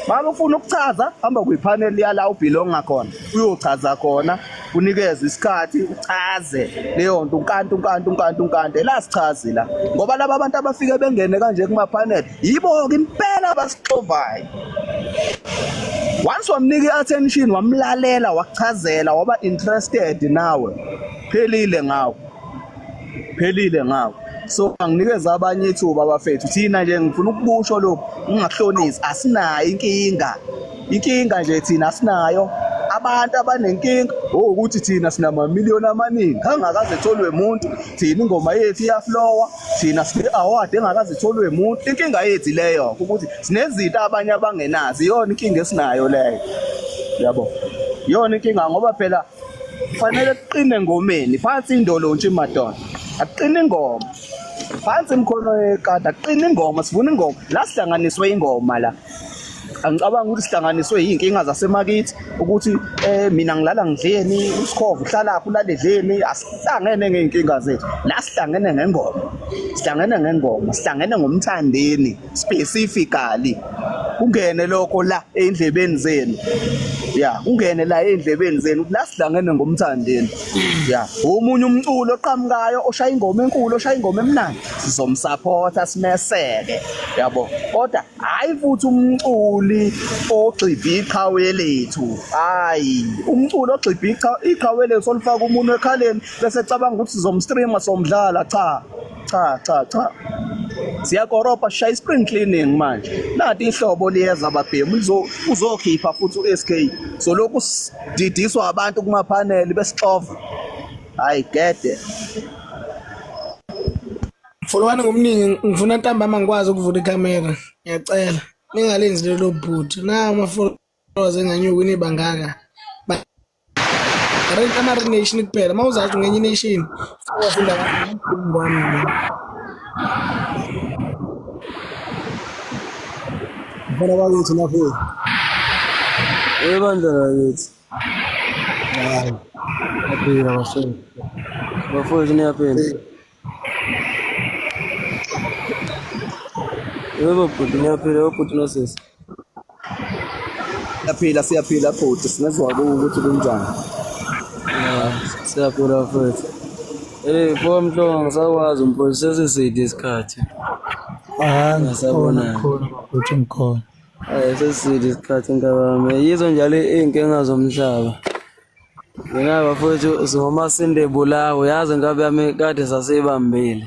Mama ufuna ukuchaza, hamba kwipanel yala ubelonga khona. Uyochaza khona, unikeze isikhathi uchaze leyo nto unkanti unkanti unkanti unkanti. La sichazi la. Ngoba laba abantu abafike bengene kanje kuma panel, yibo ke impela abasixovayo. Once wamnika i-attention, wamlalela, wakuchazela, waba interested nawe. Phelile ngawe. Phelile ngawe. So anginikeza abanye ithuba bafethu. Thina nje ngifuna ukukusho lokhu, ngingakuhlonisi, asinayo inkinga. Inkinga nje thina asinayo. Abantu abanenkinga ukuthi thina sinamamiliyoni amaningi angakaze etholwe umuntu, thina ingoma yethu iyaflowa, thina sine award engakaze itholwe umuntu. Inkinga yethu leyo ukuthi sinezinto abanye abangenazo, iyona inkinga esinayo leyo. Yabo. Iyona inkinga ngoba phela kufanele kuqine engomeni, phansi indolontshi madoda. Akuqine ingoma. Phansi imikhono yekada, akuqine ingoma, sivuna ingoma. La sihlanganiswe ingoma la. Angicabanga ukuthi sihlanganiswe iy'nkinga zasemakithi ukuthi mina ngilala ngidleni, uSikhova uhlalaphi, ulala edleni. Asihlangene ngey'nkinga zethu. La sihlangene ngengoma. Sihlangene ngengoma, sihlangene ngomthandeni specifically. Kungene lokho la ey'ndlebeni zenu. Ya, kungene la ey'ndlebeni zenu. La sihlangene ngomthandeni. Ya, omunye umculo oqhamukayo oshaya ingoma enkulu, oshaya ingoma emnandi, sizomsupporta simeseke. Yabo. Kodwa hayi futhi umculi ogxibha iqhawe lethu. Hayi, umculo ogxibha iqhawe lethu olifaka umuntu ekhaleni bese ecabanga ukuthi sizomstreama somdlala. Cha. Cha cha cha. Siyakoropa, shaya spring cleaning manje. Nathi ihlobo liyeza babhemu, uzokhipha futhi uSK. So lokhu sididiswa abantu kuma panel besixova. Hayi gede. Follow-ani ngobuningi, ngifuna ntambama ngikwazi ukuvula ikhamera. Ngiyacela. Ningalenzi lelo bhuti. Na ama followers enganyuki nibangaka. Ama-nation kuphela. Uma uzazi ngenye nation, ufunda kwami mina. Mfana bakithi lapho. Ebandla lakithi. Hayi. Aphila bafowethu. Bafowethu niyaphila. Yebo bhuti niyaphila, yebo bhuti nosisi. Siyaphila, siyaphila bhuti, singezwa ukuthi kunjani. Siyaphila bafowethu. Eh, mfowethu Mhlongo ngisakwazi mfowethu sesiside isikhathi. Ah, ngikhona khona bafowethu, ngikhona. Eh, sesiside isikhathi nkabami. Yizo njalo iy'nkinga zomhlaba. Mina bafowethu singomasinde bulawo, yazi inkabi yami kade sasiyibambile.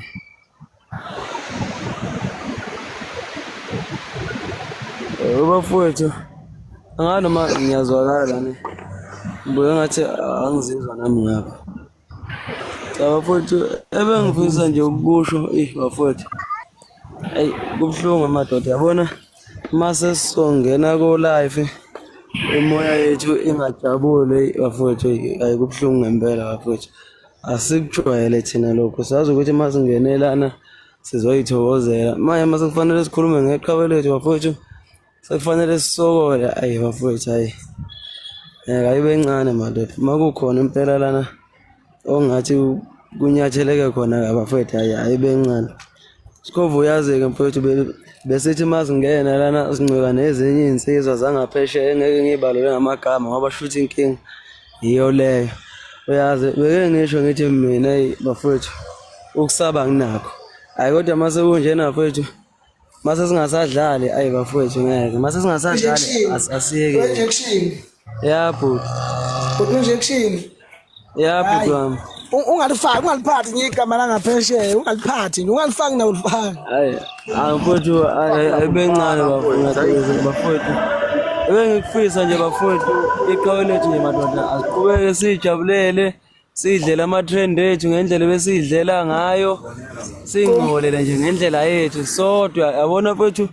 Bafowethu, angazi noma ngiyazwakala ne. Ngibuye ngathi angizizwa nami ngapha. Cha bafowethu, ebengifisa nje ukusho, eh bafowethu. Eyi kubuhlungu madoda, yabona mase sizongena ko life imoya yethu ingajabuli bafowethu, ayi kubuhlungu ngempela bafowethu. Asikujwayele thina lokho, sazi ukuthi uma singenelana sizoyithokozela. Manje mase kufanele sikhulume ngeqhawe lethu bafowethu, sekufanele sisokole. Ayi bafowethu, ayi ayibe ncane madoda. Uma kukhona impela lana ongathi kunyatheleke khona bafowethu, ayi ayibe ncane. Sikhova uyazi-ke mfowethu, besithi uma singena lana sincika nezinye iy'nsizwa zangaphesheya engeke ngiy'balule ngamagama ngoba shuthi inkinga yiyo leyo. Uyazi beke ngisho ngithi mina eyi bafowethu ukusaba nginakho. Hhayi kodwa uma sekunjena bafowethu mase singasadlali, ayi bafowethu ngeke. Mase singasadlali asiyekele. Injection. Ya bhuti. Bhuti injection. Ya bhuti wami. Ungalifaki, ungaliphathi nje igama langaphesheya, ungaliphathi nje, ungalifaki nawe ulifaki. Hayi, mfowethu, ayibencane bafowethu, bafowethu. Ebengikufisa nje bafowethu, iqhawe lethu nje madoda, asiqhubeke sijabulele, sidlele ama-trend ethu ngendlela ebesidlela ngayo, singcolele nje ngendlela yethu sodwa. Yabona mfowethu,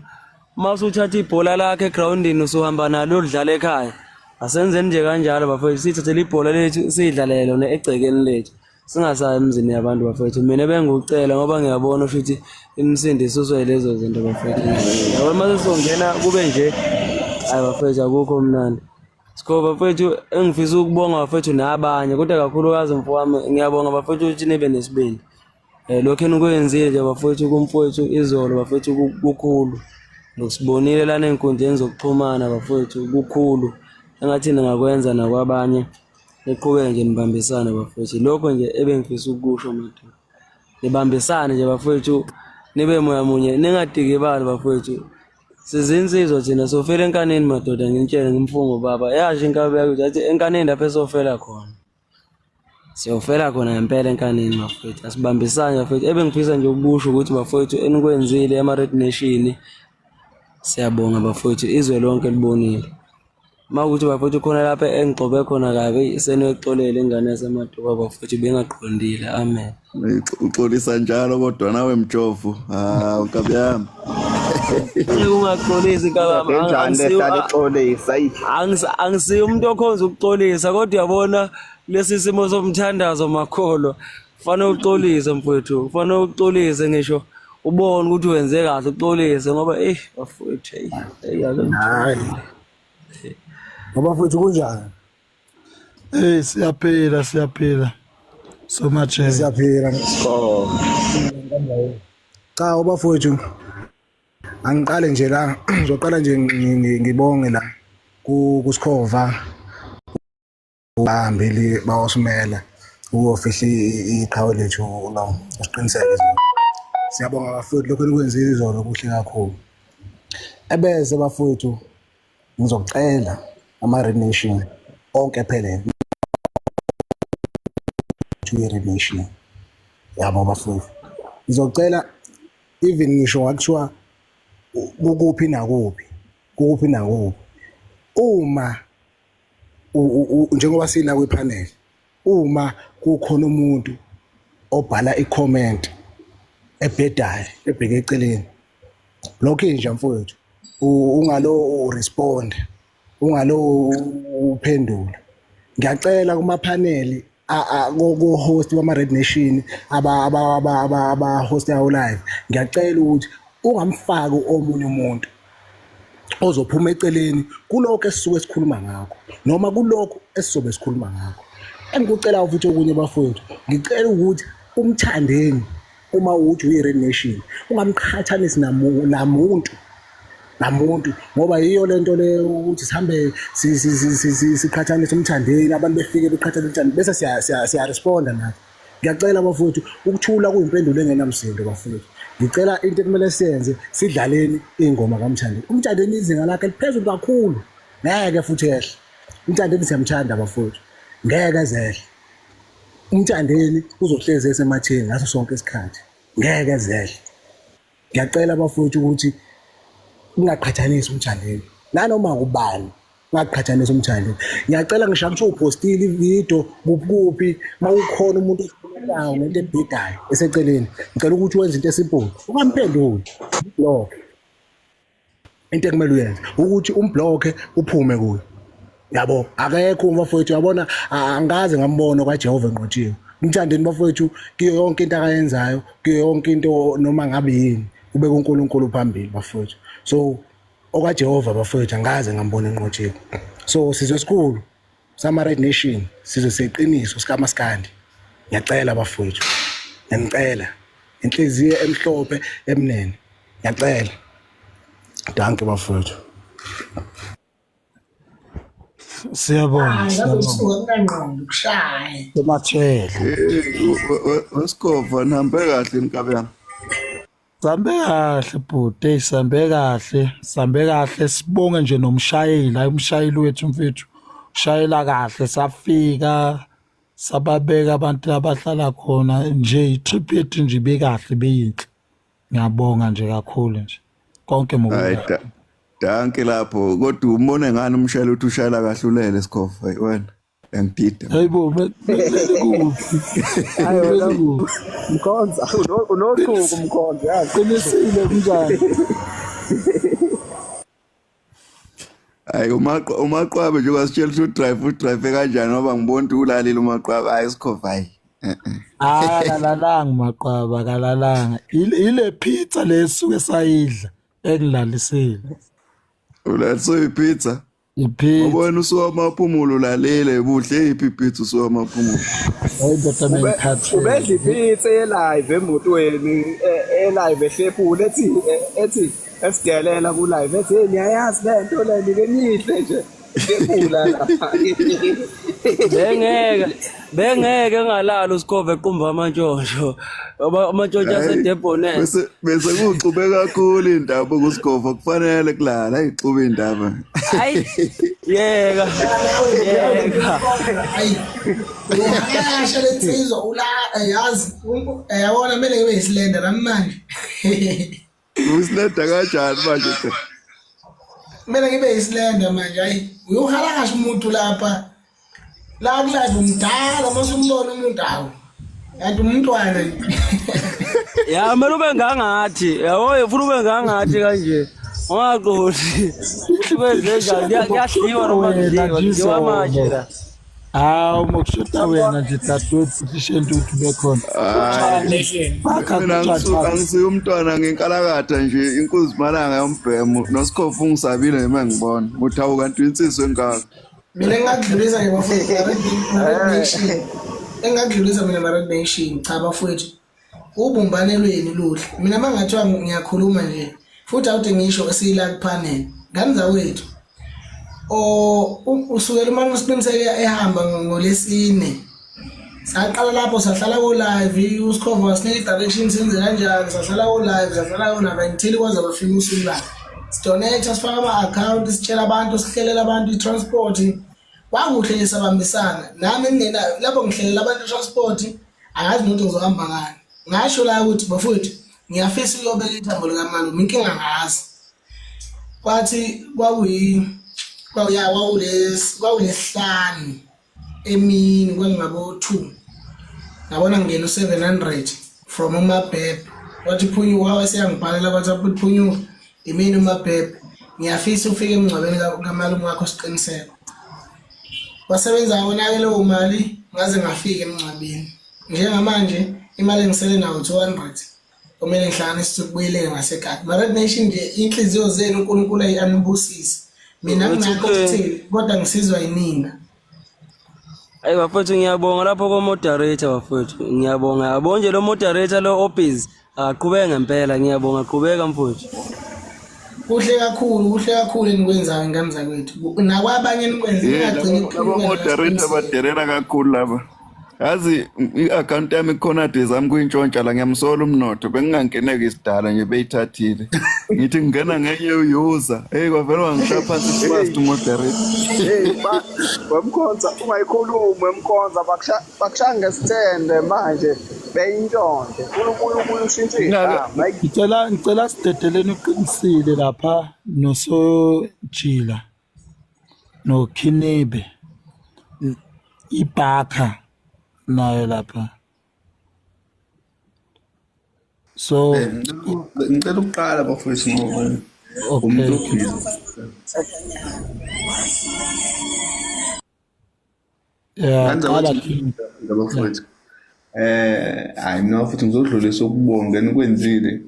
uma usuthatha ibhola lakho egrawundini usuhamba nalo uyolidlala ekhaya. Asenzeni nje kanjalo bafowethu, sithathele ibhola lethu sidlalele lona egcekeni lethu. Singasayi emzini yabantu bafowethu. Mina bengikucela ngoba ngiyabona ukuthi imisindo isuswa yilezo zinto bafowethu. Yabona uma sesizongena kube nje, hayi bafowethu akukho mnandi. Sikho bafowethu, engifisa ukubonga bafowethu nabanye, kodwa kakhulukazi mfowami ngiyabonga bafowethu ukuthi nibe nesibindi. Lokhu enikwenzile nje bafowethu kumfowethu izolo bafowethu kukhulu. Nokusibonile lana ey'nkundleni zokuxhumana bafowethu kukhulu. Engathi ningakwenza nakwabanye, niqhubeke nje nibambisane bafowethu. Lokho nje ebengifisa ukukusho madoda. Nibambisane nje bafowethu, nibe moya munye, ningadikibali bafowethu. Sizinsizwa thina, sofela enkaneni madoda, nginitshele ngimfungo baba. Yasho inkabi yakuthi athi enkaneni lapho esofela khona. Siyofela khona ngempela enkaneni bafowethu. Asibambisane bafowethu. Ebengifisa nje ukusho ukuthi bafowethu enikwenzile ema-Red Nation, siyabonga bafowethu, izwe lonke libonile. Uma kuwukuthi bafowethu khona lapho engigxobe khona kabi, seniyoxolela ingane yasemaduka bafowethu, bengaqondile. Amen. Uxolisa njalo kodwa nawe mjovu. Hawu nkabi yami. Ungaxolisi nkabi yami. Enjani lehlala ixolisa ayi. Angisiye umuntu okhonza ukuxolisa, kodwa uyabona lesi simo somthandazo makholo, kufanele uxolise mfowethu, kufanele uxolise ngisho ubone ukuthi wenze kahle, uxolise ngoba eh bafowethu, hey, hey, ake Hayi. Ngoba futhi kunjani? Hey, siyaphila, siyaphila. Somajele. Siyaphila. Cha ubafowethu, angiqale nje la, ngizoqala nje ngibonge la kuSikhova bahambili bawosimela ukuyofihla iqhawe lethu lo usiqiniseke. Siyabonga bafowethu, lokho enikwenzile izolo kuhle kakhulu. Ebese bafowethu ngizocela ama-Red Nation onke phelele, i-Red Nation yabo bafowethu, ngizocela even ngisho kwakuthiwa kukuphi nakuphi, kukuphi nakuphi, uma njengoba sila kwi-panel, uma kukhona umuntu obhala i-comment ebhedayo ebheke eceleni, lokho inja mfowethu, ungalo urespond, ungalo uphendula. Ngiyacela kumaphaneli ko-host bama-Red Nation aba-host yawo live, ngiyacela ukuthi ungamfaki omunye umuntu ozophuma eceleni kulokho esisuke sikhuluma ngakho noma kulokho esizobe sikhuluma ngakho. Engikucelayo futhi okunye bafowethu, ngicela ukuthi uMthandeni, uma uthi uyi-Red Nation, ungamqhathanisi namuntu namuntu, ngoba yiyo lento le ukuthi sihambe siqhathanise uMthandeni, abantu befike beqhathanise uMthandeni bese siyaresponda nathi. Ngiyacela bafowethu, ukuthula kuyimpendulo engenamsindo bafowethu. Ngicela into ekumele siyenze, sidlaleni iy'ngoma kaMthandeni. UMthandeni izinga lakhe liphezulu kakhulu, ngeke futhi ehle. UMthandeni siyamthanda bafowethu, ngeke ezehle. UMthandeni uzohlezi esematheni ngaso sonke isikhathi, ngeke ezehle. Ngiyacela bafowethu ukuthi ungaqhathanisi uMthandeni nanoma kubani, ungaqhathanisi uMthandeni. Ngiyacela ngisho kuthiwa uphostile ividiyo kuphi, uma kukhona umuntu okhulumayo ngento ebhedayo eseceleni, ngicela ukuthi wenze into esimple, ungamphenduli, block. Into ekumele uyenze ukuthi umblock uphume kuyo. Yabo, akekho bafowethu, uyabona, angikaze ngambona kwaJehova enqotshiwe. UMthandeni bafowethu, kuyo yonke into akayenzayo, kuyo yonke into noma ngabe yini, ubeka uNkulunkulu phambili bafowethu. So okaJehova bafowethu angikaze ngambona enqotshiwe. So sizwe esikhulu sama Red Nation, sizwe seqiniso sikaMaskandi. Ngiyacela bafowethu, ngiyacela inhliziyo emhlophe emnene, ngiyacela. Danke bafowethu. Siyabonga, Hayi, siyabonga. ngazosuka kunangqondo kushaye. Somathele. Wesikhova, nihambe kahle nkabi yami. Sambe kahle bhuti, hey sambe kahle, sambe kahle, sibonge nje nomshayeli, hayi umshayeli wethu mfethu. Ushayela kahle safika. Sababeka abantu abahlala khona nje i-trip yethu nje ibe kahle beyinhle. Ngiyabonga nje kakhulu nje. Konke Hayi mukuhle. danke lapho kodwa umbone ngani umshayeli ukuthi ushayela kahle ulele Sikhova hayi wena uyangidida. Hayibo bekulele kuphi? Hayi Bekulele wena kuphi? Mkhonza unochuku Mkhonza yazi. Qinisile kunjani? Hayi umaqwabe nje kwasitshela ukuthi udrive udrive kanjani ngoba ngibona ukuthi ulalile umaqwabe hayi Sikhova hayi. Eh, eh. Hayi akalalanga maqwaba akalalanga. Ile pizza lesuke sayidla engilalisile. Ulaliswe ipizza. Ipizza. Ngoba wena usuka amaphumulo ulalele buhle iphi ipizza usuka amaphumulo. Hayi ndoda Ube bengikhathele. ubedla ipizza ye-live emotweni e-live ehlephule ethi ethi esidelela ku live ethi hey niyayazi le nto le nike nihle nje hlephula lapha. Bengeke bengeke ngalala uSkhova equmba amantshontsho. Ngoba amantshontsho Hayi aseDebonnet. bese bese kuxube kakhulu indaba kuSkhova kufanele kulala ayixube indaba. Hayi yeka yeka. Hayi uyasha lensizwa ula yazi yabona kumele ngibe yisilenda nami manje. Usileda kanjani manje? Kumele ngibe yisilenda manje hayi uyohalakasha umuntu lapha la kulive umdala mase umbona umuntu awu kanti umntwana nje. Ya kumele ube ngangathi yabo ufuna ube ngangathi kanje. Ungaqondi. Ukuthi kwenze njani kuyadliwa noma Wena kudliwa nje kudliwa amatshe izolo. la. Hawu mokushoda wena nje dadewethu sishento ukuthi ube khona. Hayi Bakha mina angisuye umntwana ngenkalakatha nje inkunzimalanga yombhemu noSkhova ungisabile noma ngibona ukuthi awu kanti insizwe engaka. Mina engingakudlulisa nje bafowethu ma-Red Nation. Engingakudlulisa mina ma-Red Nation cha bafowethu ubumbane lwenu luhle. Mina mangathiwa ngiyakhuluma nje futhi awuthi ngisho esila kupanel. Ngane zakwethu o usukela uma uSiqiniseke ehamba ngolesine saqala lapho sahlala ko live uSkhova wasinika i-direction senze kanjani sahlala ko live sahlala ko live until kwaze kwafika usuku lakhe sidonate sifaka ama-account sitshela abantu sihlelela abantu i-transport kwakuhle nje sabambisana nami ngingenayo lapho ngihlelela abantu i-transport angazi nokuthi ngizohamba ngani ngasho la ukuthi bafowethu ngiyafisa ukuyobeka ithambo likamalume inkinga ngazi kwathi kwakuyi kwakuya kwakulesihlanu emini kwakungabo 2 ngabona ngingena u-700 from umabhebhe wathi phunyuka wayeseyangibhalela kwathi aphuthi phunyuka imini umabhebhe ngiyafisa ufike emngcwabeni kamalume wakho siqiniseko wasebenza wona-ke leyo mali ngaze ngafika emngcwabeni njengamanje imali engisele nayo 200 kumele ngihlanganise ukubuyeleke ngasekhaya ma-Red Nation nje inhliziyo zenu uNkulunkulu anibusise mina Uthi nginakho ke ukuthini kodwa ngisizwa yinina. Ayi bafowethu ngiyabonga lapho ko-moderator bafowethu ngiyabonga yabo nje lo moderator lo obhizi aqhubeke ngempela ngiyabonga qhubeka mfowethu. Kuhle kakhulu, kuhle kakhulu enikwenzayo ngane zakwethu. Nakwabanye enikwenze Yeah, ningagcini laba nikwenza moderator ngasiqiniseko. badelela kakhulu laba. Yazi i-account yami ikhona de zami kuyintshontsha la ngiyamsola umnotho bengingangeneki isidala nje beyithathile. Ngithi ngingena ngenye user. Hey kwavele wangishaya phansi fast umoderator. Hey ba wemkhonza ungayikhulumi wemkhonza bakushaya ngesithende manje beyintshontshe funa ubuye ubuye ushintshe igama hayi Ngicela sidedeleni uqinisile lapha noSojila noKhinibe ibhakha nayo lapha. So Ngicela ukuqala bafowethu ngoba okay. umuntu obhizi. Yeah, Nganza qala ukuthi King. bafowethu. Hayi mina futhi ngizodlulisa ukubonga enikwenzile.